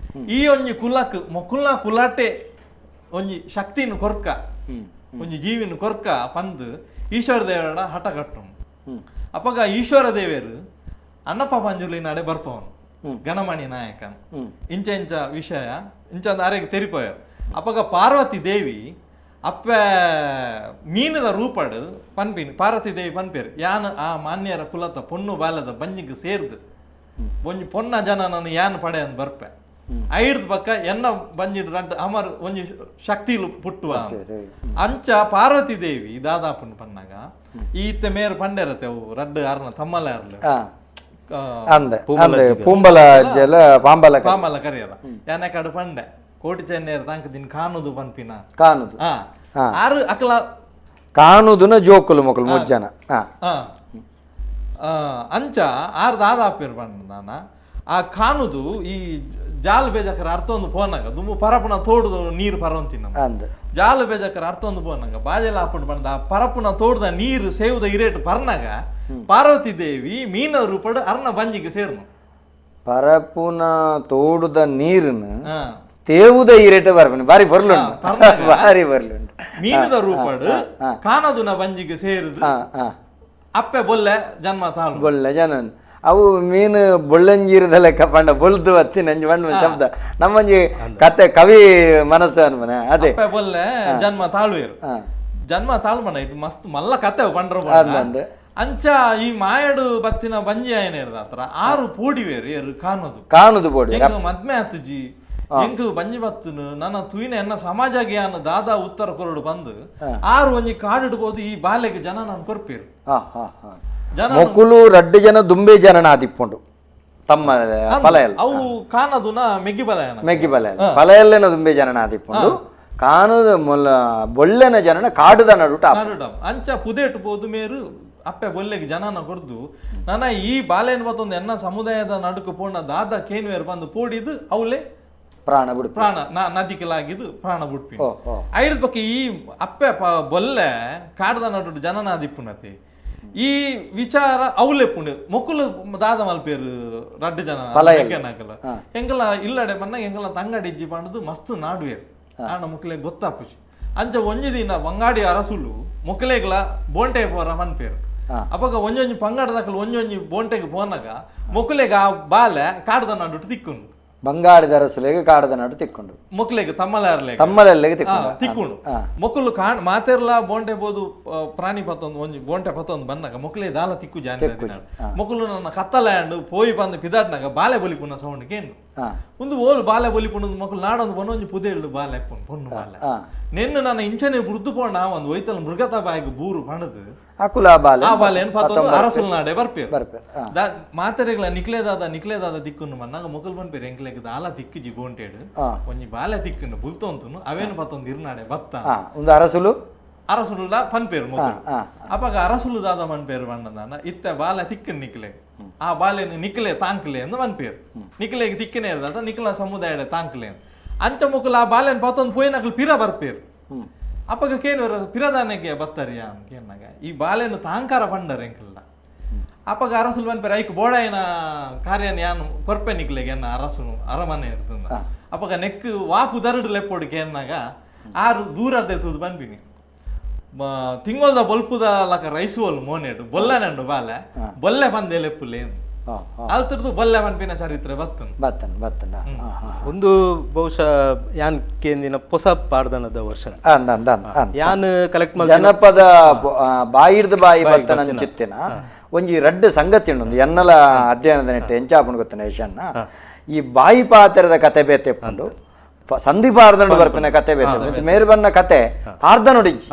ಈ ಒಂಜಿ ಕುಲಕ್ ಮೊಕುಲ್ನ ಕುಲಾಟೆ ಒಂಜಿ ಶಕ್ತಿನ ಕೊರ್ಕ ಒಂಜಿ ಜೀವಿನ ಕೊರ್ಕ ಪಂದು ಈಶ್ವರ ದೇವರ ಹಠ ಕಟ್ಟು. ಅಪ್ಪಗ ಈಶ್ವರ ದೇವರು ಅಣ್ಣಪ್ಪ ಪಂಜುರ್ಲಿ ನಾಡೆ ಬರ್ಪವನು ಗಣಮಣಿ ನಾಯಕ ಇಂಚ ಇಂಚ ವಿಷಯ ಇಂಚ ಅರೆಗೆ ತೆರಿಪೋಯ. ಅಪ್ಪಗ ಪಾರ್ವತಿ ದೇವಿ ಅಪ್ಪ ಮೀನದ ರೂಪಡು ಪನ್ಪಿನ್ ಪಾರ್ವತಿ ದೇವಿ ಪನ್ಪೇರು ಯಾನ್ ಆ ಮಾನ್ಯರ ಕುಲತ ಪೊಣ್ಣು ಬಾಲದ ಬಂಜಿಗೆ ಸೇರ್ದು ಒಂಜಿ ಪೊನ್ನ ಜನ ನಾನು ಯಾನ್ ಪಡೆ ಅಂದ್ ಬರ್ಪೆ ಐಡ್ದ ಪಕ್ಕ ಎನ್ನ ಬಂಜಿಡ್ ರಡ್ಡ್ ಅಮರ್ ಒಂಜಿ ಶಕ್ತಿಲು ಪುಟ್ಟುವ ಅಂಚ ಪಾರ್ವತಿ ದೇವಿ ದಾದಾಪುನ್ ಪನ್ನಾಗ ಈತ ಮೇರು ಪಂಡೆರತೆ ಅವು ರಡ್ಡು ಅರ್ನ ತಮ್ಮಲ ಅರ್ಲು ಪೂಂಬಲ ಜಲ ಪಾಂಬಲ ಪಾಂಬಲ ಕರಿಯಲ್ಲ ಯಾನೆ ಕಡು ಪಂಡೆ ಕೋಟಿ ಚೆನ್ನೇರು ತಾಂಕ ದಿನ ಕಾಣುದು ಪನ್ಪಿನ ಕಾಣುದು ಆರು ಅಕಲ ಕಾಣುದುನ ಜೋಕುಲು ಮೊಕಲು ಮುಜ್ಜನ ಅಂಚ ಆರು ದಾದಾಪಿರ್ ಪಂಡ ಆ ಕಾಣುದು ಈ ಜಾಲು ಬೇಜಕರ ಅರ್ಥೊಂದು ಪೋನಾಗ ದುಂಬು ಪರಪುನ ತೋಡುದು ನೀರು ಪರವಂತಿನ ಜಾಲು ಬೇಜಕರ ಅರ್ಥೊಂದು ಪೋನಾಗ ಬಾಜೆಲ ಹಾಪುಂಡು ಬಂದ ಆ ಪರಪುನ ತೋಡುದ ನೀರು ಸೇವುದ ಇರೇಟು ಪರ್ನಾಗ ಪಾರ್ವತಿ ದೇವಿ ಮೀನ ರೂಪಡು ಅರ್ನ ಬಂಜಿಗೆ ಸೇರ್ನು ಪರಪುನ ತೋಡುದ ನೀರನ್ನು ತೇವುದ ಇರೇಟು ಬರ್ಪುನ ಬಾರಿ ಬರ್ಲುಂಡು ಬಾರಿ ಬರ್ಲುಂಡು ಮೀನದ ರೂಪಡು ಕಾನದುನ ಬಂಜಿಗೆ ಸೇರುದು ಅಪ್ಪೆ ಬೊಲ್ಲೆ ಜನ್ಮ ತಾಳು ಬೊಲ್ಲೆ ಜನ ಅವು ಮೀನು ಬೊಳ್ಳಂಜೀರದ ಲೆಕ್ಕ ಪಂಡ ಬೊಲ್ದು ಅತ್ತಿ ನಂಜಿ ಪಂಡ ಶಬ್ದ ನಮ್ಮಂಜಿ ಕತೆ ಕವಿ ಮನಸ್ಸು ಅನ್ಮನೆ ಅದೇ ಬೊಲ್ಲೆ ಜನ್ಮ ತಾಳುವೇರು ಜನ್ಮ ತಾಳ್ಮನ ಇಟ್ಟು ಮಸ್ತ್ ಮಲ್ಲ ಕತೆ ಪಂಡ್ರ ಅಂಚ ಈ ಮಾಯಡು ಬತ್ತಿನ ಬಂಜಿ ಆಯನೇರ್ದ ಹತ್ರ ಆರು ಪೋಡಿವೇರು ಏರು ಕಾಣೋದು ಕಾಣುದು ಪೋಡಿ ಎಂಕ್ ಮದ್ಮೆ ಆತುಜಿ ಎಂಕ್ ಬಂಜಿ ಬತ್ತುನು ನನ್ನ ತುಯಿನ ಎನ್ನ ಸಮಾಜಗೆ ಯಾನು ದಾದಾ ಉತ್ತರ ಕೊರಡು ಬಂದು ಆರು ಒಂಜಿ ಕಾಡಿಡ್ಬೋದು ಈ ಬಾಲೆಗೆ ಜನ ನಾನು ಕೊರ್ಪೇರು ಮೊಕುಲು ರಡ್ಡು ಜನ ದುಂಬೆ ಜನನ ಆದಿಪ್ಪುಂಡು ತಮ್ಮ ಫಲಯಲ್ ಅವು ಕಾನದುನ ಮೆಗ್ಗಿ ಬಲಯನ ಮೆಗ್ಗಿ ಬಲಯ ಫಲಯಲ್ಲೇನ ದುಂಬೆ ಜನನ ಆದಿಪ್ಪುಂಡು ಕಾನದ ಮೊಲ ಬೊಳ್ಳೆನ ಜನನ ಕಾಡುದ ನಡುಟ ಅಂಚ ಪುದೇಟು ಪೋದು ಮೇರು ಅಪ್ಪೆ ಬೊಲ್ಲೆಗೆ ಜನನ ಕೊರ್ದು ನಾನ ಈ ಬಾಲೆನ್ ಬತ್ತೊಂದು ಎನ್ನ ಸಮುದಾಯದ ನಡುಕು ಪೋಣ ದಾದ ಕೇನ್ವೇರ್ ಬಂದು ಪೋಡಿದು ಅವಲೇ ಪ್ರಾಣ ಬಿಡು ಪ್ರಾಣ ನದಿಕಲಾಗಿದ್ದು ಪ್ರಾಣ ಬಿಡ್ಪಿ ಐದು ಪಕ್ಕ ಈ ಅಪ್ಪೆ ಬೊಲ್ಲೆ ಕಾಡದ ನಡು ಜನನಾದಿಪ್ಪುನತಿ ಈ ವಿಚಾರ ಅವಲೇ ಪುಣೆ ಮೊಕ್ಕಲು ದಾದ ಮಲ್ಪೇರು ರಡ್ಡು ಜನ ನಾಕಲ ಎಂಗಲ ಇಲ್ಲಡೆ ಮನ್ನ ಎಂಗಲ ತಂಗಡಿ ಇಜ್ಜಿ ಪಂಡದು ಮಸ್ತ್ ನಾಡುವೇರು ಆಣ ಮುಕ್ಲೆ ಗೊತ್ತಾಪುಜಿ ಅಂಚ ಒಂಜಿ ದಿನ ಬಂಗಾಡಿ ಅರಸುಲು ಮೊಕ್ಕಲೆಗ್ಲ ಬೋಂಟೆ ಪೋರ ಮನ್ಪೇರು ಅಪಗ ಒಂಜೊಂಜಿ ಪಂಗಡದಕಲು ಒಂಜೊಂಜಿ ಬೋಂಟೆಗೆ ಪೋನಾಗ ಮೊಕ್ಕಲೆಗ ಆ ಬಾಲೆ ಕಾಡದ ನಡುಟು ತಿಕ್ಕುಂಡು ಬಂಗಾಳದ ಅರಸುಲೆಗೆ ಕಾಡದ ನಡು ತಿಕ್ಕೊಂಡು ಮೊಕ್ಕಲೆಗೆ ತಮ್ಮಲಾರ್ಲೆ ತಮ್ಮಲಲ್ಲಿಗೆ ತಿಕ್ಕೊಂಡು ಮೊಕ್ಕಲು ಕಾಣ್ ಮಾತೆರ್ಲ ಬೋಂಟೆ ಬೋದು ಪ್ರಾಣಿ ಪತ್ತೊಂದು ಒಂಜಿ ಬೋಂಟೆ ಪತ್ತೊಂದು ಬಂದಾಗ ಮೊಕ್ಕಲೆ ದಾಲ ತಿಕ್ಕು ಜಾನಿ ಮೊಕ್ಕಲು ನನ್ನ ಕತ್ತಲ ಪೋಯಿ ಬಂದು ಪಿದಾಡ್ನಾಗ ಬಾಲೆ ಬೊಲಿಪುನ ಸೌಂಡ್ ಕೇನು ಒಂದು ಓಲು ಬಾಲೆ ಬೊಲಿಪುನ ಮೊಕ್ಕಲು ನಾಡೊಂದು ಬನ್ನೊಂಜಿ ಪುದೇಳು ಬಾಲೆ ಪೊನ್ನು ಬಾಲೆ ನಿನ್ನ ನನ್ನ ಇಂಚನೆ ಬುರ್ದು ಪೋಣ ಒಂದು ಒಯ್ತಲ್ ಮೃಗತ ಬಾಯಿಗೆ ಬೂರು ಪಣದು ಅಕುಲ ಬಾಲೆ ಆ ಬಾಲೆ ಪತ್ತೊಂದು ಅರಸುಲ್ ನಾಡೆ ಬರ್ಪೇರು ಮಾತೆರೆಗಳ ನಿಕ್ಲೇದಾದ ನಿಕ್ಲೇದಾದ ದಿಕ್ಕುನು ಮನ್ನಾಗ ಮೊಕಲ್ ಪನ್ಪೇರು ಎಂಕ್ಲೆಗ್ ದಾಲ ತಿಕ್ಕಿಜಿ ಬೋಂಟೇಡು ಒಂಜಿ ಬಾಲೆ ತಿಕ್ಕುನು ಬುಲ್ತೊಂತುನು ಅವೇನು ಪತ್ತೊಂದು ಇರ್ನಾಡೆ ಬತ್ತ ಒಂದು ಅರಸುಲು ಅರಸುಲ ಪನ್ಪೇರು ಮೊಕಲು ಅಪಗ ಅರಸುಲು ದಾದ ಮನ್ಪೇರು ಬಣ್ಣದಾನ ಇತ್ತ ಬಾಲೆ ತಿಕ್ಕನ್ ನಿಕ್ಲೆ ಆ ಬಾಲೆನ ನಿಕ್ಲೆ ತಾಂಕ್ಲೆ ಎಂದು ಮನ್ಪೇರು ನಿಕ್ಲೆಗ್ ತಿಕ್ಕನೆ ಇರ್ದಾದ ನಿಕ್ಲ ಸಮುದಾಯದ ತಾಂಕ್ಲೆ ಅಂಚ ಮೊಕಲು ಆ ಬಾಲೆನ್ ಪತ್ತೊಂದು ಪೋಯಿನಕ್ಲು ಪಿರ ಬರ್ಪೇರು ಅಪ್ಪಗ ಕೇನು ಪಿರದಾನೆಗೆ ಬತ್ತರಿಯಾ ಕೇನಾಗ ಈ ಬಾಲೆನು ತಾಂಕಾರ ಪಂಡರ್ ಎಂಕಲ್ಲ ಅಪ್ಪಗ ಅರಸುಲು ಪನ್ಪೇರು ಐಕ್ ಬೋಡಾಯಿನ ಕಾರ್ಯನ ಯಾನು ಕೊರ್ಪೆ ನಿಕ್ಲೆಗೆ ಎನ್ನ ಅರಸುನು ಅರಮನೆ ಇರ್ತದ ಅಪ್ಪಗ ನೆಕ್ ವಾಪು ದರಡು ಲೆಪ್ಪೋಡು ಕೇನ್ನಾಗ ಆರು ದೂರರ್ದೆ ತೂದು ಬನ್ಪಿನಿ ತಿಂಗೊಲ್ದ ಬೊಲ್ಪುದ ಲಕ ರೈಸುವಲ್ ಮೋನೆಡು ಬೊಲ್ಲೆನಂಡು ಬಾಲೆ ಬೊಲ್ಲೆ ಪಂದೆ ಲೆಪ್ಪುಲೆ ಅಲ್ತರ್ದು ಬೊಲ್ಲೆ ಪನ್ಪಿನ ಚರಿತ್ರೆ ಬತ್ತನ್ ಬತ್ತನ್ ಬತ್ತನ್ ಒಂದು ಬಹುಶಃ ಯಾನ್ ಕೇಂದಿನ ಹೊಸ ಪಾಡ್ದನದ ವರ್ಷ ಯಾನ್ ಕಲೆಕ್ಟ್ ಜನಪದ ಬಾಯಿರ್ದ ಬಾಯಿ ಬತ್ತನ ಚಿತ್ತಿನ ಒಂಜಿ ರಡ್ಡು ಸಂಗತಿ ಉಂಡು ಎನ್ನಲ ಅಧ್ಯಯನದ ನೆಟ್ಟು ಎಂಚಾಪುಂಡು ಗೊತ್ತನ ಯಶನ್ನ ಈ ಬಾಯಿ ಪಾತ್ರದ ಕತೆ ಬೇತೆಪ್ಪುಂಡು ಸಂಧಿ ಪಾರ್ದನುಡು ಬರ್ಪಿನ ಕತೆ ಬೇತೆ ಮೇರು ಬನ್ನ ಕತೆ ಪಾರ್ದನುಡಿಜ್ಜಿ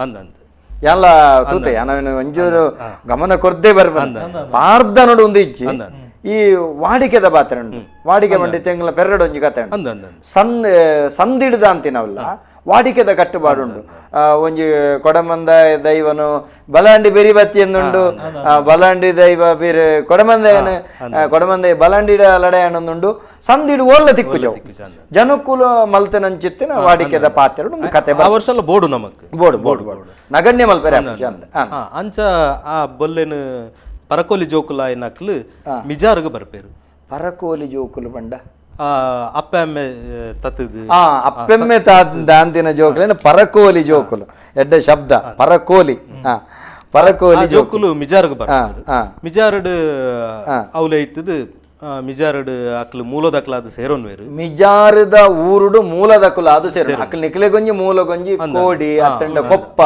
ಎಲ್ಲ ತೂತೆ ಯಾನವೇನು ಒಂಜೂರು ಗಮನ ಕೊರ್ದೇ ಬರ್ಬಂದ ಪಾರ್ದನುಡು ಒಂದು ಇಜ್ಜಿ ಈ ವಾಡಿಕೆದ ಪಾತ್ರೆ ಉಂಟು ವಾಡಿಕೆ ಬಂಡಿ ತೆಂಗ್ಲ ಪೆರಡು ಒಂಜಿ ಕತೆ ಉಂಟು ಸಂದಿಡ್ದ ಅಂತಿನವಲ್ಲ ವಾಡಿಕೆದ ಕಟ್ಟುಪಾಡು ಉಂಟು ಒಂಜಿ ಕೊಡಮಂದ ದೈವನು ಬಲಾಂಡಿ ಬೆರಿಬತ್ತಿ ಎಂದುಂಡು ಬಲಾಂಡಿ ದೈವ ಬೀರ್ ಕೊಡಮಂದಯನ ಕೊಡಮಂದ ಬಲಾಂಡಿ ಲಡೆಯಣ್ಣೊಂದುಂಡು ಸಂದಿಡು ಓಲ್ಲ ತಿಕ್ಕು ಜನಕ್ಕುಲ ಮಲ್ತನಂಚಿತ್ತಿನ ವಾಡಿಕೆದ ಪಾತ್ರೆ ಒಂದು ಕತೆ ವರ್ಷ ಬೋಡು ನಮಕ್ board board board ನಗಣ್ಯ ಮಲ್ಪೆರೆ ಅಂಚ ಆ ಬೊಲ್ಲೆನು ಪರಕೋಲಿ ಜೋಕುಲ ಏನಕ್ಲು ಮಿಜಾರ್ಗ್ ಬರ್ಪೇರು ಪರಕೋಲಿ ಜೋಕುಲು ಬಂಡ ಅಪ್ಪೆಮ್ಮೆ ತತ್ತದು ಅಪ್ಪೆಮ್ಮೆ ದಾಂತಿನ ಜೋಕುಲೇನ ಪರಕೋಲಿ ಜೋಕುಲು ಎಡ್ಡೆ ಶಬ್ದ ಪರಕೋಲಿ ಪರಕೋಲಿ ಜೋಕುಲು ಮಿಜಾರ್ಗ್ ಬರ್ಪೇರು ಮಿಜಾರ್ಡ್ ಅವಲೆ ಇತ್ತದು ಮಿಜಾರ್ಡ್ ಅಕ್ಲು ಮೂಲದಕ್ಲಾದ ಸೇರೋನ್ವೇರು ಮಿಜಾರದ ಊರುಡು ಮೂಲದಕ್ಕುಲಾದ ಸೇರು ಅಕ್ಲು ನಿಕ್ಲೆಗೊಂಜಿ ಮೂಲಗೊಂಜಿ ಕೋಡಿ ಅತ್ತಂಡ ಕೊಪ್ಪ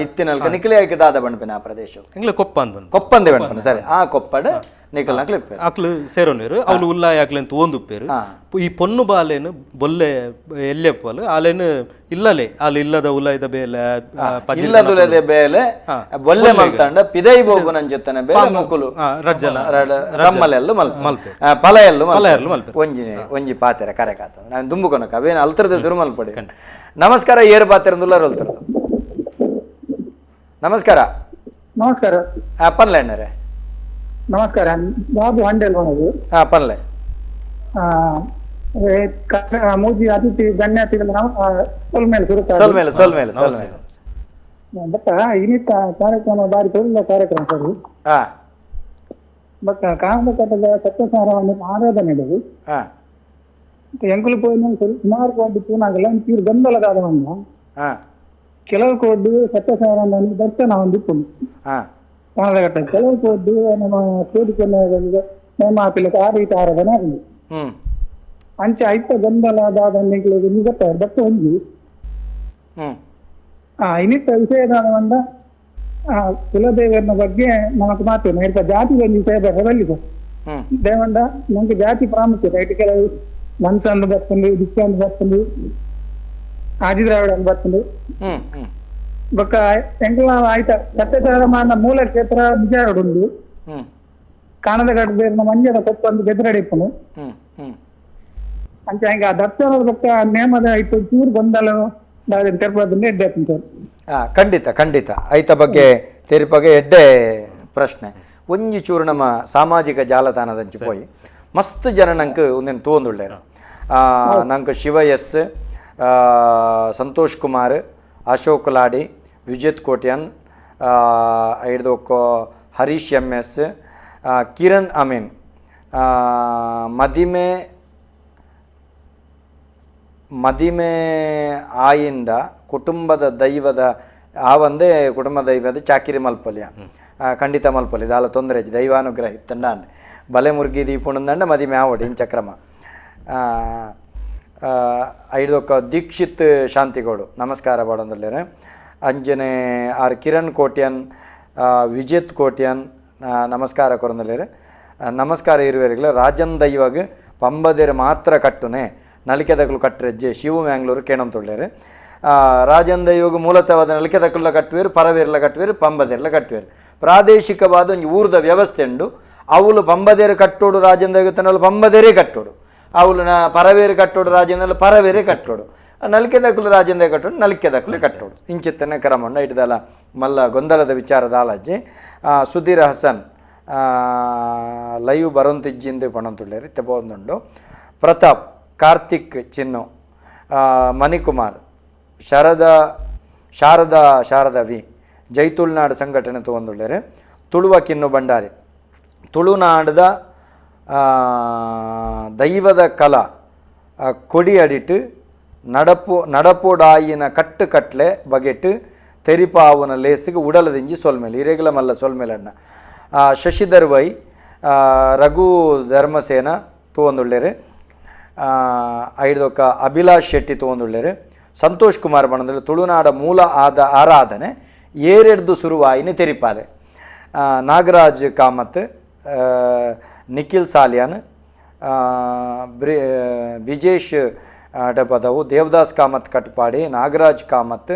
ಇತ್ತಿನಲ್ಕ ನಿಕ್ಲೆ ಆಯ್ಕೆ ದಾದ ಬಂಡ್ಪಿನ ಆ ಪ್ರದೇಶ ಎಂಗ್ಲೆ ಕೊಪ್ಪ ಅಂದ್ ಬಂದು ಕೊಪ್ಪಂದೆ ಬಂಡ್ಪನ ಸರಿ ಆ ಕೊಪ್ಪಡ ನಿಕಲ್ ಅಕ್ಲು ಅಕ್ಲು ಸೇರೋನ್ವೇರು ಅವಳು ಉಲ್ಲಾಯ ಅಕ್ಲೆನ್ ತೋಂದುಪ್ಪೇರು ಈ ಪೊನ್ನು ಬಾಲೇನು ಬೊಲ್ಲೆ ಎಲ್ಲೆಪ್ಪಲು ಆಲೇನು ಇಲ್ಲಲೆ ಅಲ್ಲಿ ಇಲ್ಲದ ಉಲ್ಲೈದ ಬೇಲೆ ಇಲ್ಲದುಲದೆ ಬೇಲೆ ಬೊಲ್ಲೆ ಮಲ್ತಾಂಡ ಪಿದೈ ಬೋಬು ನಂಜೊತ್ತನ ಬೇಲೆ ಮುಕುಲು ರಜ್ಜನ ರಮ್ಮಲೆಲ್ಲು ಮಲ್ಪೆ ಪಲಯಲ್ಲು ಪಲಯಲ್ಲು ಮಲ್ಪೆ ಒಂಜಿ ಒಂಜಿ ಪಾತೆರ ಕರೆ ಕಾತ ನಾನು ದುಂಬುಕೊನಕ ಅವೇನು ಅಲ್ತರದ ಸುರು ಮಲ್ಪಡಿ ನಮಸ್ಕಾರ ಏರು ಪಾತೆರ ದುಲ್ಲರ್ ಅಲ್ತರದು ನಮಸ್ಕಾರ ನಮಸ್ಕಾರ ಪನ್ಲೆ ಅಣ್ಣರೇ ನಮಸ್ಕಾರ ಬಾಬು ಹಂಡೆಲ್ ಪನ್ಲೆ ಮೂಜಿ ಅತಿಥಿ ಗಣ್ಯ ಸೊಲ್ಮೇಲೆ ಸೊಲ್ಮೇಲೆ ಸೊಲ್ಮೇಲೆ ಸೊಲ್ಮೇಲೆ ಬಟ್ ಇನ್ನಿತ ಕಾರ್ಯಕ್ರಮ ಬಾರಿ ತೊಂದರೆ ಕಾರ್ಯಕ್ರಮ ಸರ್ ಬಟ್ ಕಾಮಕಟ್ಟದ ಸತ್ಯಸಾರವನ್ನು ಆರಾಧನೆ ಇಡೋದು ಎಂಕುಲು ಪೋಯಿನ ಸುಮಾರು ಕೋಟಿ ಪೂನಾಗಲ್ಲ ಒಂಚೂರು ಗೊಂದಲದಾದ ಒಂದು ಕೆಲವು ಕೋಟಿ ಸತ್ಯಸಾರವನ್ನು ದರ್ಶನ ಹೊಂದಿತ್ತು ಕಾಮಕಟ್ಟ ಕೆಲವು ಕೋಟಿ ನಮ್ಮ ಕೋಟಿ ನೇಮ ಆ ರೀತಿ ಆರಾಧನೆ ಆಗಿದೆ ಅಂಚೆ ಐತ ಗೊಂದಲದಾದ ಗೊತ್ತ ಬಟ್ ಒಂಜಿ ಇನ್ನಿತ ವಿಷಯದ ಒಂದ ಕುಲದೇವರನ ಬಗ್ಗೆ ನಮಕ್ ಮಾತು ಇರ್ತ ಜಾತಿ ಒಂದು ವಿಷಯ ಬರಲಿದೆ ದೇವಂಡ ನಮ್ಗೆ ಜಾತಿ ಪ್ರಾಮುಖ್ಯತೆ ಐಟ್ ಕೆಲವು ಮನ್ಸಂದು ಬರ್ತಂದು ದಿಕ್ಕಂದು ಬರ್ತಂದು ಆದಿದ್ರಾವಿಡ ಅಂದ್ ಬರ್ತಂದು ಬೊಕ್ಕ ಎಂಕಲ ಆಯ್ತ ಸತ್ಯಸಾರಮಾನ ಮೂಲ ಕ್ಷೇತ್ರ ನಿಜಾರುಂಡು ಕಾಣದ ಕಟ್ಟದೇರ್ನ ಮಂಜದ ಕೊಪ್ಪಂದು ಬೆದರಡಿ ಇಪ್ಪನು. ಅಂಚ ಹಂಗೆ ಆ ದರ್ಶನದ ಬೊಕ್ಕ ನೇಮದ ಇತ್ತು ಚೂರು ಗೊಂದಲ ತೆರಪದನ್ನ ಎಡ್ಡೆ ಸರ್. ಖಂಡಿತ ಖಂಡಿತ ಐತ ಬಗ್ಗೆ ತೆರಿಪಾಗೆ ಎಡ್ಡೆ ಪ್ರಶ್ನೆ. ಒಂಜಿ ಚೂರು ನಮ್ಮ ಸಾಮಾಜಿಕ ಜಾಲತಾಣದಂಚಿ ಪೋಯಿ ಮಸ್ತ್ ಜನ ನಂಗೆ ಒಂದೇನು ತೂವೊಂದುಳ್ಳೇರು. ನಂಗೆ ಶಿವ ಎಸ್, ಸಂತೋಷ್ ಕುಮಾರ್, ಅಶೋಕ್ ಲಾಡಿ, ವಿಜಿತ್ ಕೋಟ್ಯಾನ್, ಐಡ್ದೊಕ್ಕ ಹರೀಶ್ ಎಮ್ ಎಸ್, ಕಿರಣ್ ಅಮೀನ್, ಮದಿಮೆ ಮದಿಮೆ ಆಯಿಂದ ಕುಟುಂಬದ ದೈವದ ಆ ಒಂದೇ ಕುಟುಂಬ ದೈವದ ಚಾಕಿರಿ ಮಲ್ಪೊಲಿಯ ಖಂಡಿತ ಮಲ್ಪೊಲಿ ದಾಲ ತೊಂದರೆ ದೈವಾನುಗ್ರಹ ಇತ್ತಂಡ ಬಲೆ ಮುರ್ಗಿ ದೀಪುಣಂದಂಡ ಮದಿಮೆ ಆವಡಿ ಇಂಚಕ್ರಮ. ಐದೊಕ್ಕ ದೀಕ್ಷಿತ್ ಶಾಂತಿಗೌಡು ನಮಸ್ಕಾರ ಬಾಡೊಂದುಲ್ಲೇರೆ. ಅಂಜನೆ ಆರ್ ಕಿರಣ್ ಕೋಟ್ಯನ್, ವಿಜಿತ್ ಕೋಟ್ಯನ್ ನಮಸ್ಕಾರ ಕೊರೊಂದುಲ್ಲೇರೆ. ನಮಸ್ಕಾರ ಇರುವರೆಗಳ ರಾಜನ್ ದೈವಾಗ ಪಂಬದೇರು ಮಾತ್ರ ಕಟ್ಟುನೆ ನಲಿಕೆದಕಲು ಕಟ್ಟರೆಜ್ಜೆ ಶಿವು ಮ್ಯಾಂಗ್ಳೂರು ಕೇಣಂತೊಳ್ಳೇರು. ರಾಜನ್ ದೈವಗ ಮೂಲತವಾದ ನಲಿಕೆದಕುಲ್ಲ ಕಟ್ಟುವೇರು, ಪರವೇರ್ಲ ಕಟ್ಟುವೇರು, ಪಂಬದೇರ್ಲ ಕಟ್ಟುವೇರು. ಪ್ರಾದೇಶಿಕವಾದ ಒಂಜಿ ಊರ್ದ ವ್ಯವಸ್ಥೆ ಉಂಡು. ಅವಳು ಪಂಬದೇರು ಕಟ್ಟೋಡು ರಾಜನ್ ದೈವ ತನ್ನಲು ಪಂಬದೇರೇ ಕಟ್ಟೋಡು, ಅವಳು ನ ಪರವೇರು ಕಟ್ಟೋಡು ರಾಜೇಂದ್ರ ಪರವೇರೇ ಕಟ್ಟೋಡು, ನಲಿಕೆದಕುಲು ರಾಜೇಂದ್ರ ಕಟ್ಟೋಡು ನಲಿಕೆದಕುಲು ಕಟ್ಟೋಡು. ಇಂಚಿತ್ತನೆ ಕ್ರಮಣ್ಣ ಇಡ್ದಲ್ಲ ಮಲ್ಲ ಗೊಂದಲದ ವಿಚಾರದ ಆಲಜ್ಜಿ. ಸುಧೀರ್ ಹಸನ್ ಲೈವ್ ಬರೋಂತಿಜ್ಜಿಂದು ಪಣಂತುಳ್ಳೇರು ತೆಬೋಂದುಂಡು. ಪ್ರತಾಪ್, ಕಾರ್ತಿಕ್ ಚಿನ್ನು, ಮಣಿಕುಮಾರ್, ಶಾರದಾ ಶಾರದಾ ಶಾರದಾ ವಿ, ಜೈತುಳ್ನಾಡು ಸಂಘಟನೆ ತಗೊಂಡುಳ್ಳೇರು. ತುಳುವ ಕಿನ್ನು ಭಂಡಾರಿ, ತುಳುನಾಡದ ದೈವದ ಕಲಾ ಕೊಡಿ ಅಡಿಟ್ಟು ನಡಪು ನಡಪೋಡಾಯಿನ ಕಟ್ಟು ಕಟ್ಲೆ ಬಗೆಟ್ಟು ತೆರಿಪಾವುನ ಲೇಸಿಗೆ ಉಡಲದಿಂಜಿ ಸೊಲ್ಮೇಲೆ ಇರೇಗಲ ಮಲ್ಲ ಸೊಲ್ಮೇಲಣ್ಣ. ಶಶಿಧರ್ ವೈ, ರಘು ಧರ್ಮಸೇನ ತೂವೊಂದುಳ್ಳೇರು. ಐದೊಕ್ಕ ಅಭಿಲಾಷ್ ಶೆಟ್ಟಿ ತೂವೊಂದುಳ್ಳೇರು. ಸಂತೋಷ್ ಕುಮಾರ್ ಬಣದಲ್ಲಿ ತುಳುನಾಡ ಮೂಲ ಆದ ಆರಾಧನೆ ಏರೆಡ್ದು ಸುರುವಾಯಿನ ತೆರಿಪಾಲೆ. ನಾಗರಾಜ್ ಕಾಮತ್, ನಿಖಿಲ್ ಸಾಲಿಯಾನ್, ಬಿಜೇಶ್ ಅಡಪದವು, ದೇವದಾಸ್ ಕಾಮತ್ ಕಟ್ಪಾಡಿ, ನಾಗರಾಜ್ ಕಾಮತ್,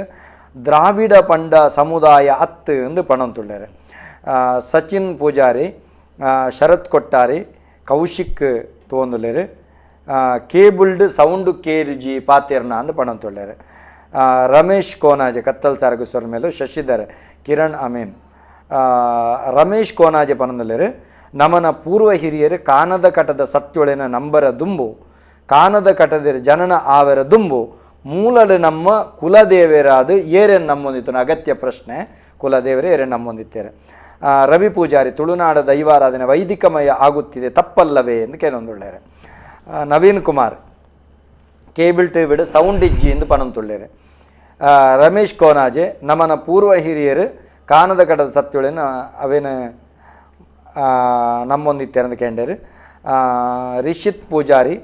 ದ್ರಾವಿಡ ಪಂಡ ಸಮುದಾಯ ಅತ್ತು ಎಂದು ಪಣಂತುಳ್ಳೇರು. ಸಚಿನ್ ಪೂಜಾರಿ, ಶರತ್ ಕೊಟ್ಟಾರಿ, ಕೌಶಿಕ್ ತೋಂದುಳ್ಳೇರು. ಕೇಬಲ್ಡ್ ಸೌಂಡು ಕೇರ್ಜಿ ಪಾತೇರ್ನ ಅಂದು ಪಣಂತುಳ್ಳೇರು. ರಮೇಶ್ ಕೋನಾಜೆ ಕತ್ತಲ್ ಸಾರಗು ಮೇಲು, ಶಶಿಧರ್, ಕಿರಣ್ ಅಮೀನ್. ರಮೇಶ್ ಕೋನಾಜೆ ಪಣಂದುಳ್ಳೇರು. ನಮನ ಪೂರ್ವ ಹಿರಿಯರು ಕಾನದ ಕಟದ ಸತ್ಯೊಳೆನ ನಂಬರ ದುಂಬು, ಕಾನದ ಕಟದ ಜನನ ಆವರ ದುಂಬು, ಮೂಲಡು ನಮ್ಮ ಕುಲದೇವರಾದ ಏರೇನು ನಮ್ಮೊಂದಿತ್ತು ಅಗತ್ಯ ಪ್ರಶ್ನೆ. ಕುಲದೇವರೇ ಏರೇನು ನಮ್ಮೊಂದಿತ್ತೇರೆ. ರವಿ ಪೂಜಾರಿ, ತುಳುನಾಡ ದೈವಾರಾಧನೆ ವೈದಿಕಮಯ ಆಗುತ್ತಿದೆ ತಪ್ಪಲ್ಲವೇ ಎಂದು ಕೇಳೊಂದುಳ್ಳೇರು. ನವೀನ್ ಕುಮಾರ್, ಕೇಬಲ್ ಟಿವಿಡ್ ಸೌಂಡ್ ಇಜ್ಜಿ ಎಂದು ಪಣಂತುಳ್ಳೇರು. ರಮೇಶ್ ಕೋನಾಜೆ, ನಮನ ಪೂರ್ವ ಹಿರಿಯರು ಕಾನದ ಕಟದ ಸತ್ಯೊಳೆನ ಅವೇನ ನಮ್ಮೊಂದಿತ್ತೇರೆಂದು ಕೇಂಡೇರು. ರಿಷಿತ್ ಪೂಜಾರಿ,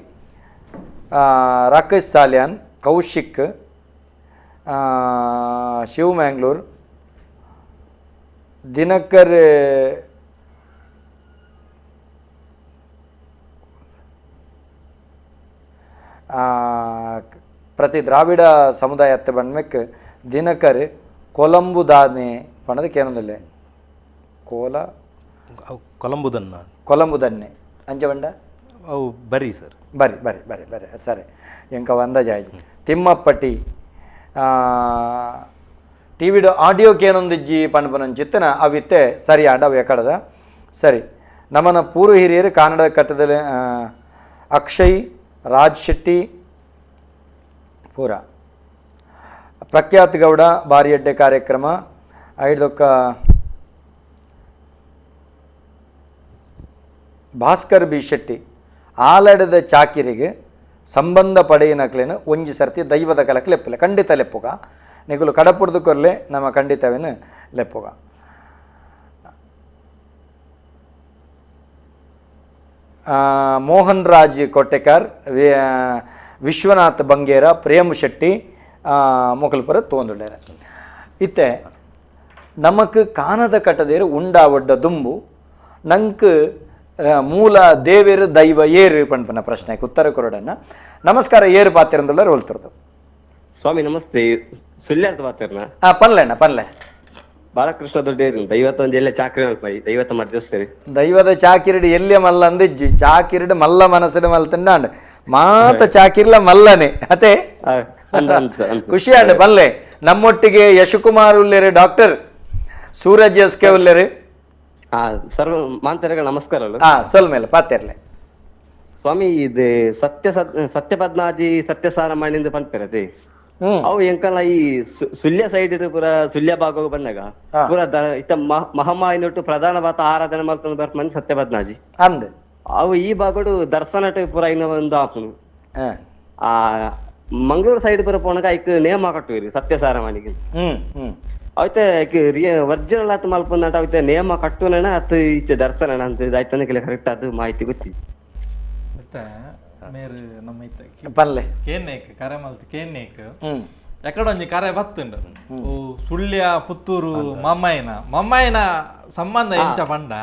ರಾಕೇಶ್ ಸಾಲಿಯಾನ್, ಕೌಶಿಕ್, ಶಿವ್ ಮ್ಯಾಂಗ್ಳೂರ್, ದಿನಕರ್ ಪ್ರತಿ ದ್ರಾವಿಡ ಸಮುದಾಯತ್ತೆ ಬಂದ್ಮೆಕ್ ದಿನಕರ್ ಕೊಲಂಬುದಾನೆ ಪಣದಕ್ಕೆ ಏನೊಂದಿಲ್ಲ ಕೋಲ ಕೊಲಂಬುದನ್ನ ಕೊಲಂಬುದನ್ನೆ ಅಂಚ ಬಂಡ ಅವು ಬರಿ ಸರ್ ಬರಿ ಬರಿ ಬರಿ ಬರಿ ಸರಿ ಎಂಕ ಅಂದಾಜಾಯಿ. ತಿಮ್ಮಪ್ಪಟಿ ಟಿ ವಿಡು ಆಡಿಯೋಕ್ಕೇನೊಂದಿಜ್ಜಿ ಪಣಪನಂಚಿತ್ತನ ಅವಿತ್ತೆ ಸರಿ ಆಂಡ ಅವು ಎಕಡದ ಸರಿ. ನಮ್ಮನ ಪೂರ್ವ ಹಿರಿಯರು ಕನ್ನಡ ಕಟ್ಟದಲ್ಲಿ ಅಕ್ಷಯ್ ರಾಜ್ ಶೆಟ್ಟಿ ಪೂರ ಪ್ರಖ್ಯಾತ್ ಗೌಡ ಬಾರಿ ಎಡ್ಡೆ ಕಾರ್ಯಕ್ರಮ. ಐದೊಕ್ಕ ಭಾಸ್ಕರ್ ಬಿ ಶೆಟ್ಟಿ, ಆಲಡದ ಚಾಕಿರಿಗೆ ಸಂಬಂಧ ಪಡೆಯಿನಕ್ಲೇನು ಒಂಜಿ ಸರ್ತಿ ದೈವದ ಕಲಕ್ಕೆ ಲೆಪ್ಪಲೆ ಖಂಡಿತ ಲೆಪ್ಪುಗ ನಿಗುಲು ಕಡಪುಡ್ದು ಕೊರ್ಲೆ ನಮ್ಮ ಖಂಡಿತವೇನು ಲೆಪ್ಪುಗ. ಮೋಹನ್ ರಾಜ್ ಕೊಟ್ಟೆಕಾರ್, ವಿಶ್ವನಾಥ್ ಬಂಗೇರ, ಪ್ರೇಮ್ ಶೆಟ್ಟಿ ಮೊಕಲ್ಪುರ ತೋಂದುಳ್ಳೇರು. ಇತ್ತೆ ನಮಕ್ ಕಾನದ ಕಟ್ಟದೇರು ಉಂಡಾವಡ್ಡ ದುಂಬು ನಂಕ್ ಮೂಲ ದೇವೇರು ದೈವ ಏರು ಪಣ್ಪನ ಪ್ರಶ್ನೆಗೆ ಉತ್ತರ ಕೊರಡನ್ನ. ನಮಸ್ಕಾರ, ಏರು ಪಾತಿರಂದುಳ್ಳರು ಹೋಲ್ತಿರೋದು. ಸ್ವಾಮಿ ನಮಸ್ತೆ, ಸುಳ್ಯಾರ್ದ ಪಾತಿರ್ನ? ಪನ್ಲೆ ಅಣ್ಣ ಪನ್ಲೆ. Balakrishna ದೊಡ್ಡ ದೈವತ್ತ ಒಂಜಿ ಎಲ್ಲ ಚಾಕ್ರಿ ಮಲ್ಪೈ ದೈವತ್ತ ಮಧ್ಯಸ್ಥರಿ ದೈವದ ಚಾಕಿರಿಡು ಎಲ್ಲಿಯ ಮಲ್ಲ ಅಂದಿಜ್ಜಿ ಚಾಕಿರಿಡು ಮಲ್ಲ ಮನಸ್ಸಿನ ಮಲ್ತಂಡ ಮಾತ ಚಾಕಿರ್ಲ ಮಲ್ಲನೆ ಅತೆ ಖುಷಿ ಆಂಡ್ ಬಲ್ಲೆ ನಮ್ಮೊಟ್ಟಿಗೆ ಯಶುಕುಮಾರ್ ಉಲ್ಲೇರು doctor Suraj S K ಉಲ್ಲೇರು sir ಮಾಂತರಗಳ ನಮಸ್ಕಾರ ಸೊಲ್ ಮೇಲೆ ಪಾತೆರ್ಲೆ ಸ್ವಾಮಿ ಇದು ಸತ್ಯ ಸತ್ಯ ಪದ್ನಾಜಿ ಸತ್ಯಸಾರ ಮಣ್ಣಿಂದ ಪನ್ಪೆರತೆ ಅವು ಎಂಕಲ್ಲ ಈ ಸುಳ್ಯ ಸೈಡ್ ಪೂರ ಸುಳ್ಯ ಭಾಗ ಬಂದಾಗ ಪೂರ ಇತ್ತ ಮಹಮಾಯಿನೊಟ್ಟು ಪ್ರಧಾನವಾದ ಆರಾಧನೆ ಮಲ್ತೊಂದು ಬರ್ಪಂದ್ ಸತ್ಯ ಪದ್ನಾಜಿ ಅಂದ್ ಅವು ಈ ಭಾಗಡು ದರ್ಶನ ಪೂರ ಇನ್ನ ಒಂದು ಆಪುನು ಆ ಮಂಗಳೂರು ಸೈಡ್ ಪೂರ ಪೋಣಗ ಐಕ್ ನೇಮ ಕಟ್ಟುವಿರಿ ಸತ್ಯಸಾರ ಮಣಿಗೆ ಅವತ್ತೆ ಒರಿಜಿನಲ್ ಆತ ಮಲ್ಪಂದಂಟ ಅವತ್ತೆ ನೇಮ ಕಟ್ಟುನ ಅತ್ ಈಚೆ ದರ್ಶನ ಅಂತ ಆಯ್ತಂದ್ರೆ ಕರೆಕ್ಟ್ ಅದು ಮಾಹಿತಿ ಗೊತ್ತಿ ಮೇರು ನಮ್ಮ ಇತ್ತ ಪಲ್ಲೆ ಕೇನೇಕ್ ಕರೆ ಮಲ್ತ್ ಕೇನೇಕ್ ಎಕಡೊಂಜಿ ಕರೆ ಬತ್ತುಂಡು ಸುಳ್ಯ ಪುತ್ತೂರು ಮಮ್ಮಾಯಿನ ಮಮ್ಮಾಯಿನ ಸಂಬಂಧ ಎಂಚ ಪಂಡ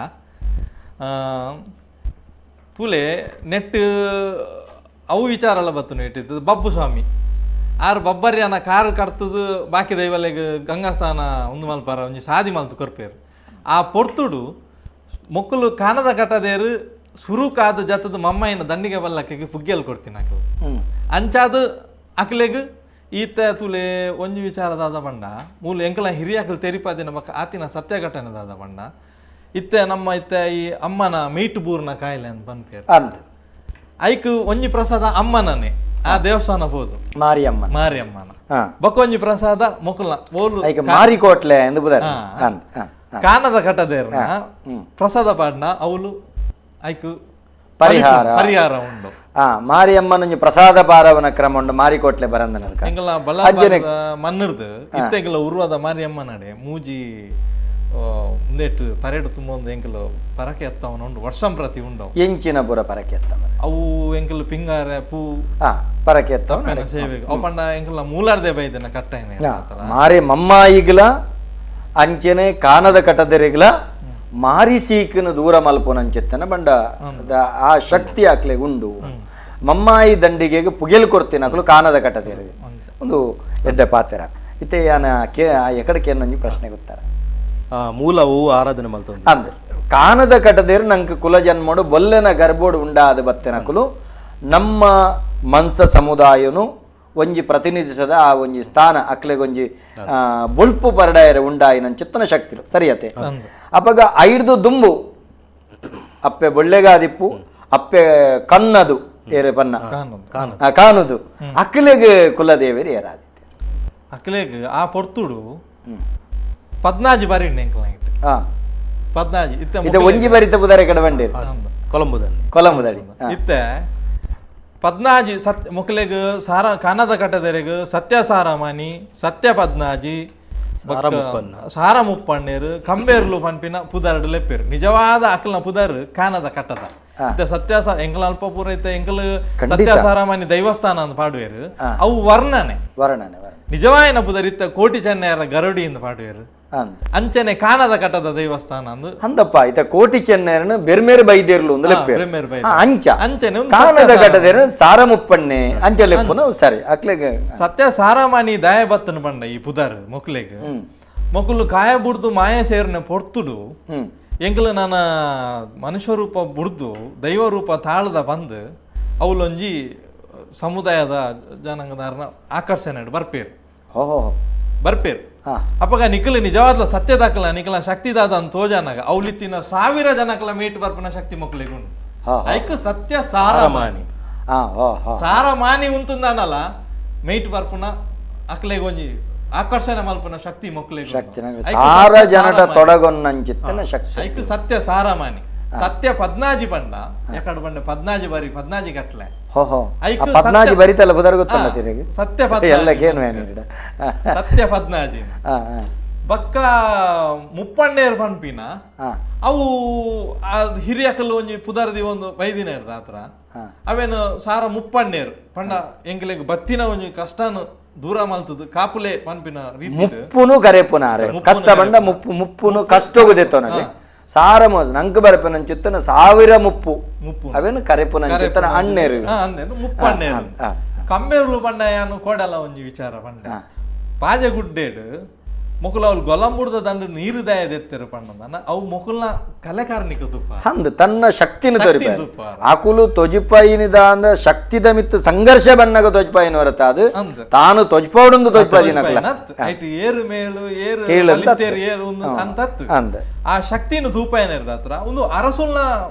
ತೂಲೆ ನೆಟ್ ಅವು ವಿಚಾರ ಎಲ್ಲ ಬತ್ತುಂಡು ಇಟ್ಟಿತ್ತು ಬಬ್ಬು ಸ್ವಾಮಿ ಆರು ಬಬ್ಬರ್ಯನ ಕಾರು ಕಡ್ತದು ಬಾಕಿ ದೈವಲೆಗ್ ಗಂಗಾಸ್ಥಾನ ಉಂದು ಮಲ್ಪಾರ ಒಂಜಿ ಸಾದಿ ಮಲ್ತು ಕೊರ್ಪೇರು ಆ ಪೊರ್ತುಡು ಮೊಕ್ಕಲು ಕಾನದ ಕಟ್ಟದೇರು ಸುರುಕಾದ ಜತದ ಮಮ್ಮಯ್ಯನ ದಂಡಿಗೆ ಬಲ್ಲಕ್ಕೆಗೆ ಪುಗ್ಗೆಲ್ ಕೊಡ್ತೀನಿ ಅಕಲು ಅಂಚಾದ ಅಕ್ಲೆಗ್ ಈತ ತುಲೆ ಒಂಜಿ ವಿಚಾರದಾದ ಬಣ್ಣ ಮೂಲ ಎಂಕಲ ಹಿರಿಯಾಕಲು ತೆರಿಪಾದಿನ ಬಕ್ಕ ಆತಿನ ಸತ್ಯ ಘಟನೆದಾದ ಬಣ್ಣ ಇತ್ತೆ ನಮ್ಮ ಇತ್ತೆ ಈ ಅಮ್ಮನ ಮೀಟ್ ಬೂರ್ನ ಕಾಯಿಲೆ ಅಂತ ಪನ್ಪೇರು ಅಂದ್ ಐಕ್ ಒಂಜಿ ಪ್ರಸಾದ ಅಮ್ಮನನೇ ಆ ದೇವಸ್ಥಾನ ಹೋದು ಮಾರಿಯಮ್ಮ ಮಾರಿಯಮ್ಮನ ಬಕ್ಕೊಂಜಿ ಪ್ರಸಾದ ಮೊಕಲ ಓಲು ಮಾರಿಕೋಟ್ಲೆ ಎಂದು ಕಾನದ ಕಟ್ಟದೇರ್ನ ಪ್ರಸಾದ ಪಾಡ್ನ ಅವಳು ಐಕು ಪರಿಹಾರ ಪರಿಹಾರ ಉಂಡು ಮಾರಿಯಮ್ಮನ ಪ್ರಸಾದ ಪಾರವನ ಕ್ರಮ ಉಂಡು ಮಾರಿಕೋಟ್ಲೆ ಬರಂದನ ಎಂಗಲ ಬಲ್ಲ ಮನ್ನಿರ್ದು ಇತ್ತೆಂಗಲ ಉರುವಾದ ಮಾರಿಯಮ್ಮನಡೆ ಮೂಜಿ ಉಂದೆಟ್ಟು ತರೆಡು ತುಂಬ ಒಂದು ಎಂಕಲು ಪರಕೆ ಎತ್ತವನ ಉಂಡು ವರ್ಷಂ ಪ್ರತಿ ಉಂಡು ಎಂಚಿನ ಪೂರ ಪರಕೆ ಎತ್ತವ ಅವು ಎಂಕಲು ಪಿಂಗಾರೆ ಪೂ ಪರಕೆ ಎತ್ತವ ಸೇವೆಗೆ ಅವು ಪಂಡ ಎಂಕಲ ಮೂಲಾರ್ದೆ ಬೈದನ ಕಟ್ಟೈನೆ ಮಾರಿ ಮಮ್ಮಾಯಿಗ್ಲ ಅಂಚೆನೆ ಕಾನದ ಕಟ್ಟದೆರೆಗ್ಲ ಮಾರಿ ಸೀಕನ ದೂರ ಮಲ್ಪೋನಂಚೆತ್ತನ ಬಂಡ ಆ ಶಕ್ತಿ ಆಕ್ಲೆ ಉಂಡು ಮಮ್ಮಾಯಿ ದಂಡಿಗೆ ಪುಗೆಲ್ ಕೊಡ್ತೀನಿ ಅಕ್ಲು ಕಾನದ ಕಟ್ಟದೇರು ಒಂದು ಎಡ್ಡೆ ಪಾತೆರ ಇತ್ತೆ ಯಾನ ಕೇ ಎಕಡಕ್ಕೆ ಏನೊಂಜಿ ಪ್ರಶ್ನೆ ಗೊತ್ತಾರ ಮೂಲ ಹೂ ಆರಾಧನೆ ಮಲ್ತೊಂದು ಅಂದ್ರೆ ಕಾನದ ಕಟ್ಟದೇರು ನಂಗೆ ಕುಲ ಜನ್ಮೋಡು ಬೊಲ್ಲೆನ ಗರ್ಭೋಡು ಉಂಡಾದ ಬತ್ತೆನಕುಲು ನಮ್ಮ ಮನ್ಸ ಸಮುದಾಯನು ಒಂಜಿ ಪ್ರತಿನಿಧಿಸದ ಆ ಒಂಜಿ ಸ್ಥಾನ ಅಕ್ಲೆಗೊಂಜಿ ಬೊಲ್ಪು ಪರಡಾಯರ ಉಂಡಾಯಿನ ಚಿತ್ತನ ಶಕ್ತಿ ಸರಿಯತೆ ಅಪಗ ಐಡ್ದು ದುಂಬು ಅಪ್ಪೆ ಬೊಳ್ಳೆಗಾದಿಪ್ಪು ಅಪ್ಪೆ ಕನ್ನದು ಏರೆ ಪನ್ನ ಕಾನುದು ಅಕ್ಲೆಗ್ ಕುಲದೇವರು ಏರಾದಿತ್ತೆ ಅಕ್ಲೆಗ್ ಆ ಪೊರ್ತುಡು ಪದ್ನಾಜಿ ಬಾರಿ ಪದ್ನಾಜಿ ಇತ್ತೆ ಒಂಜಿ ಬರಿತ ಬುದಾರೆ ಕಡೆ ಬಂಡೇರು ಕೊಲಂಬುದಡಿ ಕೊಲಂಬುದಡಿ ಇತ್ತೆ ಪದ್ನಾಜಿ ಸತ್ ಮೊಕ್ಲೆಗ್ ಸಾರ ಕಾನದ ಕಟ್ಟದೆರೆಗ್ ಸತ್ಯ ಸಾರಮಾನಿ ಸತ್ಯ ಪದ್ನಾಜಿ ಸಾರ ಮುಪ್ಪಣ್ಣೇರು ಕಂಬೇರ್ಲು ಪನ್ಪಿನ ಪುದರ್ಡು ಲೆಪ್ಪೇರು ನಿಜವಾದ ಅಕ್ಲನ ಪುದರ್ ಕಾನದ ಕಟ್ಟದ ಇತ್ತೆ ಸತ್ಯ ಎಂಕಲ ಅಲ್ಪ ಪೂರ ಇತ್ತೆ ಎಂಕಲ್ ಸತ್ಯ ಸಾರಮಾನಿ ದೈವಸ್ಥಾನ ಅಂತ ಪಾಡುವೇರು ಅವು ವರ್ಣನೆ ವರ್ಣನೆ ನಿಜವಾಯಿನ ಪುದರ್ ಇತ್ತ ಕೋಟಿ ಚೆನ್ನಯರ ಗರುಡಿ ಅಂತ ಪಾಡುವೇರು ಅಂಚನೆ ಕಾನದ ಕಟ್ಟದ ದೇವಸ್ಥಾನ ಅಂದು ಅಂದಪ್ಪ ಇತ ಕೋಟಿ ಚೆನ್ನಯರನ್ನು ಬೆರ್ಮೇರು ಬೈದೇರ್ಲು ಒಂದು ಲೆಪ್ಪೇರು ಅಂಚ ಅಂಚನೆ ಕಾನದ ಕಟ್ಟದೇರು ಸಾರಮುಪ್ಪಣ್ಣೆ ಅಂಚ ಲೆಪ್ಪುನ ಸರಿ ಅಕ್ಲೆಗ್ ಸತ್ಯ ಸಾರಮಾನಿ ದಾಯ ಬತ್ತನ ಬಂಡ ಈ ಪುದರ್ ಮೊಕ್ಲೆಗ್ ಮೊಕಲು ಕಾಯ ಬುಡ್ದು ಮಾಯ ಸೇರ್ನ ಪೊರ್ತುಡು ಎಂಕಲು ನಾನ ಮನುಷ್ಯ ರೂಪ ಬುಡ್ದು ದೈವ ರೂಪ ತಾಳದ ಬಂದು ಅವಲೊಂಜಿ ಸಮುದಾಯದ ಜನಾಂಗದಾರನ ಆಕರ್ಷಣೆ ಬರ್ಪೇರು ಬರ್ಪೇರು ಅಪ್ಪಗ ನಿಖಲ ನಿಜವಾದ ಸತ್ಯದಾಕಲ ನಿಖಲ ಶಕ್ತಿದಾದ ಅಂತ ತೋಜಾನಾಗ ಅವಲಿತ್ತಿನ ಸಾವಿರ ಜನಕಲ ಮೇಟ್ ಬರ್ಪನ ಶಕ್ತಿ ಮಕ್ಕಳಿಗೆ ಐಕ್ ಸತ್ಯ ಸಾರಮಾನಿ ಸಾರಮಾನಿ ಉಂತುಂದಾನಲ್ಲ ಮೇಟ್ ಬರ್ಪುನ ಅಕ್ಲೆಗ್ ಒಂಜಿ ಆಕರ್ಷಣೆ ಮಲ್ಪುನ ಶಕ್ತಿ ಮಕ್ಕಳಿಗೆ ಶಕ್ತಿ ಸಾರ ಜನಟ ತೊಡಗೊನ್ನಂಚಿತ್ತನ ಶಕ್ತಿ ಐಕ್ ಸತ್ಯ ಸಾರಮಾನಿ ಸತ್ಯ ಪದ್ನಾಜಿ ಬಂಡ ಎಕಡೆ ಬಂಡ ಪದ್ನಾಜಿ ಬರಿ ಪದ್ನಾಜಿ ಗಟ್ಲೆ ಪದ್ನಾಜಿ ಬರಿತಲ್ಲ ಬುದರ್ ಗೊತ್ತಲ್ಲ ಸತ್ಯ ಸತ್ಯ ಪದ್ನಾಜಿ ಬಕ್ಕ ಮುಪ್ಪಣ್ಣೇರು ಪನ್ಪಿನ ಅವು ಆ ಹಿರಿಯಕಲ್ಲು ಒಂಜಿ ಪುದರ್ದಿ ಒಂದು ಬೈದಿನ ಇರ್ದ ಆತ್ರ ಅವೇನು ಸಾರ ಮುಪ್ಪಣ್ಣೇರು ಪಂಡ ಎಂಕಲೆಗ್ ಬತ್ತಿನ ಒಂಜಿ ಕಷ್ಟನು ದೂರ ಮಲ್ತದು ಕಾಪುಲೆ ಪನ್ಪಿನ ರೀತಿ ಮುಪ್ಪುನು ಕರೆಪುನಾರೆ ಕಷ್ಟ ಬಂಡ ಮುಪ್ಪು ಮುಪ್ಪುನು ಕಷ್ಟೋಗುದೆತ್ತೋನಲ್ಲಿ ಸಾರ ನಂಕ್ ಬರಪುನಂಚಿತ್ತನ ಸಾವಿರ ಮುಪ್ಪು ಮುಪ್ಪು ಅವೇನು ಕರೆಪುನಂಚಿತ್ತನ ಅಣ್ಣೇರು ಮುಪ್ಪಣ್ಣೇರು ಕಂಬೇರುಲು ಬಂಡ ಯಾನು ಕೋಡಲ ಒಂಜಿ ವಿಚಾರ ಬಂಡ ಪಾಜಗುಡ್ಡೇಡು ಮೊಕುಲು ಅವ್ಲು ಗೊಲಂಬುಡ್ದ ದಂಡ ನೀರು ದಾಯದೆತ್ತೆರು ಪಂಡನ ಅವು ಮೊಕುಲ್ನ ಕಲೆಕಾರ್ನಿಕ ತುಪ್ಪ ಅಂದ್ ತನ್ನ ಶಕ್ತಿನ ತೋರಿಪ ಅಕುಲು ತೊಜಿಪಾಯಿನಿದ ಅಂದ ಶಕ್ತಿದ ಮಿತ್ತು ಸಂಘರ್ಷ ಬನ್ನಗ ತೊಜಿಪಾಯಿನ ಹೊರತ ಅದು ತಾನು ತೊಜಿಪೌಡಂದು ತೊಜಿಪಾಯಿನ ಏರು ಮೇಳು ಏರು ಏರು ಅಂತ ಅಂದ ಆ ಶಕ್ತಿನ ತೂಪಾಯನ ಇರ್ದಾತ್ರ ಒಂದು ಅರಸುಲ್ನ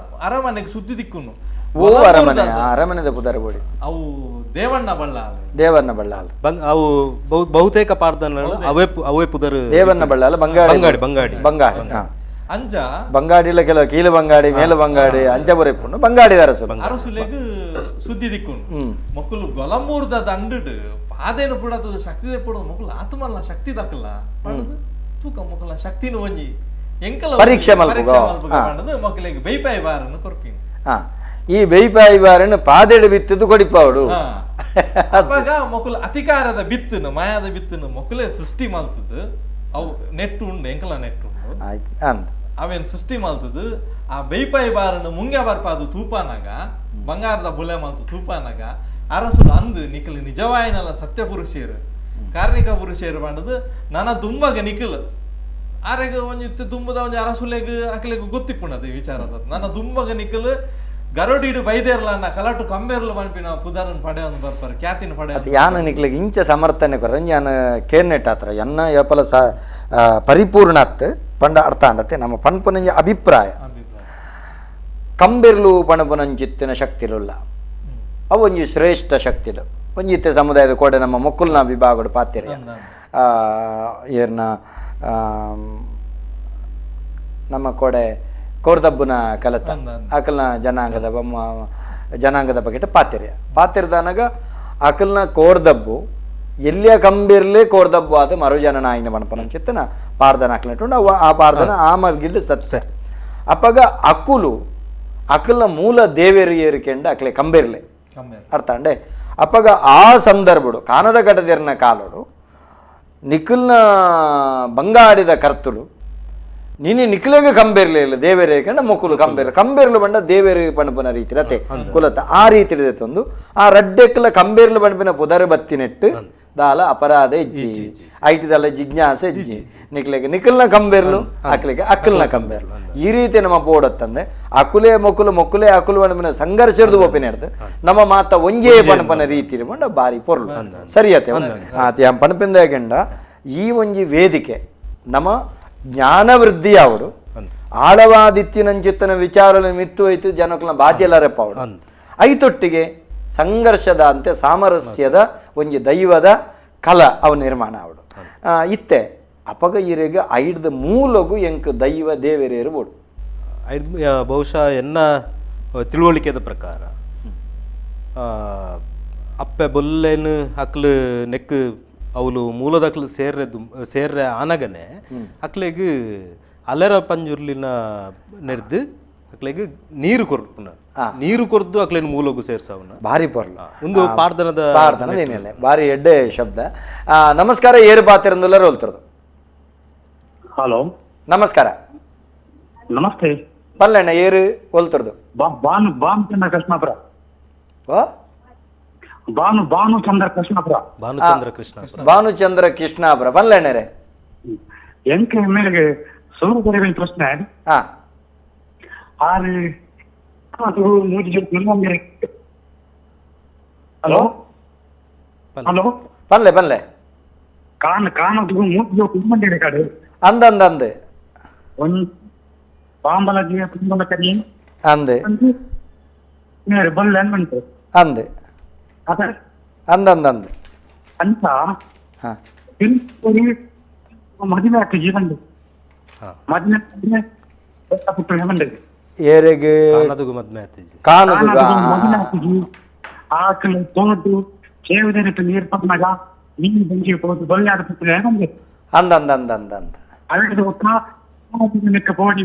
ಅರಮನೆಗೆ ಸುದ್ದಿ ದಿಕ್ಕುನು ಓ ಅರಮನೆ ಅರಮನೆದ ಪುದರ್ ಬೋಡಿ ಅವು ದೇವಣ್ಣ ಬಳ್ಳಾಲ ದೇವಣ್ಣ ಬಳ್ಳಾಲ ಅವು ಬಹುತೇಕ ಪಾಡ್ದನ ಅವೇ ಅವೇ ಪುದರ್ ದೇವಣ್ಣ ಬಳ್ಳಾಲ ಬಂಗಾಡಿ ಬಂಗಾಡಿ ಬಂಗಾಡಿ ಬಂಗಾಡಿ ಅಂಜ ಬಂಗಾಡಿಲ ಕೆಲವು ಕೀಲು ಬಂಗಾಡಿ ಮೇಲು ಬಂಗಾಡಿ ಅಂಜ ಬರೆಪುಂಡು ಬಂಗಾಡಿ ಅರಸು ಅರಸುಲೆಗ್ ಸುದ್ದಿ ದಿಕ್ಕುನು ಮೊಕ್ಕಲು ಗೊಲಮೂರ್ದ ದಂಡು ಪಾದೇನು ಪುಡದ ಶಕ್ತಿ ಪುಡ ಮೊಕ್ಕಲು ಆತ್ಮಲ್ಲ ಶಕ್ತಿ ದಕ್ಕಲ್ಲ ತೂಕ ಮೊಕ್ಕಲ ಶಕ್ತಿನ ಒಂಜಿ ಎಂಕಲ ಪರೀಕ್ಷೆ ಮಲ್ಪುಗ ಮೊಕ್ಕಲಿಗೆ ಬೈಪಾಯಿ ಬಾರನ್ನು ಕೊರ್ಪಿನ ಈ ಬೇಯ್ಪಾಯಿ ಬಾರನ್ನು ಪಾದೆಡು ಬಿತ್ತದು ಕೊಡಿಪಾವಡು ಅವಾಗ ಮೊಕುಲು ಅಧಿಕಾರದ ಬಿತ್ತನು ಮಾಯಾದ ಬಿತ್ತನು ಮೊಕುಲೇ ಸೃಷ್ಟಿ ಮಲ್ತದು ಅವು ನೆಟ್ಟು ಉಂಡು ಎಂಕಲ ನೆಟ್ಟು ಉಂಡು ಅವೇನು ಸೃಷ್ಟಿ ಮಲ್ತದು ಆ ಬೇಯ್ಪಾಯಿ ಬಾರನ್ನು ಮುಂಗೆ ಬರ್ಪಾದು ತೂಪಾನಾಗ ಬಂಗಾರದ ಬುಲೆ ಮಲ್ತು ತೂಪಾನಾಗ ಅರಸುಲು ಅಂದು ನಿಖಲು ನಿಜವಾಯಿನಲ್ಲ ಸತ್ಯ ಪುರುಷೇರು ಕಾರ್ಣಿಕ ಪುರುಷೇರು ಪಂಡದು ನನ್ನ ದುಂಬಗ ನಿಖಲು ಆರೆಗ ಒಂಜಿ ದುಂಬದ ಒಂಜಿ ಅರಸುಲೆಗ್ ಅಕಲೆಗ್ ಗೊತ್ತಿಪ್ಪುಣದು ವಿಚಾರದ ನನ್ನ ದುಂಬಗ ನಿಖಲು ಗರೋಡಿಡು ಬೈದೇರ್ಲ ಅಣ್ಣ ಕಲಾಟು ಕಂಬೇರ್ಲು ಪನ್ಪಿನ ಪುದಾರನ್ ಪಡೆಯೊಂದು ಬರ್ಪಾರೆ ಖ್ಯಾತಿನ ಪಡೆ ಯಾನ ನಿಕ್ಲೆಗ್ ಇಂಚ ಸಮರ್ಥನೆ ಕೊರ ಯಾನ ಕೇರ್ನೆಟ್ ಆತರ ಎನ್ನ ಯಪಲ ಸ ಪರಿಪೂರ್ಣತ್ ಪಂಡ ಅರ್ಥ ಅಂಡತ್ತೆ ನಮ್ಮ ಪನ್ಪುನಂಜ ಅಭಿಪ್ರಾಯ ಕಂಬೆರ್ಲು ಪಣಪುನಂಚಿತ್ತಿನ ಶಕ್ತಿಲುಲ್ಲ ಅವು ಒಂಜಿ ಶ್ರೇಷ್ಠ ಶಕ್ತಿಲು ಒಂಜಿತ್ತೆ ಸಮುದಾಯದ ಕೋಡೆ ನಮ್ಮ ಮೊಕ್ಕುಲ್ನ ವಿಭಾಗಡು ಪಾತಿರ ಏರ್ನ ನಮ್ಮ ಕೋಡೆ ಕೋರ್ದಬ್ಬುನ ಕಲತ ಅಕಲ್ನ ಜನಾಂಗದ ಜನಾಂಗದ ಬಗ್ಗೆ ಪಾತಿರ್ಯ ಪಾತಿರ್ದಾನಾಗ ಅಕಲ್ನ ಕೋರ್ದಬ್ಬು ಎಲ್ಲಿಯ ಕಂಬಿರ್ಲಿ ಕೋರ್ದಬ್ಬು ಆದ ಮರುಜನ ನಾಯಿನ ಪಣಪನಂಚಿತ್ತನ ಪಾರ್ದನ ಅಕ್ಲಂಟುಂಡು ಅವು ಆ ಪಾರ್ದನ ಆ ಮರ್ಗಿಲ್ಡು ಸತ್ ಸರ್ ಅಪ್ಪಗ ಅಕ್ಕುಲು ಅಕಲ್ನ ಮೂಲ ದೇವೇರು ಏರಿಕೆಂಡು ಅಕ್ಲೆ ಕಂಬಿರ್ಲೆ ಅರ್ಥ ಅಂಡೆ ಅಪ್ಪಗ ಆ ಸಂದರ್ಭಡು ಕಾನದ ಕಟದಿರ್ನ ಕಾಲೋಡು ನಿಖಲ್ನ ಬಂಗಾಡಿದ ಕರ್ತುಲು ನೀನು ನಿಖಲೆಗೆ ಕಂಬೇರ್ಲಿಲ್ಲ ದೇವೇರೆ ಕಂಡ ಮೊಕ್ಕಲು ಕಂಬೇರ್ ಕಂಬೇರ್ಲು ಬಂಡ ದೇವೇರು ಪಣಪುನ ರೀತಿ ರತೆ ಕುಲತ ಆ ರೀತಿ ತಂದು ಆ ರಡ್ಡೆಕ್ಲ ಕಂಬೇರ್ಲು ಬಂಡ್ಪಿನ ಪುದರ್ ಬತ್ತಿನೆಟ್ಟು ದಾಲ ಅಪರಾಧ ಇಜ್ಜಿ ಐಟಿದಲ್ಲ ಜಿಜ್ಞಾಸೆ ಇಜ್ಜಿ ನಿಕ್ಲೆಗೆ ನಿಖಲ್ನ ಕಂಬೇರ್ಲು ಅಕ್ಲಿಗೆ ಅಕ್ಕಲ್ನ ಕಂಬೇರ್ಲು ಈ ರೀತಿ ನಮ್ಮ ಪೋಡತ್ತಂದೆ ಅಕುಲೆ ಮೊಕ್ಕಲು ಮೊಕ್ಕುಲೆ ಅಕುಲು ಬಂಡ್ಪಿನ ಸಂಘರ್ಷದ ಒಪ್ಪಿನ ಹಿಡ್ದು ನಮ್ಮ ಮಾತ ಒಂಜೇ ಪಣಪನ ರೀತಿ ಬಂಡ ಬಾರಿ ಪೊರ್ಲು ಸರಿಯತೆ ಆತ ಪಣಪಿಂದ ಗಂಡ ಈ ಒಂಜಿ ವೇದಿಕೆ ನಮ್ಮ ಜ್ಞಾನವೃದ್ಧಿಯಾವಡು ಆಳವಾದಿತ್ತಿನಂಚಿತ್ತನ ವಿಚಾರನ ಮಿತ್ತು ಹೋಯ್ತು ಜನಕ್ಕನ ಬಾಜೆಲ್ಲರೆಪ್ಪಾವಡು ಐತೊಟ್ಟಿಗೆ ಸಂಘರ್ಷದ ಅಂತೆ ಸಾಮರಸ್ಯದ ಒಂಜಿ ದೈವದ ಕಲ ಅವು ನಿರ್ಮಾಣ ಆವಡು ಇತ್ತೆ ಅಪಗ ಇರೆಗ ಐಡ್ದ ಮೂಲಗು ಎಂಕ್ ದೈವ ದೇವೇರೆ ಇರ್ಬೋದು. ಬಹುಶಃ ಎನ್ನ ತಿಳುವಳಿಕೆದ ಪ್ರಕಾರ ಅಪ್ಪೆ ಬೊಲ್ಲೇನು ಅಕ್ಲು ನೆಕ್ ಅವಳು ಮೂಲದಕ್ಲು ಸೇರ್ರೆ ಸೇರ್ರೆ ಆನಗನೆ ಅಕ್ಲೆಗ್ ಅಲೆರ ಪಂಜುರ್ಲಿನ ನೆರ್ದು ಅಕ್ಲೆಗ್ ನೀರು ಕೊರ್ಪುನ ನೀರು ಕೊರ್ದು ಅಕ್ಲೇನು ಮೂಲಗು ಸೇರ್ಸವನ ಭಾರಿ ಪೊರ್ಲು ಒಂದು ಪಾರ್ದನದ ಪಾರ್ದನದ ಏನಿಲ್ಲ ಭಾರಿ ಎಡ್ಡೆ ಶಬ್ದ. ನಮಸ್ಕಾರ, ಏರು ಬಾತಿರಂದುಲ್ಲ ರೋಲ್ತಿರೋದು. ಹಲೋ, ನಮಸ್ಕಾರ. ನಮಸ್ತೆ ಪಲ್ಲಣ್ಣ, ಏರು ಒಲ್ತಿರೋದು? ಭಾನು ಭಾನುಚಂದ್ರ ಕೃಷ್ಣಾಪುರ. ಭಾನು ಭಾನುಚಂದ್ರ ಕೃಷ್ಣಾಪುರ. ಭಾನುಚಂದ್ರ ಕೃಷ್ಣಾಪುರ. ಭಾನುಚಂದ್ರ ಕೃಷ್ಣಾಪುರ ಪಲ್ಲಣ್ಣರೇ ಎಂಕೆ ಮೇರೆಗೆ ಸೂರ್ಯ ಪ್ರಶ್ನೆ. ಹಲೋ ಹಲೋ ಪಲ್ಲೆ ಪಲ್ಲೆ ಕಾನ್ ಕಾನದು ಮೂಜಿ ಕುಮ್ಮಂಡಿ ಕಾಡು ಅಂದ ಅಂದ ಅಂದೆ ಒಂದ್ ಪಾಂಬಲ ಜೀವ ಕುಂಬಲ ಕರಿ ಅಂದೆ ಬಲ್ಲೆ ಅನ್ಮಂಟು ಅಂದೆ ಅಂದ ಅಂದ ಅಂದೆ ಅಂತ ಮದುವೆ ಆಗ್ತದೆ ಜೀವನ ಮದುವೆ ಏರೆಗೆ ಕಾನದು ಆಕಳು ತೋಟು ಸೇವಿದರಿಟ್ಟು ನೀರು ಪದ್ಮಗ ನೀರು ಬೆಂಕಿ ಹೋದು ಬಲ್ಲೆ ಆಡ್ತಿದ್ರೆ ಅಂದ ಅಂದ ಅಂದ ಅಂದ ಅಂದ ಅಲ್ಲಿಗೆ ಹೋಗಿ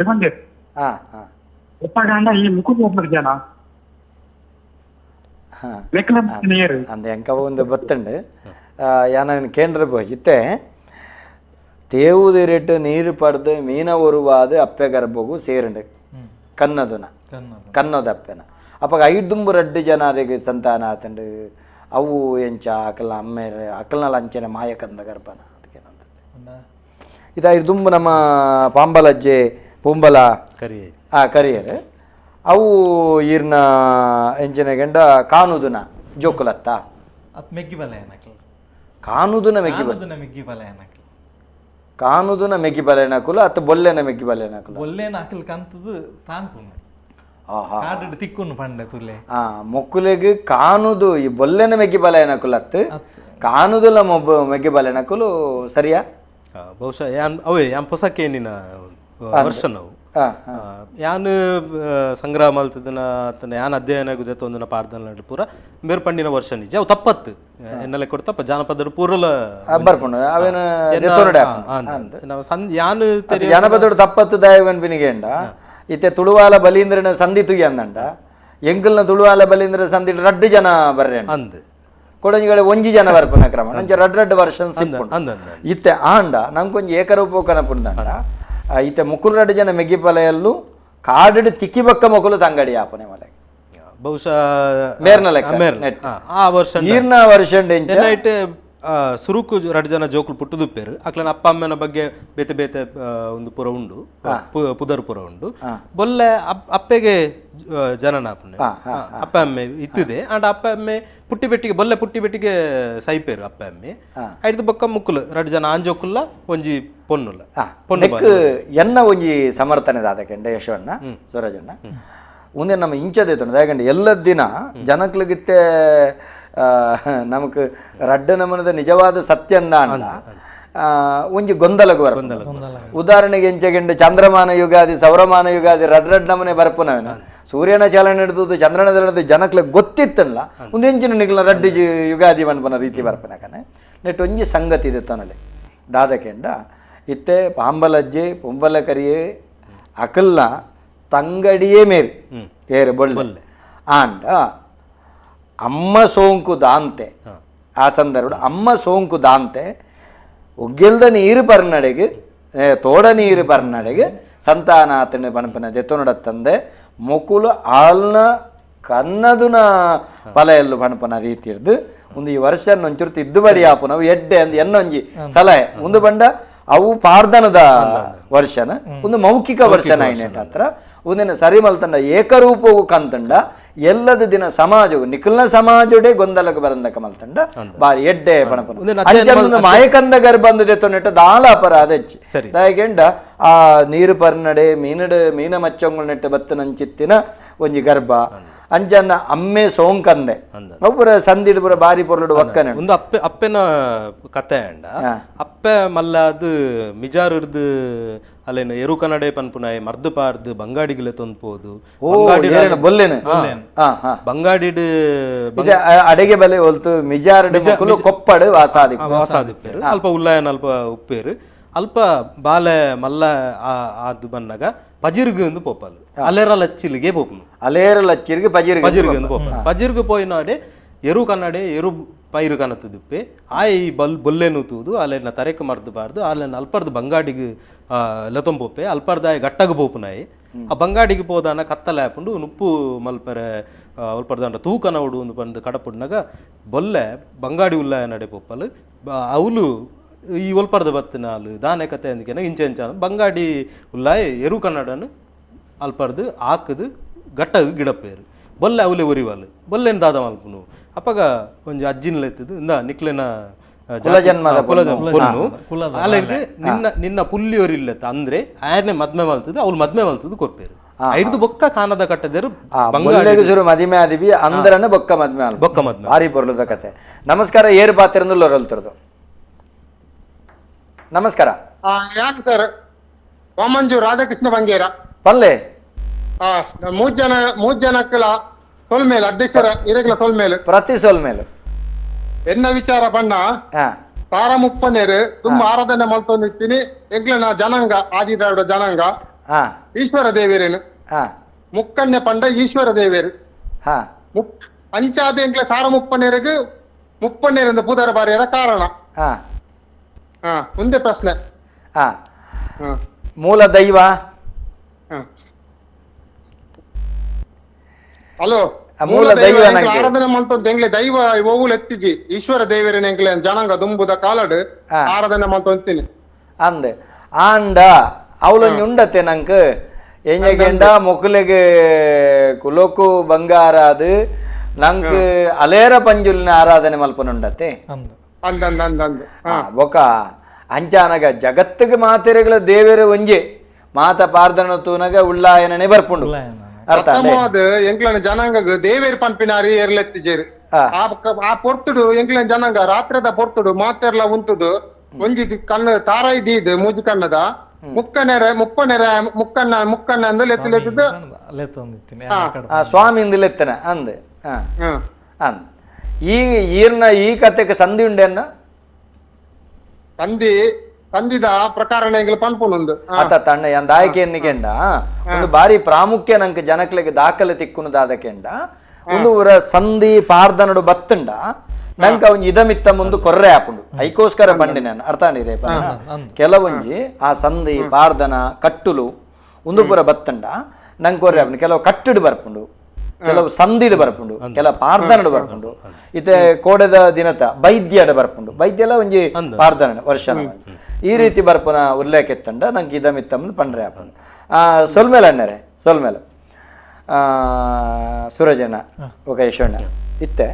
ಬಂದೆ. ಹಾ ಹಾ ಒಪ್ಪಗಂಡ ಈ ಮುಖದ ಒಬ್ಬರು ಜನ ಅಂದ ಎಂಕ ಒಂದು ಬತ್ತಂಡು ಯಾನ ಕೇಂದ್ರ ಇತ್ತೆ ತೇವುದಿರಿಟ್ಟು ನೀರು ಪಡೆದು ಮೀನ ಒರುವಾದ ಅಪ್ಪೆ ಗರ್ಭಗೂ ಸೇರಂಡು ಕನ್ನದುನ ಕನ್ನದ ಅಪ್ಪೆನ ಅಪ್ಪಾಗ ಐದುಂಬು ರಡ್ಡು ಜನರಿಗೆ ಸಂತಾನ ಆತಂಡು ಅವು ಎಂಚ ಅಕಲ್ನ ಅಮ್ಮೇರೆ ಅಕಲ್ನಲ್ಲ ಅಂಚನೆ ಮಾಯಕಂದ ಗರ್ಭನ ಅದಕ್ಕೆ ಇದ ದುಂಬು ನಮ್ಮ ಪಾಂಬಲಜ್ಜೆ ಪೂಂಬಲ ಕರಿ ಕರಿಯರು ಅವು ಈರ್ನ ಎಂಚಿನ ಗಂಡ ಕಾನುದುನ ಜೋಕುಲತ್ತ ಅತ್ ಮೆಗ್ಗಿ ಬಲ ಏನಕ್ಲ ಕಾನುದುನ ಮೆಗ್ಗಿ ಕಾನುದುನ ಮೆಗ್ಗಿ ಬಲ ಏನಕ್ಲ ಕಾನುದುನ ಮೆಗ್ಗಿ ಬಲೆನಕುಲ ಅತ್ತ ಬೊಲ್ಲೆನ ಮೆಗ್ಗಿ ಬಲೆನಕುಲ ಬೊಲ್ಲೆನ ಅಕಲ್ ಕಂತದು ತಾನ್ಪುನು ಕಾಡು ತಿಕ್ಕುನು ಪಂಡೆ ತುಲೆ ಮೊಕ್ಕುಲೆಗ್ ಕಾನುದು ಈ ಬೊಲ್ಲೆನ ಮೆಗ್ಗಿ ಬಲೆನಕುಲ ಅತ್ತು ಕಾನುದುಲ ಮೊಬ್ಬ ಮೆಗ್ಗಿ ಬಲೆನಕುಲು ಸರಿಯಾ ಬಹುಶಃ ಯಾನ್ ಅವೇ ಯಾನ್ ಪೊಸಕೇನಿನ ವರ್ಷ ನಾವು ಯಾನ್ ಸಂಗ್ರಹ ಮಲ್ತದನ ತನ್ನ ಯಾನ್ ಅಧ್ಯಯನ ಆಗುದೆ ತೊಂದನ ಪಾಡ್ದನ ಪೂರ ಮೇರ್ ಪಂಡಿನ ವರ್ಷ ನಿಜ ಅವು ತಪ್ಪತ್ತು ಎನ್ನೆಲ್ಲ ಕೊಡ್ತಪ್ಪ ಜಾನಪದ ಪೂರಲ ಬರ್ಪುಂಡು ಅವೇನ ನಾವು ಯಾನ್ ಜಾನಪದ ತಪ್ಪತ್ತು ದಾಯವನ್ ಬಿನಿಗೇಂಡ ಇತ್ತೆ ತುಳುವಾಲ ಬಲೀಂದ್ರನ ಸಂಧಿ ತುಗಿ ಅಂದಂಡ ಎಂಕಲ್ನ ತುಳುವಾಲ ಬಲೀಂದ್ರ ಸಂಧಿ ರಡ್ಡು ಜನ ಬರ್ರೆ ಅಂದ್ ಕೊಡಂಜಿಗಳ ಒಂಜಿ ಜನ ಬರ್ಪುನ ಕ್ರಮ ನಂಚ ರಡ್ ರಡ್ಡು ವರ್ಷ ಸಿಪ್ಪುಂಡು ಇತ್ತೆ ಆಂಡ ನಂಕೊಂಜಿ ಏಕರೂಪ ಕನಪುಂಡಂಡ ಇತ್ತೆ ಮುಕುಲು ರಡ್ಡು ಜನ ಮೆಗ್ಗಿಪಲೆಯಲ್ಲೂ ಕಾಡು ತಿಕ್ಕಿ ಬಕ್ಕ ಮೊಕುಲು ತಂಗಡಿ ಆಪನೆ ಮಲೆ ಬಹುಶಃ ಮೇರ್ನ ಲೆಕ್ಕ ಆ ವರ್ಷ ಈರ್ನ ವರ್ಷ ಸುರುಕು ರಡ್ಡು ಜನ ಜೋಕುಲು ಪುಟ್ಟುದುಪ್ಪೇರು ಅಕ್ಲನ ಅಪ್ಪ ಅಮ್ಮನ ಬಗ್ಗೆ ಬೇತೆ ಬೇತೆ ಒಂದು ಪುರ ಉಂಡು ಪುದರ್ ಪುರ ಉಂಡು ಬೊಲ್ಲೆ ಅಪ್ಪೆಗೆ ಜನನ ಅಪ್ಪ ಅಮ್ಮೆ ಇತ್ತಿದೆ ಅಂಡ್ ಅಪ್ಪ ಅಮ್ಮೆ ಪುಟ್ಟಿ ಬೆಟ್ಟಿಗೆ ಬೊಲ್ಲೆ ಪುಟ್ಟಿ ಬೆಟ್ಟಿಗೆ ಸೈಪೇರು ಅಪ್ಪ ಅಮ್ಮೆ ಐದು ಬೊಕ್ಕ ಮುಕ್ಕುಲು ರಡ್ಡು ಜನ ಆಂಜೋಕುಲ್ಲ ಒಂಜಿ ಪೊನ್ನುಲ್ಲ ಪೊನ್ನು ಎನ್ನ ಒಂಜಿ ಸಮರ್ಥನೆ ದಾದಕೆಂಡ ಯಶವಣ್ಣ ಸ್ವರಾಜಣ್ಣ ಒಂದೇ ನಮ್ಮ ಇಂಚದೆ ದಾಯಕಂಡ ಎಲ್ಲ ದಿನ ಜನಕ್ಲಿಗಿತ್ತೆ ನಮಕ್ ರಡ್ಡ ನಮನದ ನಿಜವಾದ ಸತ್ಯಂದ ಅಂಡ ಒಂಜಿ ಗೊಂದಲಗು ಬರ್ಪುಂಡು. ಉದಾಹರಣೆಗೆ ಎಂಚೆಗೆಂಡು ಚಂದ್ರಮಾನ ಯುಗಾದಿ ಸೌರಮಾನ ಯುಗಾದಿ ರಡ್ ರಡ್ ನಮನೆ ಬರ್ಪುನವೇನ ಸೂರ್ಯನ ಚಲನೆ ಹಿಡಿದು ಚಂದ್ರನ ಚಲನೆ ಜನಕ್ಲೆ ಗೊತ್ತಿತ್ತಲ್ಲ ಒಂದು ಎಂಚಿನ ನಿಗ್ಲ ರಡ್ಡು ಯುಗಾದಿ ಪನ್ಪನ ರೀತಿ ಬರ್ಪನಕನೆ ನೆಟ್ ಒಂಜಿ ಸಂಗತಿ ಇದೆ ತೊನಲೆ ದಾದಕೆಂಡ ಇತ್ತೆ ಪಾಂಬಲಜ್ಜೆ ಪೊಂಬಲ ಕರಿಯೇ ಅಕಲ್ನ ತಂಗಡಿಯೇ ಮೇರಿ ಏರು ಬೊಳ್ಳೆ ಆಂಡ ಅಮ್ಮ ಸೋಂಕು ದಾಂತೆ ಆ ಸಂದರ್ಭ ಅಮ್ಮ ಸೋಂಕು ದಾಂತೆ ಒಗ್ಗೆಲ್ದ ನೀರು ಪರ್ನಡೆಗೆ ತೋಡ ನೀರು ಪರ್ನಡೆಗೆ ಸಂತಾನಾತನ ಪಣಪನ ದೆತ್ತೊನಡ ತಂದೆ ಮೊಕುಲು ಆಲ್ನ ಕನ್ನದುನ ಫಲ ಎಲ್ಲು ಪಣಪನ ರೀತಿ ಇರ್ದು ಒಂದು ಈ ವರ್ಷ ಒಂಚೂರು ಇದ್ದು ಬಡಿ ಆಪುನವು ಎಡ್ಡೆ ಅಂದ್ ಎನ್ನೊಂಜಿ ಸಲಹೆ ಒಂದು ಬಂಡ ಅವು ಪಾರ್ದನದ ವರ್ಷನ ಒಂದು ಮೌಖಿಕ ವರ್ಷನ ಐನೆಟ್ ಹತ್ರ ಒಂದಿನ ಸರಿ ಮಲ್ತಂಡ ಏಕರೂಪವು ಕಂತಂಡ ಎಲ್ಲದ ದಿನ ಸಮಾಜವು ನಿಖಲ್ನ ಸಮಾಜೋಡೆ ಗೊಂದಲಕ್ಕೆ ಬರಂದಕ ಮಲ್ತಂಡ ಬಾರಿ ಎಡ್ಡೆ ಪಣಪನ ಮಾಯಕಂದ ಗರ್ಭಂದ ದೆತ್ತೊನೆಟ್ಟ ದಾಲ ಅಪರಾಧ ಹೆಚ್ಚಿ ದಾಯಕೆಂಡ ಆ ನೀರು ಪರ್ನಡೆ ಮೀನಡು ಮೀನ ಮಚ್ಚಂಗುಳ ನೆಟ್ಟ ಬತ್ತನಂಚಿತ್ತಿನ ಒಂಜಿ ಗರ್ಭ ಅಂಚನ್ನ ಅಮ್ಮೆ ಸೋಂಕಂದೆ ಒಬ್ಬರ ಸಂದಿಡು ಪುರ ಬಾರಿ ಪೊರ್ಲುಡು ಒಕ್ಕನೆ ಒಂದು ಅಪ್ಪೆ ಅಪ್ಪೆನ ಕತೆ ಅಂಡ ಅಪ್ಪೆ ಮಲ್ಲಾದು ಮಿಜಾರುರ್ದು ಅಲ್ಲೇನು ಎರು ಕನ್ನಡೆ ಪನ್ಪುನಾಯಿ ಮರ್ದು ಪಾರ್ದು ಬಂಗಾಡಿಗಿಲೆ ತೊಂದ್ಪೋದು ಬೊಲ್ಲೆನು ಬಂಗಾಡಿಡು ಅಡೆಗೆ ಬಲೆ ಒಲ್ತು ಮಿಜಾರುಡು ಕೊಪ್ಪಡು ವಾಸಾದಿ ವಾಸಾದಿಪ್ಪೇರು ಅಲ್ಪ ಉಲ್ಲಾಯನ ಅಲ್ಪ ಉಪ್ಪೇರು ಅಲ್ಪ ಬಾಲೆ ಮಲ್ಲ ಅದು ಬನ್ನಾಗ ಪಜಿರ್ಗು ಎಂದು ಪೋಪಲ್ ಅಲೇರ ಲಚ್ಚಿಲಿಗೆ ಪೋಪುನು ಅಲೇರ ಲಚ್ಚಿರ್ಗೆ ಪಜಿರ್ಗೆ ಪಜಿರ್ಗು ಎಂದು ಪೋಪಲ್ ಪಜಿರ್ಗು ಪೋಯಿನಾಡೆ ಎರು ಕನ್ನಡೆ ಎರು ಪೈರು ಕನತದಿಪ್ಪೆ ಆಯ್ ಬಲ್ ಬೊಲ್ಲೆನು ತೂದು ಅಲ್ಲೇನ ತರೆಕ್ ಮರ್ದು ಬಾರ್ದು ಅಲ್ಲೇನ ಅಲ್ಪರ್ದು ಬಂಗಾಡಿಗೆ ಲತೊಂಪೋಪೆ ಅಲ್ಪರ್ದ ಆಯ್ ಗಟ್ಟಗ ಪೋಪುನಾಯಿ ಆ ಬಂಗಾಡಿಗೆ ಪೋದಾನ ಕತ್ತಲೆ ಹಾಪುಂಡು ನುಪ್ಪು ಮಲ್ಪರೆ ಅಲ್ಪರ್ದಾಂಡ ತೂಕನ ಉಡು ಒಂದು ಬಂದು ಕಡಪುಡ್ನಾಗ ಬೊಲ್ಲೆ ಬಂಗಾಡಿ ಉಲ್ಲಾಯ ನಡೆ ಪೋಪಲ್ ಅವಲು ಈ ಒಲ್ಪರ್ದ ಬತ್ತಿನಾಲು ದಾನೆ ಕತೆ ಅಂದಕೆನ ಇಂಚೆ ಇಂಚ ಬಂಗಾಡಿ ಉಲ್ಲಾಯ್ ಎರು ಕನ್ನಡನು ಅಲ್ಪರ್ದು ಆಕದು ಗಟ್ಟಗ ಗಿಡಪೇರು ಬೊಲ್ಲೆ ಅವಲೆ ಒರಿವಾಲು ಬೊಲ್ಲೆನ ದಾದ ಮಲ್ಪುನು ಅಪ್ಪಗ ಒಂಜಿ ಅಜ್ಜಿನ ಎತ್ತದು ಇಂದ ನಿಕ್ಲೆನ ಪೊನ್ನು ಅಲ್ಲೆಗೆ ನಿನ್ನ ನಿನ್ನ ಪುಲ್ಲಿಯೊರಿಲ್ಲತ್ತ ಅಂದ್ರೆ ಆಯನೆ ಮದ್ಮೆ ಮಲ್ತದು ಅವ್ಳು ಮದ್ಮೆ ಮಲ್ತದು ಕೊರ್ಪೇರು ಐದು ಬೊಕ್ಕ ಕಾನದ ಕಟ್ಟದೇರು ಬಂಗಾಡಿ ಮದಿಮೆ ಆದಿವಿ ಅಂದ್ರನ ಬೊಕ್ಕ ಮದ್ಮೆ ಬೊಕ್ಕ ಮದ್ಮೆ ಭಾರಿ ಪೊರ್ಲದ ಕತೆ. ನಮಸ್ಕಾರ, ಏರು ಪಾತಿರಂದುಲ್ಲೊರಲ್ತಿರದು. ನಮಸ್ಕಾರ. ಯಾನ್ ಸರ್ ವಾಮಂಜು ರಾಧಾಕೃಷ್ಣ ಬಂಗೇರ ಪಲ್ಲೆ ಮೂರ್ ಜನಕ್ಕಲ ಸೊಲ್ಮೇಲೆ ಅಧ್ಯಕ್ಷರ ಇರಗ್ಲ ಸೊಲ್ಮೇಲೆ ಪ್ರತಿ ಸೊಲ್ಮೇಲೆ ಎನ್ನ ವಿಚಾರ ಬಣ್ಣ ಸಾರ ಮುಪ್ಪನೇರು ತುಂಬಾ ಆರಾಧನೆ ಮಲ್ತೊಂದಿರ್ತೀನಿ. ಎಂಗ್ಲನ ಜನಾಂಗ ಆದಿದ್ರಾವಿಡ ಜನಾಂಗ ಈಶ್ವರ ದೇವೇರೇನು ಮುಕ್ಕಣ್ಣೆ ಪಂಡ ಈಶ್ವರ ದೇವೇರು ಅಂಚಾದ ಎಂಗ್ಲ ಸಾರ ಮುಪ್ಪನೇರಿಗೆ ಮುಪ್ಪನೇರಿಂದ ಪೂದಾರ ಬಾರಿಯರ ಕಾರಣ. ಮುಂದೆ ಪ್ರಶ್ನೆ. ಮೂಲ ದೈವ ಹಲೋ ಮೂಲ ದೈವ ಆರಾಧನೆ ಮಂತೊಂದು ಎಂಗ್ಲೆ ದೈವ ಓವುಲು ಎತ್ತಿಜಿ ಈಶ್ವರ ದೇವರೇನ ಎಂಗ್ಲೆ ಜನಾಂಗ ದುಂಬುದ ಕಾಲಡ್ ಆರಾಧನೆ ಮಂತೊಂತೀನಿ. ಅಂದೆ ಆಂಡ ಅವಳೊಂಜಿ ಉಂಡತೆ ನಂಕ್ ಎಂಜಗೆಂಡ ಮೊಕುಲೆಗ್ ಕುಲೋಕು ಬಂಗಾರಾದ್ ನಂಕ್ ಅಲೇರ ಪಂಜುಲಿನ ಆರಾಧನೆ ಮಲ್ಪನುಂಡತೆ ಬೊಕ ಅಂಚಾನಗ ಜಗತ್ತಿಗೆ ಮಾತೆರೆಗಳ ದೇವೆರೆ ಒಂಜೆ ಮಾತ ಪಾರ್ದನ ತೂನಗ ಉಳ್ಳಾಯನನೆ ಬರ್ಪುಂಡು ಅರ್ಥ ಎಂಕ್ಲನ ಜನಾಂಗ ದೇವೇರ್ ಪನ್ಪಿನಾರಿ ಏರ್ಲೆತ್ತಿಜೇರು ಆ ಪೊರ್ತುಡು ಎಂಕ್ಲನ ಜನಾಂಗ ರಾತ್ರಿದ ಪೊರ್ತುಡು ಮಾತೆರ್ಲ ಉಂತುದು ಒಂಜಿ ಕಣ್ಣು ತಾರಾಯಿ ದೀದ್ ಮೂಜಿ ಕಣ್ಣದ ಮುಕ್ಕನೆರೆ ಮುಪ್ಪನೆರೆ ಮುಕ್ಕಣ್ಣ ಮುಕ್ಕಣ್ಣ ಅಂದು ಲೆತ್ತು ಲೆತ್ತದ ಸ್ವಾಮಿ ಇಂದು ಲೆತ್ತನ ಅಂದ್ ಅಂದ್ ಈ ಈರ್ನ ಈ ಕತೆಗೆ ಸಂಧಿ ಉಂಡೆನ್ನ ಸಂಧಿ ಸಂಧಿದ ಪ್ರಕಾರ ಪನ್ಪುನೊಂದು ಅತ್ತ ತಣ್ಣ ದಾಯಕೆ ಎನ್ನಿಕೆಂಡ ಒಂದು ಬಾರಿ ಪ್ರಾಮುಖ್ಯ ನಂಗೆ ಜನಕ್ಲೆಗೆ ದಾಖಲೆ ತಿಕ್ಕುನದಾದ ಕೆಂಡ ಒಂದು ಊರ ಸಂಧಿ ಪಾರ್ದನಡು ಬತ್ತುಂಡ ನಂಗೆ ಅವನ್ ಇದಮಿತ್ತ ಮುಂದು ಕೊರ್ರೆ ಹಾಪುಂಡು ಐಕೋಸ್ಕರ ಬಂಡೆ ನಾನು ಅರ್ಥ ಆಂಡಿರೇ ಕೆಲವೊಂಜಿ ಆ ಸಂಧಿ ಪಾರ್ದನ ಕಟ್ಟುಲು ಒಂದು ಪೂರ ಬತ್ತಂಡ ನಂಗೆ ಕೊರ್ರೆ ಹಾಪುಂಡು ಕೆಲವು ಕಟ್ಟುಡು ಬರ್ಪುಂಡು ಕೆಲವು ಸಂಧಿಡು ಬರ್ಪುಂಡು ಕೆಲವು ಪಾರ್ದನಡು ಬರ್ಪುಂಡು ಇತ್ತೆ ಕೋಡೆದ ದಿನತ ಬೈದ್ಯಡು ಬರ್ಪುಂಡು ಬೈದ್ಯಲ ಒಂಜಿ ಪಾರ್ದನ ವರ್ಷ ಈ ರೀತಿ ಬರ್ಪುನ ಉಲ್ಲೇಖ ಎತ್ತಂಡ ನಂಗೆ ಇದಮಿತ್ತಂದು ಪಂಡ್ರೆ ಹಾಪುಂಡು ಸೊಲ್ಮೇಲೆ ಅಣ್ಣರೇ ಸೊಲ್ಮೇಲೆ ಸೂರಜಣ್ಣ ಓಕೆ ಯಶೋಣ್ಣ ಇತ್ತೆ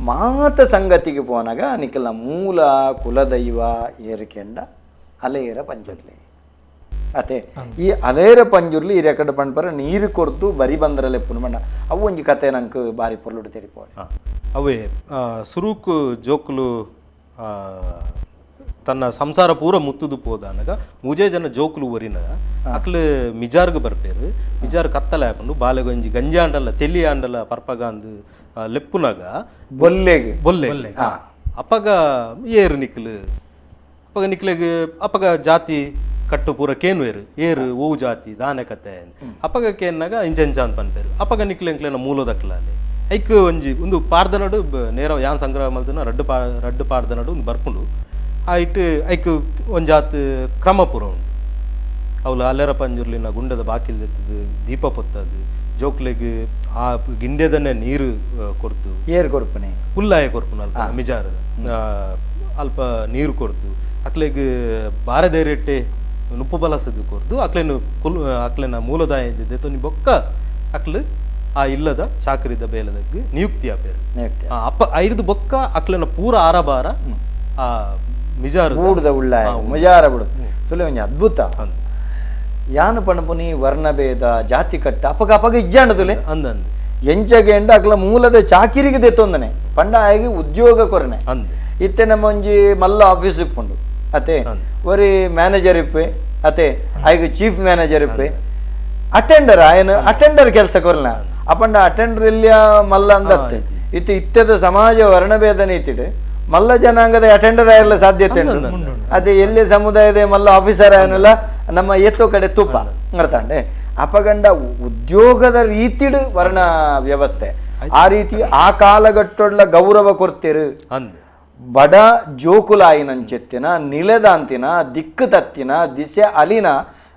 ಮಾತ ಸಂಗತಿಗೆ ಪೋನಾಗ ನಿಖಲ್ನ ಮೂಲ ಕುಲದೈವ ಏರಿಕೆಂಡ ಅಲೇರ ಪಂಜುರ್ಲಿ ಅತೆ ಈ ಅಲೇರ ಪಂಜುರ್ಲಿ ಈ ರೆಕಡ್ ಪಂಡ್ಪರ ನೀರು ಕೊರ್ದು ಬರಿ ಬಂದರಲೆ ಪುನಮಣ್ಣ ಅವು ಒಂಜಿ ಕತೆ ನಂಗೆ ಬಾರಿ ಪೊರ್ಲುಡು ತೆರಿಪೋಡೆ ಅವೇ ಸುರುಕು ಜೋಕುಲು ತನ್ನ ಸಂಸಾರ ಪೂರ ಮುತ್ತುದು ಪೋದಾನಗ ಮೂಜೇ ಜನ ಜೋಕುಲು ಒರಿನ ಅಕ್ಲು ಮಿಜಾರ್ಗ್ ಬರ್ಪೇರು ಮಿಜಾರ್ ಕತ್ತಲೆ ಹಾಕೊಂಡು ಬಾಲೆಗೊಂಜಿ ಗಂಜಾಂಡಲ ತೆಲಿ ಆಂಡಲ ಪರ್ಪಗಾಂದು ಲೆಪ್ಪುನಾಗ ಬೊಲ್ಲೆಗ್ ಬೊಲ್ಲೆ ಅಪ್ಪಗ ಏರು ನಿಕ್ಲು ಅಪ್ಪಗ ನಿಕ್ಲೆಗ್ ಅಪ್ಪಗ ಜಾತಿ ಕಟ್ಟು ಪೂರ ಕೇನು ಏರು ಏರು ಓವು ಜಾತಿ ದಾನೆ ಕತೆ ಅಪ್ಪಗ ಕೇನ್ನಾಗ ಇಂಚಂಚ ಅಂತ ಪನ್ಪೇರು ಅಪ್ಪಗ ನಿಕ್ಲೆ ಎಂಕ್ಲೆನ ಮೂಲದಕ್ಲಾಲೆ ಐಕ್ ಒಂಜಿ ಒಂದು ಪಾರ್ದನಡು ನೇರ ಯಾನ್ ಸಂಗ್ರಹ ಮಲ್ತನ ರಡ್ಡು ರಡ್ಡು ಪಾರ್ದನಡು ಒಂದು ಬರ್ಪುಂಡು ಆ ಇಟ್ಟು ಐಕ್ ಒಂಜಾತ್ ಕ್ರಮ ಪೂರ ಉಂಡು ಅವಳು ಅಲ್ಲೆರ ಪಂಜುರ್ಲಿನ ಗುಂಡದ ಬಾಕಿಲ್ದೆತ್ತದು ದೀಪ ಪೊತ್ತದು ಜೋಕ್ಲೆಗ್ ಆ ಗಿಂಡೆದನ್ನೇ ನೀರು ಕೊರ್ದು ಏರು ಕೊರ್ಪುನೆ ಉಲ್ಲಾಯ ಕೊರ್ಪುನ ಅಲ್ಪ ಮಿಜಾರ್ ಅಲ್ಪ ನೀರು ಕೊರ್ದು ಅಕ್ಲೆಗ್ ಬಾರದೇರೆಟ್ಟೆ ನುಪ್ಪು ಬಲಸದು ಕೊರ್ದು ಅಕ್ಲೆನ ಕುಲ್ ಅಕ್ಲೆನ ಮೂಲದಾಯ ದೆತ್ತೊನಿ ಬೊಕ್ಕ ಅಕ್ಲು ಆ ಇಲ್ಲದ ಚಾಕರಿದ ಬೇಲದಗ್ ನಿಯುಕ್ತಿ ಆಪೇರು ಅಪ್ಪ ಐದು ಬೊಕ್ಕ ಅಕ್ಲೆನ ಪೂರ ಆರಬಾರ ಆ ಮಿಜಾರು ಬೂಡ್ದ ಉಳ್ಳಾಯ ಮಿಜಾರ ಬುಡು ಸುಲೆ ಒಂಜಿ ಅದ್ಭುತ ಯಾನು ಪಣಪುನಿ ವರ್ಣಭೇದ ಜಾತಿ ಕಟ್ಟ ಅಪಗ ಅಪಗ ಇಜ್ಜಾಂಡದುಲೆ ಅಂದಂದು ಎಂಚಗೆಂಡ ಅಕ್ಲ ಮೂಲದ ಚಾಕಿರಿಗೆ ದೆತ್ತೊಂದನೆ ಪಂಡ ಆಗಿ ಉದ್ಯೋಗ ಕೊರನೆ ಇತ್ತೆ ನಮ್ಮ ಒಂಜಿ ಮಲ್ಲ ಆಫೀಸ್ ಇಪ್ಪುಂಡು ಅತೆ ಒರಿ ಮ್ಯಾನೇಜರ್ ಇಪ್ಪೆ ಅತೆ ಆಯ್ಗ ಚೀಫ್ ಮ್ಯಾನೇಜರ್ ಇಪ್ಪೆ ಅಟೆಂಡರ್ ಆಯನ ಅಟೆಂಡರ್ ಕೆಲಸ ಕೊರ್ನ ಅಪಂಡ ಅಟೆಂಡರ್ ಇಲ್ಲಿಯ ಮಲ್ಲ ಅಂದತ್ತೆ ಇತ್ತೆ ಇತ್ತದ ಸಮಾಜ ವರ್ಣಭೇದ ನೀತಿಡು ಮಲ್ಲ ಜನಾಂಗದ ಅಟೆಂಡರ್ ಆಗಿರಲ್ಲ ಸಾಧ್ಯತೆ ಉಂಟು ಅದೇ ಎಲ್ಲಿ ಸಮುದಾಯದ ಮಲ್ಲ ಆಫೀಸರ್ ಆಯನಲ್ಲ ನಮ್ಮ ಎತ್ತೋ ಕಡೆ ತುಪ್ಪ ಅರ್ಥಾಂಡೆ ಅಪಗಂಡ ಉದ್ಯೋಗದ ರೀತಿಡು ವರ್ಣ ವ್ಯವಸ್ಥೆ ಆ ರೀತಿ ಆ ಕಾಲಘಟ್ಟೊಡ್ಲ ಗೌರವ ಕೊಡ್ತಿರು ಬಡ ಜೋಕುಲಾಯಿನಂಚೆತ್ತಿನ ನಿಲೆದಾಂತಿನ ದಿಕ್ಕು ತತ್ತಿನ ದಿಸೆ ಅಲಿನ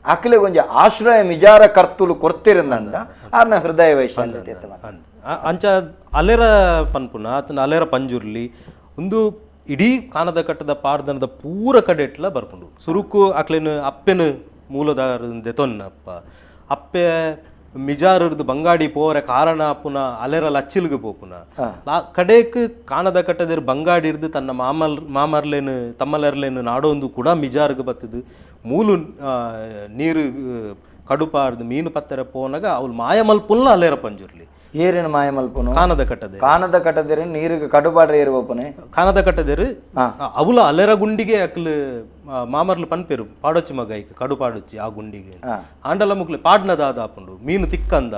ಅಕ್ಲೆ ಗೊಂಜಿ ಆಶ್ರಯ ಮಿಜಾರ ಕರ್ತುಲು ಕೊಡ್ತಿರಂದಂಡ ಆರ್ನ ಹೃದಯ ವೈಶಾಲ್ಯತೆ ಅಂಚ ಅಲೆರ ಪನ್ಪುನ ಆತನ ಅಲೆರ ಪಂಜುರ್ಲಿ ಒಂದು ಇಡೀ ಕಾನದ ಕಟ್ಟದ ಪಾರ್ದನದ ಪೂರ ಕಡೆ ಎಟ್ಲ ಬರ್ಪುಂಡು ಸುರುಕು ಅಕ್ಲೆನು ಅಪ್ಪೆನು ಮೂಲದಾರ ದೆತೊನ್ನಪ್ಪ ಅಪ್ಪೆ ಮಿಜಾರರ್ದು ಬಂಗಾಡಿ ಪೋರೆ ಕಾರಣ ಪುನ ಅಲೆರ ಲಚ್ಚಿಲ್ಗ್ ಪೋಪುನ ಕಡೆಕ್ ಕಾನದ ಕಟ್ಟದಿರ್ ಬಂಗಾಡಿ ಇರ್ದು ತನ್ನ ಮಾಮರ್ಲೇನು ತಮ್ಮಲರ್ಲೇನು ನಾಡೊಂದು ಕೂಡ ಮಿಜಾರ್ಗ್ ಬತ್ತದು ಮೂಲು ನೀರು ಕಡುಪಾರ್ದು ಮೀನು ಪತ್ತರ ಪೋನಾಗ ಅವಳು ಮಾಯಮಲ್ಪುಲ್ಲ ಅಲೆರ ಪಂಜುರ್ಲಿ ಏರಿನ ಮಾಯಮಲ್ಪುನು ಕಾನದ ಕಟ್ಟದೆ ಕಾನದ ಕಟ್ಟದಿರ ನೀರಿಗೆ ಕಡುಪಾಡ್ರೆ ಏರು ಒಪ್ಪನೆ ಕಾನದ ಕಟ್ಟದಿರು ಅವಳ ಅಲೆರ ಗುಂಡಿಗೆ ಅಕ್ಲು ಮಾಮರ್ಲು ಪನ್ಪೇರು ಪಾಡೊಚ್ಚಿ ಮಗ ಐಕ್ ಕಡು ಪಾಡೊಚ್ಚಿ ಆ ಗುಂಡಿಗೆ ಆಂಡಲ ಮುಕ್ಲೆ ಪಾಡ್ನದಾದ ಆಪುಂಡು ಮೀನು ತಿಕ್ಕಂದ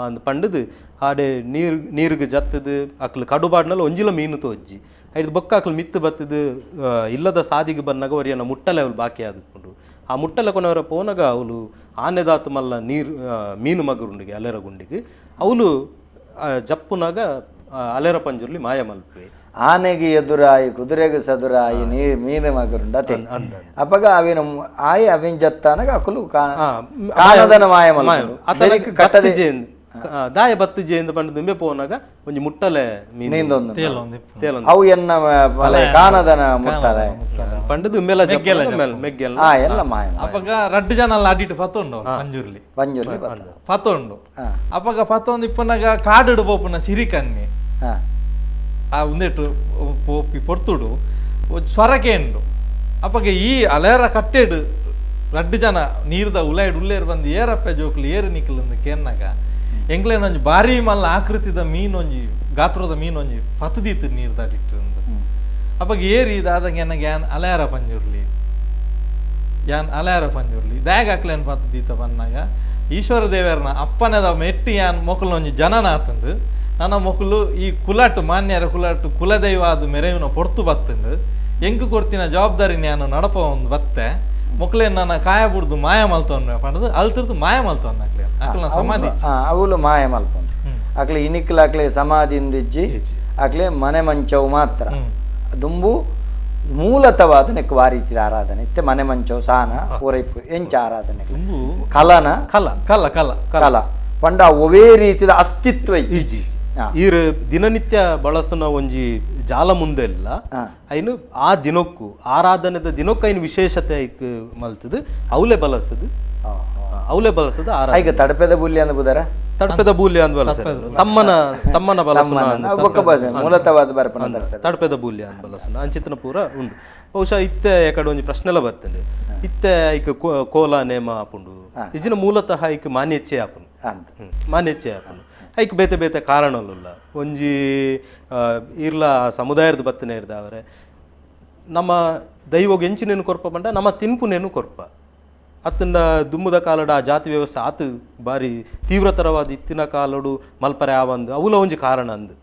ಅಂದ್ ಪಂಡದು ಆಡೆ ನೀರು ನೀರಿಗೆ ಜತ್ತದು ಅಕ್ಲು ಕಡು ಪಾಡ್ನಲ್ಲ ಒಂಜಿಲ ಮೀನು ತೋಜ್ಜಿ ಐದು ಬೊಕ್ಕ ಅಕ್ಲು ಮಿತ್ತು ಬತ್ತದು ಇಲ್ಲದ ಸಾದಿಗೆ ಬನ್ನಾಗ ಒರಿಯನ ಮುಟ್ಟಲೆ ಅವಳು ಬಾಕಿ ಆದುಕೊಂಡು ಆ ಮುಟ್ಟಲೆ ಕೊನವರ ಪೋನಾಗ ಅವಳು ಆನೆದಾತು ಮಲ್ಲ ನೀರು ಮೀನು ಮಗರುಂಡಿಗೆ ಅಲೆರ ಗುಂಡಿಗೆ ಅವಳು ಜಪ್ಪುನಾಗ ಅಲೆರ ಪಂಜುರ್ಲಿ ಮಾಯ ಮಲ್ಪೆ ಆನೆಗೆ ಎದುರಾಯಿ ಕುದುರೆಗೆ ಸದುರಾಯಿ ನೀರು ಮೀನು ಮಗರುಂಡ ಅಪ್ಪಗ ಅವಿನ ಆಯಿ ಅವಿನ ಜತ್ತಾನಾಗ ಅಕಲು ಕಾನದನ ಮಾಯ ಮಲ್ಪು ಕಟ್ಟದೆ ದಾಯ ಬತ್ತಿಜೆ ಎಂದು ಪಂಡ ದುಂಬೆ ಪೋನಾಗ ಒಂಜಿ ಮುಟ್ಟಲೆ ಮೀನು ತೇಲೊಂದು ಅವು ಎನ್ನ ಕಾನದನ ಮುಟ್ಟಲೆ ಪಂಡದು ದುಂಬೆಲ ಮೆಗ್ಗೆಲ್ಲ ಎಲ್ಲ ಮಾಯ. ಅಪಗ ರಡ್ಡು ಜನ ಅಡಿಟ್ ಪತ್ತೊಂಡು ಪಂಜುರ್ಲಿ ಪಂಜುರ್ಲಿ ಪತ್ತೊಂಡು. ಅಪಗ ಪತ್ತೊಂದು ಇಪ್ಪನಾಗ ಕಾಡುಡು ಪೋಪುನ ಸಿರಿಕನ್ನಿ ಆ ಒಂದೆಟ್ಟು ಪೋಪಿ ಪೊರ್ತುಡು ಸ್ವರಕೆ ಉಂಡು. ಅಪಗ ಈ ಅಲೇರ ಕಟ್ಟೆಡು ರಡ್ಡು ಜನ ನೀರ್ದ ಉಲಾಯ್ಡ್ ಉಲ್ಲೇರು ಬಂದು ಏರಪ್ಪ ಜೋಕ್ಲು ಏರು ನಿಕ್ಲು ಕೇನ್ನಾಗ ಎಂಗ್ಲೇನೊಂಜಿ ಭಾರಿ ಮಲ್ಲ ಆಕೃತಿದ ಮೀನೊಂಜಿ ಗಾತ್ರದ ಮೀನೊಂಜಿ ಪತದೀತು ನೀರ್ದಾಡಿಟ್ಟು ಅಪಗ ಏರಿ ಇದಾದಾಗ ನನಗೆ ಯಾನ್ ಅಲೇರ ಪಂಜುರ್ಲಿ ಯಾನ್ ಅಲೇರ ಪಂಜುರ್ಲಿ ದ್ಯಾಗ ಅಕ್ಲೇನ್ ಪತದೀತ ಬಂದಾಗ ಈಶ್ವರ ದೇವರನ ಅಪ್ಪನದ ಮೆಟ್ಟಿ ಯಾನ್ ಮೊಕಲೊಂಜಿ ಜನನಾತಂದು ನನ್ನ ಮೊಕಲು ಈ ಕುಲಾಟು ಮಾನ್ಯರ ಕುಲಾಟು ಕುಲದೈವ ಅದು ಮೆರೆಯುನ ಪೊರ್ತು ಬತ್ತಂದು ಎಂಕು ಕೊಡ್ತಿನ ಜವಾಬ್ದಾರಿ ನಾನು ನಡಪ ಒಂದು ಬತ್ತೆ ಮೊಕ್ಲೆ ನನ್ನ ಕಾಯ ಬುಡ್ದು ಮಾಯ ಮಲ್ತವನ್ ಪಂಡದು ಅಲ್ತಿರ್ದು ಮಾಯ ಮಲ್ತವನ್ ಅಕ್ಲೆ ಅಕ್ಲ ಸಮಾಧಿ ಅವಳು ಮಾಯ ಮಲ್ಪಂದು ಅಕ್ಲೆ ಇನಿಕ್ಲ ಅಕ್ಲೆ ಸಮಾಧಿಂದಿಜ್ಜಿ ಅಕ್ಲೆ ಮನೆ ಮಂಚವು ಮಾತ್ರ ದುಂಬು ಮೂಲತವಾದ ನೆಕ್ ವಾರೀತಿದ ಆರಾಧನೆ ಇತ್ತೆ ಮನೆ ಮಂಚವು ಸಾನ ಪೂರೈಪು ಎಂಚ ಆರಾಧನೆ ಕಲನ ಕಲ ಕಲ ಕಲ ಕಲ ಪಂಡ ಒವೇ ರೀತಿದ ಅಸ್ತಿತ್ವ ಇಜ್ಜಿ. ಈರು ದಿನನಿತ್ಯ ಬಳಸುನ ಒಂಜಿ ಜಾಲ ಮುಂದೆ ಇಲ್ಲ ಐನು ಆ ದಿನಕ್ಕೂ ಆರಾಧನೆದ ದಿನಕ್ಕೂ ಐನು ವಿಶೇಷತೆ ಐಕ್ ಮಲ್ತದು ಅವಲೆ ಬಳಸದು ಅವಲೆ ಬಳಸದು ಆರಾಧನೆ. ಈಗ ತಡಪೆದ ಬೂಲ್ಯ ಅಂದ ಬುದಾರ ತಡಪೆದ ಬೂಲ್ಯ ಅಂದ್ ಬಳಸ ತಮ್ಮನ ತಮ್ಮನ ಬಳಸುನ ಮೂಲತವಾದ ಬರ್ಪಣ ತಡಪೆದ ಬೂಲ್ಯ ಅಂದ್ ಬಳಸುನ ಅಂಚಿತನ ಪೂರ ಉಂಡು. ಬಹುಶಃ ಇತ್ತೆ ಎಕಡೆ ಒಂಜಿ ಪ್ರಶ್ನೆಲ ಬರ್ತದೆ ಇತ್ತೆ ಐಕ್ ಕೋಲ ನೇಮ ಆಪುಂಡು ಇಜಿನ ಮೂಲತಃ ಐಕ್ ಮಾನ್ಯಚ್ಚೆ ಆಪುಂಡು ಮಾನ್ಯಚ್ಚೆ ಆಪುಂಡು ಐಕ್ ಬೇತೆ ಬೇತೆ ಕಾರಣಲುಲ್ಲ ಒಂಜಿ ಇರ್ಲ ಸಮುದಾಯದ ಬತ್ತನೆ ಇರ್ದವರೆ ನಮ್ಮ ದೈವಗೆ ಎಂಚಿನೇನು ಕೊರ್ಪ ಬಂಡ ನಮ್ಮ ತಿನ್ಪುನೇನು ಕೊರ್ಪ ಅತ್ತಂಡ ದುಮ್ಮುದ ಕಾಲಡು ಆ ಜಾತಿ ವ್ಯವಸ್ಥೆ ಆತು ಬಾರಿ ತೀವ್ರತರವಾದ ಇತ್ತಿನ ಕಾಲಡು ಮಲ್ಪರೆ ಆವಂದು ಅವಲ ಒಂಜಿ ಕಾರಣ ಅಂದು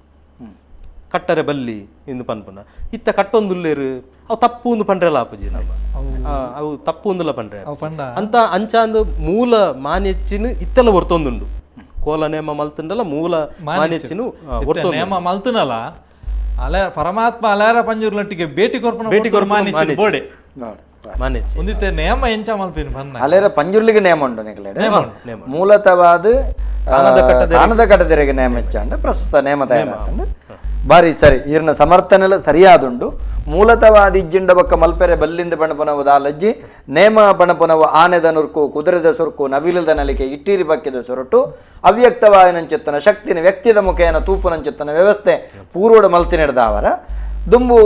ಕಟ್ಟರೆ ಬಲ್ಲಿ ಇಂದು ಪನ್ಪುನ ಇತ್ತ ಕಟ್ಟೊಂದುಲ್ಲೇರು ಅವು ತಪ್ಪು ಒಂದು ಪಂಡ್ರೆಲ್ಲ ಆಪುಜಿ ನಮ್ಮ ಅವು ತಪ್ಪು ಒಂದುಲ್ಲ ಪಂಡ್ರೆ ಅಂತ ಅಂಚಾಂದು ಮೂಲ ಮಾನ್ಯಚ್ಚಿನ ಇತ್ತೆಲ್ಲ ಒರ್ತೊಂದುಂಡು ಕೋಲ ನೇಮ ಮಲ್ತಂಡಲ್ಲ ಮೂಲ ಮಾನ್ಯಚ್ಚಿನ ನೇಮ ಮಲ್ತನಲ್ಲ ಅಲೆ ಪರಮಾತ್ಮ ಅಲೇರ ಪಂಜುರ್ಲಟ್ಟಿಗೆ ಭೇಟಿ ಕೊರ್ಪುನ ಭೇಟಿ ಕೊರ್ಪು ಮಾನ್ಯಚ್ಚಿ ಬೋಡೆ ಮಾನ್ಯಚ್ಚಿ ಒಂದಿತ್ತೆ ನೇಮ ಎಂಚ ಮಲ್ಪಿನ ಬನ್ನ ಅಲೇರ ಪಂಜುರ್ಲಿಗೆ ನೇಮ ಉಂಡು ನಿಕ್ಲೆಡೆ ಮೂಲತವಾದ ಕಾನದ ಕಟ್ಟದೆರೆಗೆ ನೇಮ ಇಚ್ಚಾಂಡ ಪ್ರಸ್ತುತ ನೇಮ ತಯಾರಾತಂಡು ಬಾರಿ ಸರಿ ಈರ್ನ ಸಮರ್ಥನೆಲ್ಲ ಸರಿಯಾದುಂಡು. ಮೂಲತವಾದ ಇಜ್ಜಿಂಡ ಬಕ್ಕ ಮಲ್ಪೆರೆ ಬಲ್ಲಿಂದ ಬಣಪನವು ದಾಲಜ್ಜಿ ನೇಮ ಬಣಪನವು ಆನೆದ ನುರ್ಕು ಕುದುರೆದ ಸುರ್ಕು ನವಿಲದ ನಲಿಕೆ ಇಟ್ಟೀರಿ ಬಕ್ಕಿದ ಸೊರಟು ಅವ್ಯಕ್ತವಾಯನಂಚಿತ್ತನ ಶಕ್ತಿನ ವ್ಯಕ್ತಿದ ಮುಖೇನ ತೂಪುನಂಚಿತ್ತನ ವ್ಯವಸ್ಥೆ ಪೂರ್ವಡ ಮಲ್ತಿನೆಡ್ದಾವರ ದುಂಬು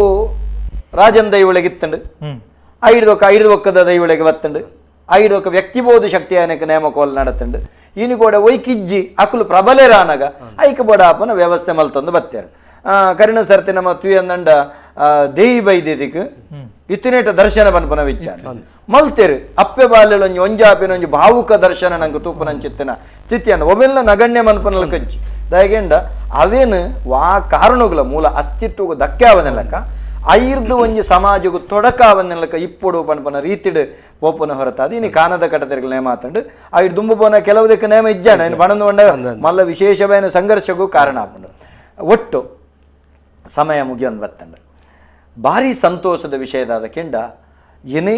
ರಾಜನ್ ದೈವಳಿಗಿತ್ತಂಡು ಐದು ಐದು ಒಕ್ಕದ ದೈವಳಿಗೆ ಬತ್ತಂಡು ಐದು ಒಕ್ಕ ವ್ಯಕ್ತಿಬೋಧ ಶಕ್ತಿಯಾನಕ ನೇಮ ಕೋಲ್ ನಡತಂಡು ಇನ್ನು ಕೂಡ ಒಯ್ಕಿಜ್ಜಿ ಅಕುಲು ಪ್ರಬಲೆರಾನಗ ಐಕ ಬೋಡಾಪನ ವ್ಯವಸ್ಥೆ ಮಲ್ತಂದು ಬತ್ತೇರು. ಕರಿಣ ಸರ್ತಿ ನಮ್ಮ ತುಯಂದಂಡ ದೇಯಿ ಬೈದಿದಿಕ್ ಇತ್ತಿನೇಟ ದರ್ಶನ ಪನ್ಪನ ವಿಚಾರ ಮಲ್ತೇರು ಅಪ್ಪೆ ಬಾಲ್ಯಲೊಂಜಿ ಒಂಜಾಪಿನೊಂಜಿ ಭಾವುಕ ದರ್ಶನ ನಂಗೆ ತೂಪನಂಚಿತ್ತಿನ ಸ್ಥಿತಿಯನ್ನು ಒಮ್ಮೆಲ್ಲ ನಗಣ್ಯ ಮನ್ಪನಲ ಕಜ್ಜಿ ದಯಗೆಂಡ ಅವೇನು ವಾ ಕಾರಣಗಳ ಮೂಲ ಅಸ್ತಿತ್ವಗೂ ಧಕ್ಕೆ ಅವನೆಲ್ಲಕ್ಕ ಐರ್ದು ಒಂಜಿ ಸಮಾಜಗೂ ತೊಡಕ ಅವನೆಲ್ಲಕ್ಕ ಇಪ್ಪೊಡು ಪನ್ಪನ ರೀತಿಡು ಪೋಪನ ಹೊರತಾದ ಇನ್ನು ಕಾನದ ಕಟ್ಟದೆರ್ಗಳ ನೇಮ ಆತಂಡು ಐದು ದುಂಬು ಪೋನ ಕೆಲವುದಕ್ಕೆ ನೇಮ ಇಜ್ಜಾಣ ಇನ್ನು ಬಣಂದು ಬಂಡ ಮಲ್ಲ ವಿಶೇಷವೇನು ಸಂಘರ್ಷಕ್ಕೂ ಕಾರಣ ಆಪುಂಡು. ಒಟ್ಟು ಸಮಯ ಮುಗಿಯೊಂದು ಬತ್ತಂಡ ಭಾರಿ ಸಂತೋಷದ ವಿಷಯದಾದ ಕೆಂಡ ಏನೇ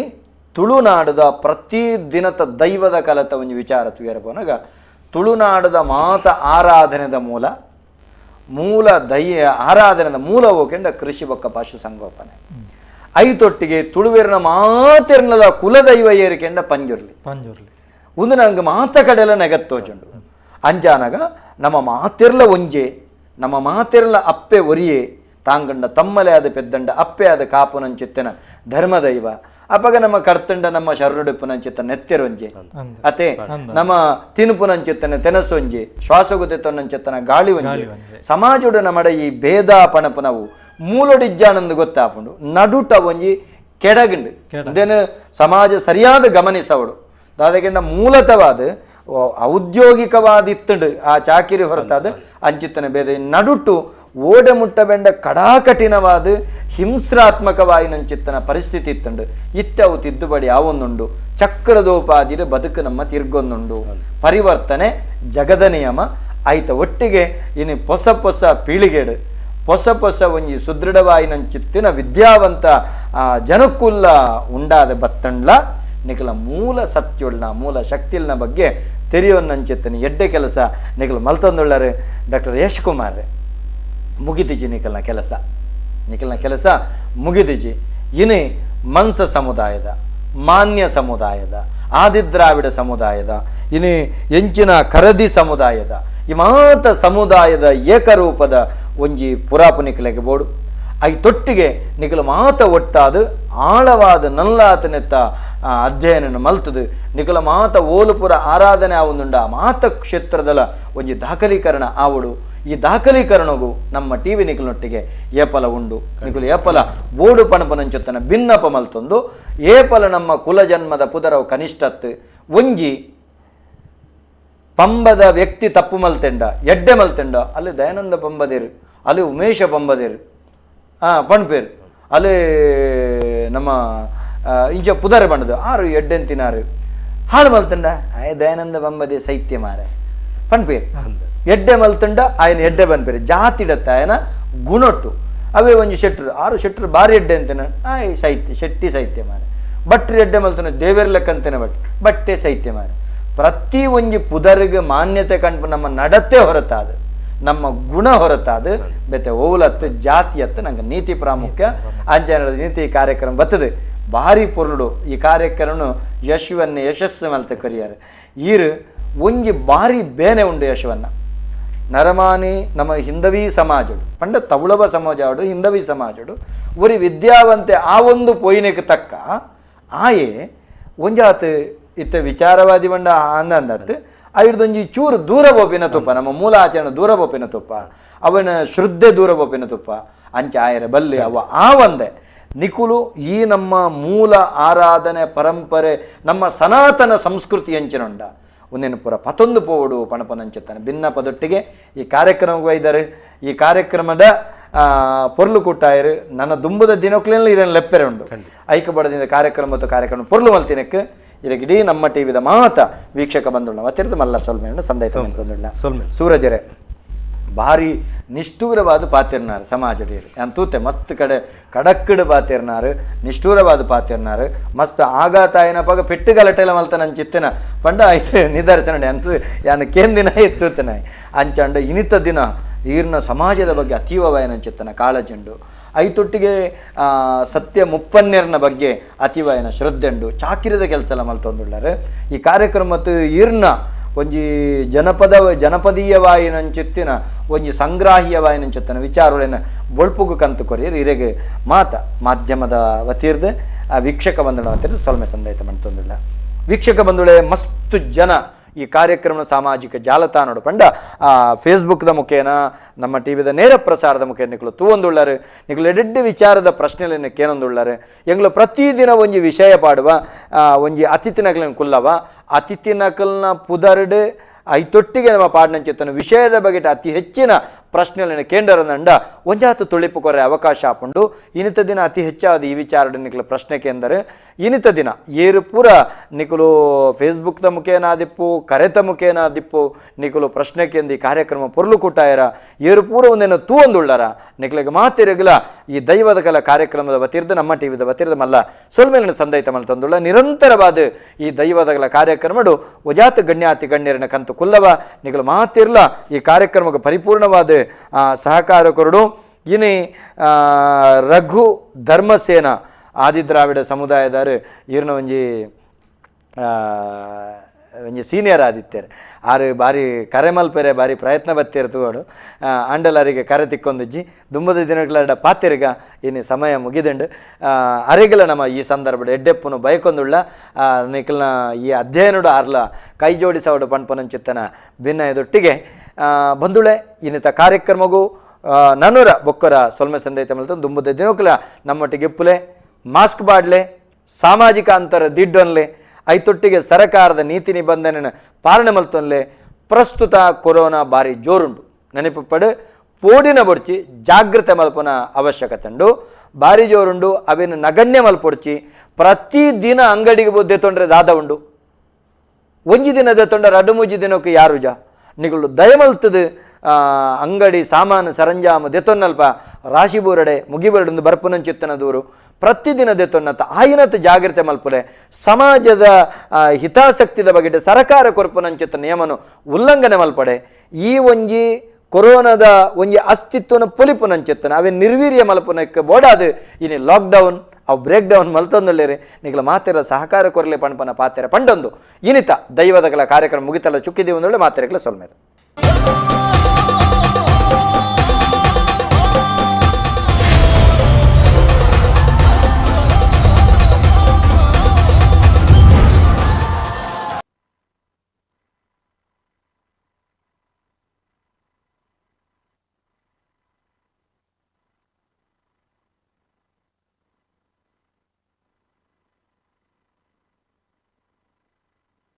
ತುಳುನಾಡದ ಪ್ರತಿ ದಿನದ ದೈವದ ಕಲತ ಒಂದು ವಿಚಾರ ತುಯರ ಪೋನಾಗ ತುಳುನಾಡದ ಮಾತ ಆರಾಧನೆದ ಮೂಲ ಮೂಲ ದೈ ಆರಾಧನೆದ ಮೂಲ ಹೋಕೆಂಡ ಕೃಷಿ ಬೊಕ್ಕ ಪಶು ಸಂಗೋಪನೆ ಐತೊಟ್ಟಿಗೆ ತುಳುವೆರ್ನ ಮಾತೆರ್ನಲ ಕುಲದೈವ ಏರಿಕೆಂಡ ಪಂಜುರ್ಲಿ ಪಂಜುರ್ಲಿ ಒಂದು ನಂಗೆ ಮಾತ ಕಡೆಲ್ಲ ನೆಗತ್ತೋಚುಂಡು ಅಂಜಾನಗ ನಮ್ಮ ಮಾತಿರ್ಲ ಒಂಜೆ ನಮ್ಮ ಮಾತಿರ್ಲ ಅಪ್ಪೆ ಒರಿಯೆ ತಾಂಗಂಡ ತಮ್ಮಲೆ ಆದ ಪೆದ್ದಂಡ ಅಪ್ಪೆ ಆದ ಕಾಪುನಂಚಿತ್ತನ ಧರ್ಮದೈವ ಅಪಗ ನಮ್ಮ ಕರ್ತಂಡ ನಮ್ಮ ಶರುಡುಪ್ಪುನಂಚಿತ್ತ ನೆತ್ತೆರೊಂಜೆ ಅತೆ ನಮ್ಮ ತಿನುಪುನಂಚಿತ್ತನ ತೆನಸೊಂಜೆ ಶ್ವಾಸಗುತೆತ್ತೊನ್ನಂಚಿತ್ತನ ಗಾಳಿ ಒಂಜೆ ಸಮಾಜೋಡು ನಮ್ಮಡ ಈ ಭೇದ ಪಣಪನವು ಮೂಲೊಡಿಜ್ಜಾನಂದು ಗೊತ್ತಾಪುಂಡು ನಡುಟ ಒಂಜಿ ಕೆಡಗುಂಡು ಇದೇನು ಸಮಾಜ ಸರಿಯಾದ ಗಮನಿಸವಡು ದಾದಗೆಂಡ ಮೂಲತವಾದ ಔದ್ಯೋಗಿಕವಾದ ಇತ್ತಂಡು ಆ ಚಾಕಿರಿ ಹೊರತಾದ ಅಂಚಿತ್ತನ ಭೇದ ನಡುಟು ಓಡೆ ಮುಟ್ಟ ಬೆಂಡ ಕಡಾಕಠಿನವಾದ ಹಿಂಸ್ರಾತ್ಮಕವಾಯಿನಂಚಿತ್ತನ ಪರಿಸ್ಥಿತಿ ಇತ್ತಂಡು ಇತ್ತವು ತಿದ್ದುಪಡಿ ಯಾವೊಂದುಂಡು ಚಕ್ರದೋಪಾದಿರ ಬದುಕು ನಮ್ಮ ತಿರ್ಗೊಂದುಂಡು ಪರಿವರ್ತನೆ ಜಗದ ನಿಯಮ ಆಯ್ತ ಒಟ್ಟಿಗೆ ಇನ್ನು ಹೊಸ ಹೊಸ ಪೀಳಿಗೆಡು ಹೊಸ ಹೊಸ ಒಂಜಿ ಸುದೃಢವಾಯಿನಂಚಿತ್ತಿನ ವಿದ್ಯಾವಂತ ಜನಕ್ಕುಲ್ಲ ಉಂಡಾದ ಬತ್ತಂಡ್ಲ ನಿಕಲ ಮೂಲ ಸತ್ಯುಳ್ನ ಮೂಲ ಶಕ್ತಿಲ್ನ ಬಗ್ಗೆ ತೆರಿಯೋನ್ನಂಚೆತ್ತನೆ ಎಡ್ಡೆ ಕೆಲಸ ನಿಕಲು ಮಲ್ತೊಂದುಳ್ಳರು ಡಾಕ್ಟರ್ ಯಶ್ ಕುಮಾರ್ ಮುಗಿದಿಜಿ ನಿಕಲ್ನ ಕೆಲಸ ನಿಕಲ್ನ ಕೆಲಸ ಮುಗಿದಿಜಿ ಇನಿ ಮನ್ಸ ಸಮುದಾಯದ ಮಾನ್ಯ ಸಮುದಾಯದ ಆದಿದ್ರಾವಿಡ ಸಮುದಾಯದ ಇನಿ ಎಂಚಿನ ಕರದಿ ಸಮುದಾಯದ ಈ ಮಾತ ಸಮುದಾಯದ ಏಕರೂಪದ ಒಂಜಿ ಪುರಾಪು ನಿಕಲೆಗೆ ಬೋಡು I ತೊಟ್ಟಿಗೆ ನಿಕಲು ಮಾತ ಒಟ್ಟಾದ ಆಳವಾದ ನಲ್ಲಾತನೆತ್ತ ಅಧ್ಯಯನ ಮಲ್ತದು ನಿಕಲ ಮಾತ ಓಲುಪುರ ಆರಾಧನೆ ಆವೊಂದುಂಡ ಮಾತ ಕ್ಷೇತ್ರದಲ ಒಂಜಿ ದಾಖಲೀಕರಣ ಆವಡು ಈ ದಾಖಲೀಕರಣಗೂ ನಮ್ಮ ಟಿ ವಿ ನಿಕಲನೊಟ್ಟಿಗೆ ಏಪಲ ಉಂಡು ನಿಕಲು ಏಪಲ ಬೋಡು ಪಣಪನಂಚೊತ್ತನ ಭಿನ್ನಪ ಮಲ್ತೊಂದು ಏಪಲ ನಮ್ಮ ಕುಲಜನ್ಮದ ಪುದರವು ಕನಿಷ್ಠತ್ತು ಒಂಜಿ ಪಂಬದ ವ್ಯಕ್ತಿ ತಪ್ಪು ಮಲ್ತೆಂಡ ಎಡ್ಡೆ ಮಲ್ತೆಂಡ ಅಲ್ಲಿ ದಯಾನಂದ ಪಂಬದೇರು ಅಲ್ಲಿ ಉಮೇಶ ಪಂಬದೇರು ಪಣ್ಪೇರು ಅಲ್ಲಿ ನಮ್ಮ ಇಂಚ ಪುದರೆ ಬಣ್ಣದು ಆರು ಎಡ್ಡೆಂತಿನಾರು ಹಾಳು ಮಲ್ತಂಡ ಆಯ ದಯಾನಂದ ಪಂಬದೆ ಸೈತ್ಯ ಮಾರೆ ಪಣ್ಪೇರು ಎಡ್ಡೆ ಮಲ್ತಂಡ ಆಯನ ಎಡ್ಡೆ ಬನ್ಪೇರು ಜಾತಿಡತ್ತ ಆಯನ ಗುಣೊಟ್ಟು ಅವೇ ಒಂಜಿ ಶೆಟ್ರು ಆರು ಶೆಟ್ರು ಬಾರಿ ಎಡ್ಡೆ ಅಂತಾನೆ ಆಯ್ ಸೈತ್ಯ ಶೆಟ್ಟಿ ಸೈತ್ಯ ಮಾರೆ ಭಟ್ರು ಎಡ್ಡೆ ಮಲ್ತನ ದೇವೇರ್ ಲೆಕ್ಕಂತೇನೆ ಭಟ್ ಬಟ್ಟೆ ಸೈತ್ಯ ಮಾರೆ ಪ್ರತಿ ಒಂಜಿ ಪುದರಿಗೆ ಮಾನ್ಯತೆ ಕಂಡು ನಮ್ಮ ನಡತೆ ಹೊರತಾದ ನಮ್ಮ ಗುಣ ಹೊರತಾದ ಬೆತ್ತೆ ಓಲತ್ತು ಜಾತಿಯತ್ತು ನಂಗೆ ನೀತಿ ಪ್ರಾಮುಖ್ಯ ಅಂಚನ ನೀತಿ ಕಾರ್ಯಕ್ರಮ ಬರ್ತದೆ ಭಾರಿ ಪೊರುಡು ಈ ಕಾರ್ಯಕ್ರಮ ಯಶುವನ್ನೇ ಯಶಸ್ಸು ಮಲ್ತ ಕರಿಯಾರೆ ಈರು ಒಂಜಿ ಭಾರಿ ಬೇನೆ ಉಂಡು ಯಶವನ್ನ ನರಮಾನಿ ನಮ್ಮ ಹಿಂದವಿ ಸಮಾಜಡು ಪಂಡ ತವಳವ ಸಮಾಜಡು ಹಿಂದವಿ ಸಮಾಜಡು ಒರಿ ವಿದ್ಯಾವಂತೆ ಆ ಒಂದು ಪೊಯ್ನೆಗೆ ತಕ್ಕ ಆಯೆ ಒಂಜಾತ್ ಇತ್ತ ವಿಚಾರವಾದಿ ಬಂಡ ಅಂದಂದತ್ತು ಐಡ್ದೊಂಜಿ ಚೂರು ದೂರ ಬೋಪಿನ ತುಪ್ಪ ನಮ್ಮ ಮೂಲ ಆಚರಣೆ ದೂರ ಬೋಪಿನ ತುಪ್ಪ ಅವನ ಶ್ರದ್ಧೆ ದೂರ ಬೋಪಿನ ತುಪ್ಪ ಅಂಚ ಆಯರ ಬಲ್ಲಿ ಅವ ಆ ಒಂದೆ ನಿಕುಲು ಈ ನಮ್ಮ ಮೂಲ ಆರಾಧನೆ ಪರಂಪರೆ ನಮ್ಮ ಸನಾತನ ಸಂಸ್ಕೃತಿ ಅಂಚಿನುಂಡ ಒಂದೇನು ಪೂರ ಪತೊಂದು ಪೋವಡು ಪಣಪನಂಚುತ್ತಾನೆ ಭಿನ್ನ ಪದೊಟ್ಟಿಗೆ ಈ ಕಾರ್ಯಕ್ರಮಕ್ಕೆ ಒಯ್ದರು ಈ ಕಾರ್ಯಕ್ರಮದ ಪೊರ್ಲು ಕೂಟಾಯರು ನನ್ನ ದುಂಬದ ದಿನಕ್ಲೆಲ್ಲ ಇರೇನು ಲೆಪ್ಪೆರೆ ಉಂಡು ಐಕ್ಯ ಕಾರ್ಯಕ್ರಮ ಮತ್ತು ಕಾರ್ಯಕ್ರಮ ಪೊರ್ಲು ಮಲ್ತಿನಕ್ಕೆ ಇಡೀ ನಮ್ಮ ಟಿವಿದ ಮಾತ ವೀಕ್ಷಕ ಬಂದುಳ್ಳ ಮತ್ತಿರದ ಮಲ್ಲ ಸೊಲ್ಮೆಯನ್ನು ಸಂದಾಯ ಸೊಲ್ಮೆ ಸೂರಜರೆ ಭಾರಿ ನಿಷ್ಠೂರವಾದ ಪಾತಿರ್ನಾರು ಸಮಾಜಡಿಯರು ನಾನು ತೂತೆ ಮಸ್ತ್ ಕಡೆ ಕಡಕ್ಕಡು ಪಾತಿರ್ನಾರು ನಿಷ್ಠೂರವಾದ ಪಾತಿರ್ನಾರು ಮಸ್ತ್ ಆಘಾತ ಪಗ ಪೆಟ್ಟು ಗಲಟೆಲ್ಲ ಮಲ್ತ ನನ್ನ ಚಿತ್ತನ ಪಂಡ ಆಯ್ತು ನಿದರ್ಶನ ಅಂತ ಯಾನು ಕೇಂದಿನ ಎತ್ತೂತನ ಅಂಚಂಡ ಇನಿತ ದಿನ ಈರ್ನ ಸಮಾಜದ ಬಗ್ಗೆ ಅತೀವವಾಯನ ಚಿತ್ತನ ಕಾಳಜುಂಡು ಐತೊಟ್ಟಿಗೆ ಸತ್ಯ ಮುಪ್ಪನ್ನೆರ್ನ ಬಗ್ಗೆ ಅತೀವಯನ ಶ್ರದ್ಧೆಂಡು ಚಾಕಿರದ ಕೆಲಸ ಎಲ್ಲ ಮಲ್ತೊಂದುಳ್ಳಾರೆ ಈ ಕಾರ್ಯಕ್ರಮ ಮತ್ತು ಈರ್ನ ಒಂಜಿ ಜನಪದೀಯವಾಯಿನಂಚಿತ್ತಿನ ಒಂಜಿ ಸಂಗ್ರಾಹೀಯವಾಯಿನಂಚಿತ್ತಿನ ವಿಚಾರಗಳನ್ನ ಬೊಳ್ಪುಗು ಕಂತು ಕೊರಿಯರು ಇರೆಗೆ ಮಾತ ಮಾಧ್ಯಮದ ವತಿರ್ದು ಆ ವೀಕ್ಷಕ ಬಂಧುಗಳ ವತಿರ್ದು ಸೊಲ್ಮೆ ಸಂದಾಯಿತ ಮಂತೊಂದುಳ್ಳ ವೀಕ್ಷಕ ಬಂಧುಗಳೇ ಮಸ್ತು ಜನ ಈ ಕಾರ್ಯಕ್ರಮ ಸಾಮಾಜಿಕ ಜಾಲತಾಣಡು ಪಂಡ ಫೇಸ್ಬುಕ್ದ ಮುಖೇನ ನಮ್ಮ ಟಿ ವಿದ ನೇರ ಪ್ರಸಾರದ ಮುಖೇನ ನಿಕಲು ತೂವೊಂದುಳ್ಳಾರು ನಿಕಲು ಎಡೆಡ್ಡೆ ವಿಚಾರದ ಪ್ರಶ್ನೆಗಳನ್ನು ಕೇನೊಂದುಳ್ಳಾರು ಎಂಗ್ಲು ಪ್ರತಿದಿನ ಒಂಜಿ ವಿಷಯ ಪಾಡುವ ಒಂಜಿ ಅತಿಥಿ ನಕಲನ್ನು ಕುಲ್ಲವ ಅತಿಥಿ ನಕಲ್ನ ಪುದರ್ಡು ಐತೊಟ್ಟಿಗೆ ನಮ್ಮ ಪಾಡ್ನಂಚಿತ್ತನ ವಿಷಯದ ಬಗ್ಗೆ ಅತಿ ಹೆಚ್ಚಿನ ಪ್ರಶ್ನೆಗಳನ್ನು ಕೇಂದ್ರದಂಡ ಒಂಜಾತು ತುಳಿಪು ಕೊರೆ ಅವಕಾಶ ಆಪುಂಡು ಇನಿತ ದಿನ ಅತಿ ಹೆಚ್ಚಾದ ಈ ವಿಚಾರ ನಿಕಲು ಪ್ರಶ್ನೆ ಕೇಂದರೆ ಇನಿತ ದಿನ ಏರು ಪೂರ ನಿಕಲು ಫೇಸ್ಬುಕ್ದ ಮುಖೇನ ಆದಿಪ್ಪು ಕರೆತ ಮುಖೇನ ಆದಿಪ್ಪು ನಿಕಲು ಪ್ರಶ್ನೆ ಕೇಂದ್ರ ಈ ಕಾರ್ಯಕ್ರಮ ಪೊರ್ಲು ಕೂಟಾಯರ ಏರು ಪೂರ ಒಂದೇನು ತೂವೊಂದುಳ್ಳಾರ ನಿಕಲಿಗೆ ಮಾತಿರಗಲ ಈ ದೈವದ ಕಲ ಕಾರ್ಯಕ್ರಮದ ವತಿರ್ದು ನಮ್ಮ ಟಿ ವಿದ ವತಿರ್ದ ಮಲ್ಲ ಸೊಲ್ಮೇಲಿನ ಸಂದೈತ ಮಲ್ಲ ತಂದುಳ್ಳ ನಿರಂತರವಾದ ಈ ದೈವದ ಕಲ ಕಾರ್ಯಕ್ರಮಡು ಒಜಾತ ಗಣ್ಯಾತಿ ಗಣ್ಯರನ ಕಂತು ಕುಲ್ಲವ ನಿಕಲು ಮಾತಿರ್ಲ ಈ ಕಾರ್ಯಕ್ರಮಕ್ಕೆ ಪರಿಪೂರ್ಣವಾದ ಸಹಕಾರ ಕೊರಡು ಇನಿ ರಘು ಧರ್ಮಸೇನ ಆದಿದ್ರಾವಿಡ ಸಮುದಾಯದಾರು ಈರ್ನ ಒಂಜಿ ಒಂಜಿ ಸೀನಿಯರ್ ಆದಿತ್ಯರು ಆರು ಬಾರಿ ಕರೆ ಮಲ್ಪೆರೆ ಬಾರಿ ಪ್ರಯತ್ನ ಬತ್ತೀರ್ ತೂವಡು ಅಂಡಲಾರಿಗೆ ಕರೆ ತಿಕ್ಕೊಂದಿಜ್ಜಿ ದುಂಬದ ದಿನಗಳ ಪಾತಿರ್ಗ ಇನ್ನು ಸಮಯ ಮುಗಿದಂಡು ಅರೆಗಲ ನಮ್ಮ ಈ ಸಂದರ್ಭದ ಎಡ್ಡೆಪ್ಪುನು ಬಯಕೊಂದುಳ್ಳ ನಿಕಲ್ನ ಈ ಅಧ್ಯಯನಡು ಆರ್ಲ ಕೈ ಜೋಡಿಸವಡು ಪಣ್ಪನಂಚಿತ್ತನ ಭಿನ್ನಯದೊಟ್ಟಿಗೆ ಬಂಧುಳೆ ಇನ್ನಿತ ಕಾರ್ಯಕ್ರಮಗೂ ನನ್ನೂರ ಬೊಕ್ಕರ ಸೊಲ್ಮೆ ಸಂದೈತ ಮಲ್ತ ದುಂಬದ ದಿನಕ್ಲ ನಮ್ಮೊಟ್ಟಿಗೆ ಇಪ್ಪುಲೆ ಮಾಸ್ಕ್ ಬಾಡ್ಲೆ ಸಾಮಾಜಿಕ ಅಂತರ ದಿಡ್ಡೊನ್ಲೆ ಐತೊಟ್ಟಿಗೆ ಸರಕಾರದ ನೀತಿ ನಿಬಂಧನೆ ಪಾಲನೆ ಮಲ್ತೊನ್ಲೆ ಪ್ರಸ್ತುತ ಕೊರೋನಾ ಭಾರಿ ಜೋರುಂಡು ನೆನಪು ಪೋಡಿನ ಬೊಡ್ಚಿ ಜಾಗ್ರತೆ ಮಲ್ಪನ ಅವಶ್ಯಕತೆ ಉಂಡು ಭಾರಿ ಜೋರುಂಡು ಅವೇನು ನಗಣ್ಯ ಮಲ್ಪೊಡ್ಚಿ ಪ್ರತಿದಿನ ಅಂಗಡಿಗೆ ಬುದ್ಧಿ ತೊಂದರೆ ದಾದ ಉಂಡು ಒಂಜಿ ದಿನದ ತೊಂದರೆ ರಡು ಮೂಜಿ ದಿನಕ್ಕೆ ಯಾರು ಜ ನಿಗಳು ದಯಮಲ್ತದು ಅಂಗಡಿ ಸಾಮಾನು ಸರಂಜಾಮು ದೆತೊನ್ನಲ್ಪ ರಾಶಿ ಬೂರಡೆ ಮುಗಿಬರಡೊಂದು ಬರ್ಪುನಂಚಿತ್ತನ ದೂರು ಪ್ರತಿದಿನ ದೆತ್ತೊನ್ನತ ಆಯಿನತ ಜಾಗ್ರತೆ ಮಲ್ಪುಲೆ ಸಮಾಜದ ಹಿತಾಸಕ್ತಿದ ಬಗ್ಗೆ ಸರಕಾರ ಕೊರ್ಪುನಂಚಿತ ನಿಯಮನು ಉಲ್ಲಂಘನೆ ಮಲ್ಪಡೆ ಈ ಒಂಜಿ ಕೊರೋನಾದ ಒಂಜಿ ಅಸ್ತಿತ್ವನ ಪೊಲಿಪುನಂಚಿತ್ತನ ಅವೇ ನಿರ್ವೀರ್ಯ ಮಲ್ಪುನಕ್ಕೆ ಬೋಡಾದು ಇನಿ ಲಾಕ್ಡೌನ್ ಅವು ಬ್ರೇಕ್ ಡೌನ್ ಮಲ್ತೊಂದುಲ್ಲೇರಿ ನಿಗಲ ಮಾತೆರ ಸಹಕಾರ ಕೊರಲೆ ಪಣ್ಪನ ಪಾತೆರ ಪಂಡೊಂದು ಇನಿತ ದೈವದಗಳ ಕಾರ್ಯಕ್ರಮ ಮುಗಿತಲ್ಲ ಚುಕ್ಕಿದೀವಿ ಒಂದೊಳ್ಳೆ ಮಾತೆರೆಗಳ ಸೊಲ್ಮೇರು.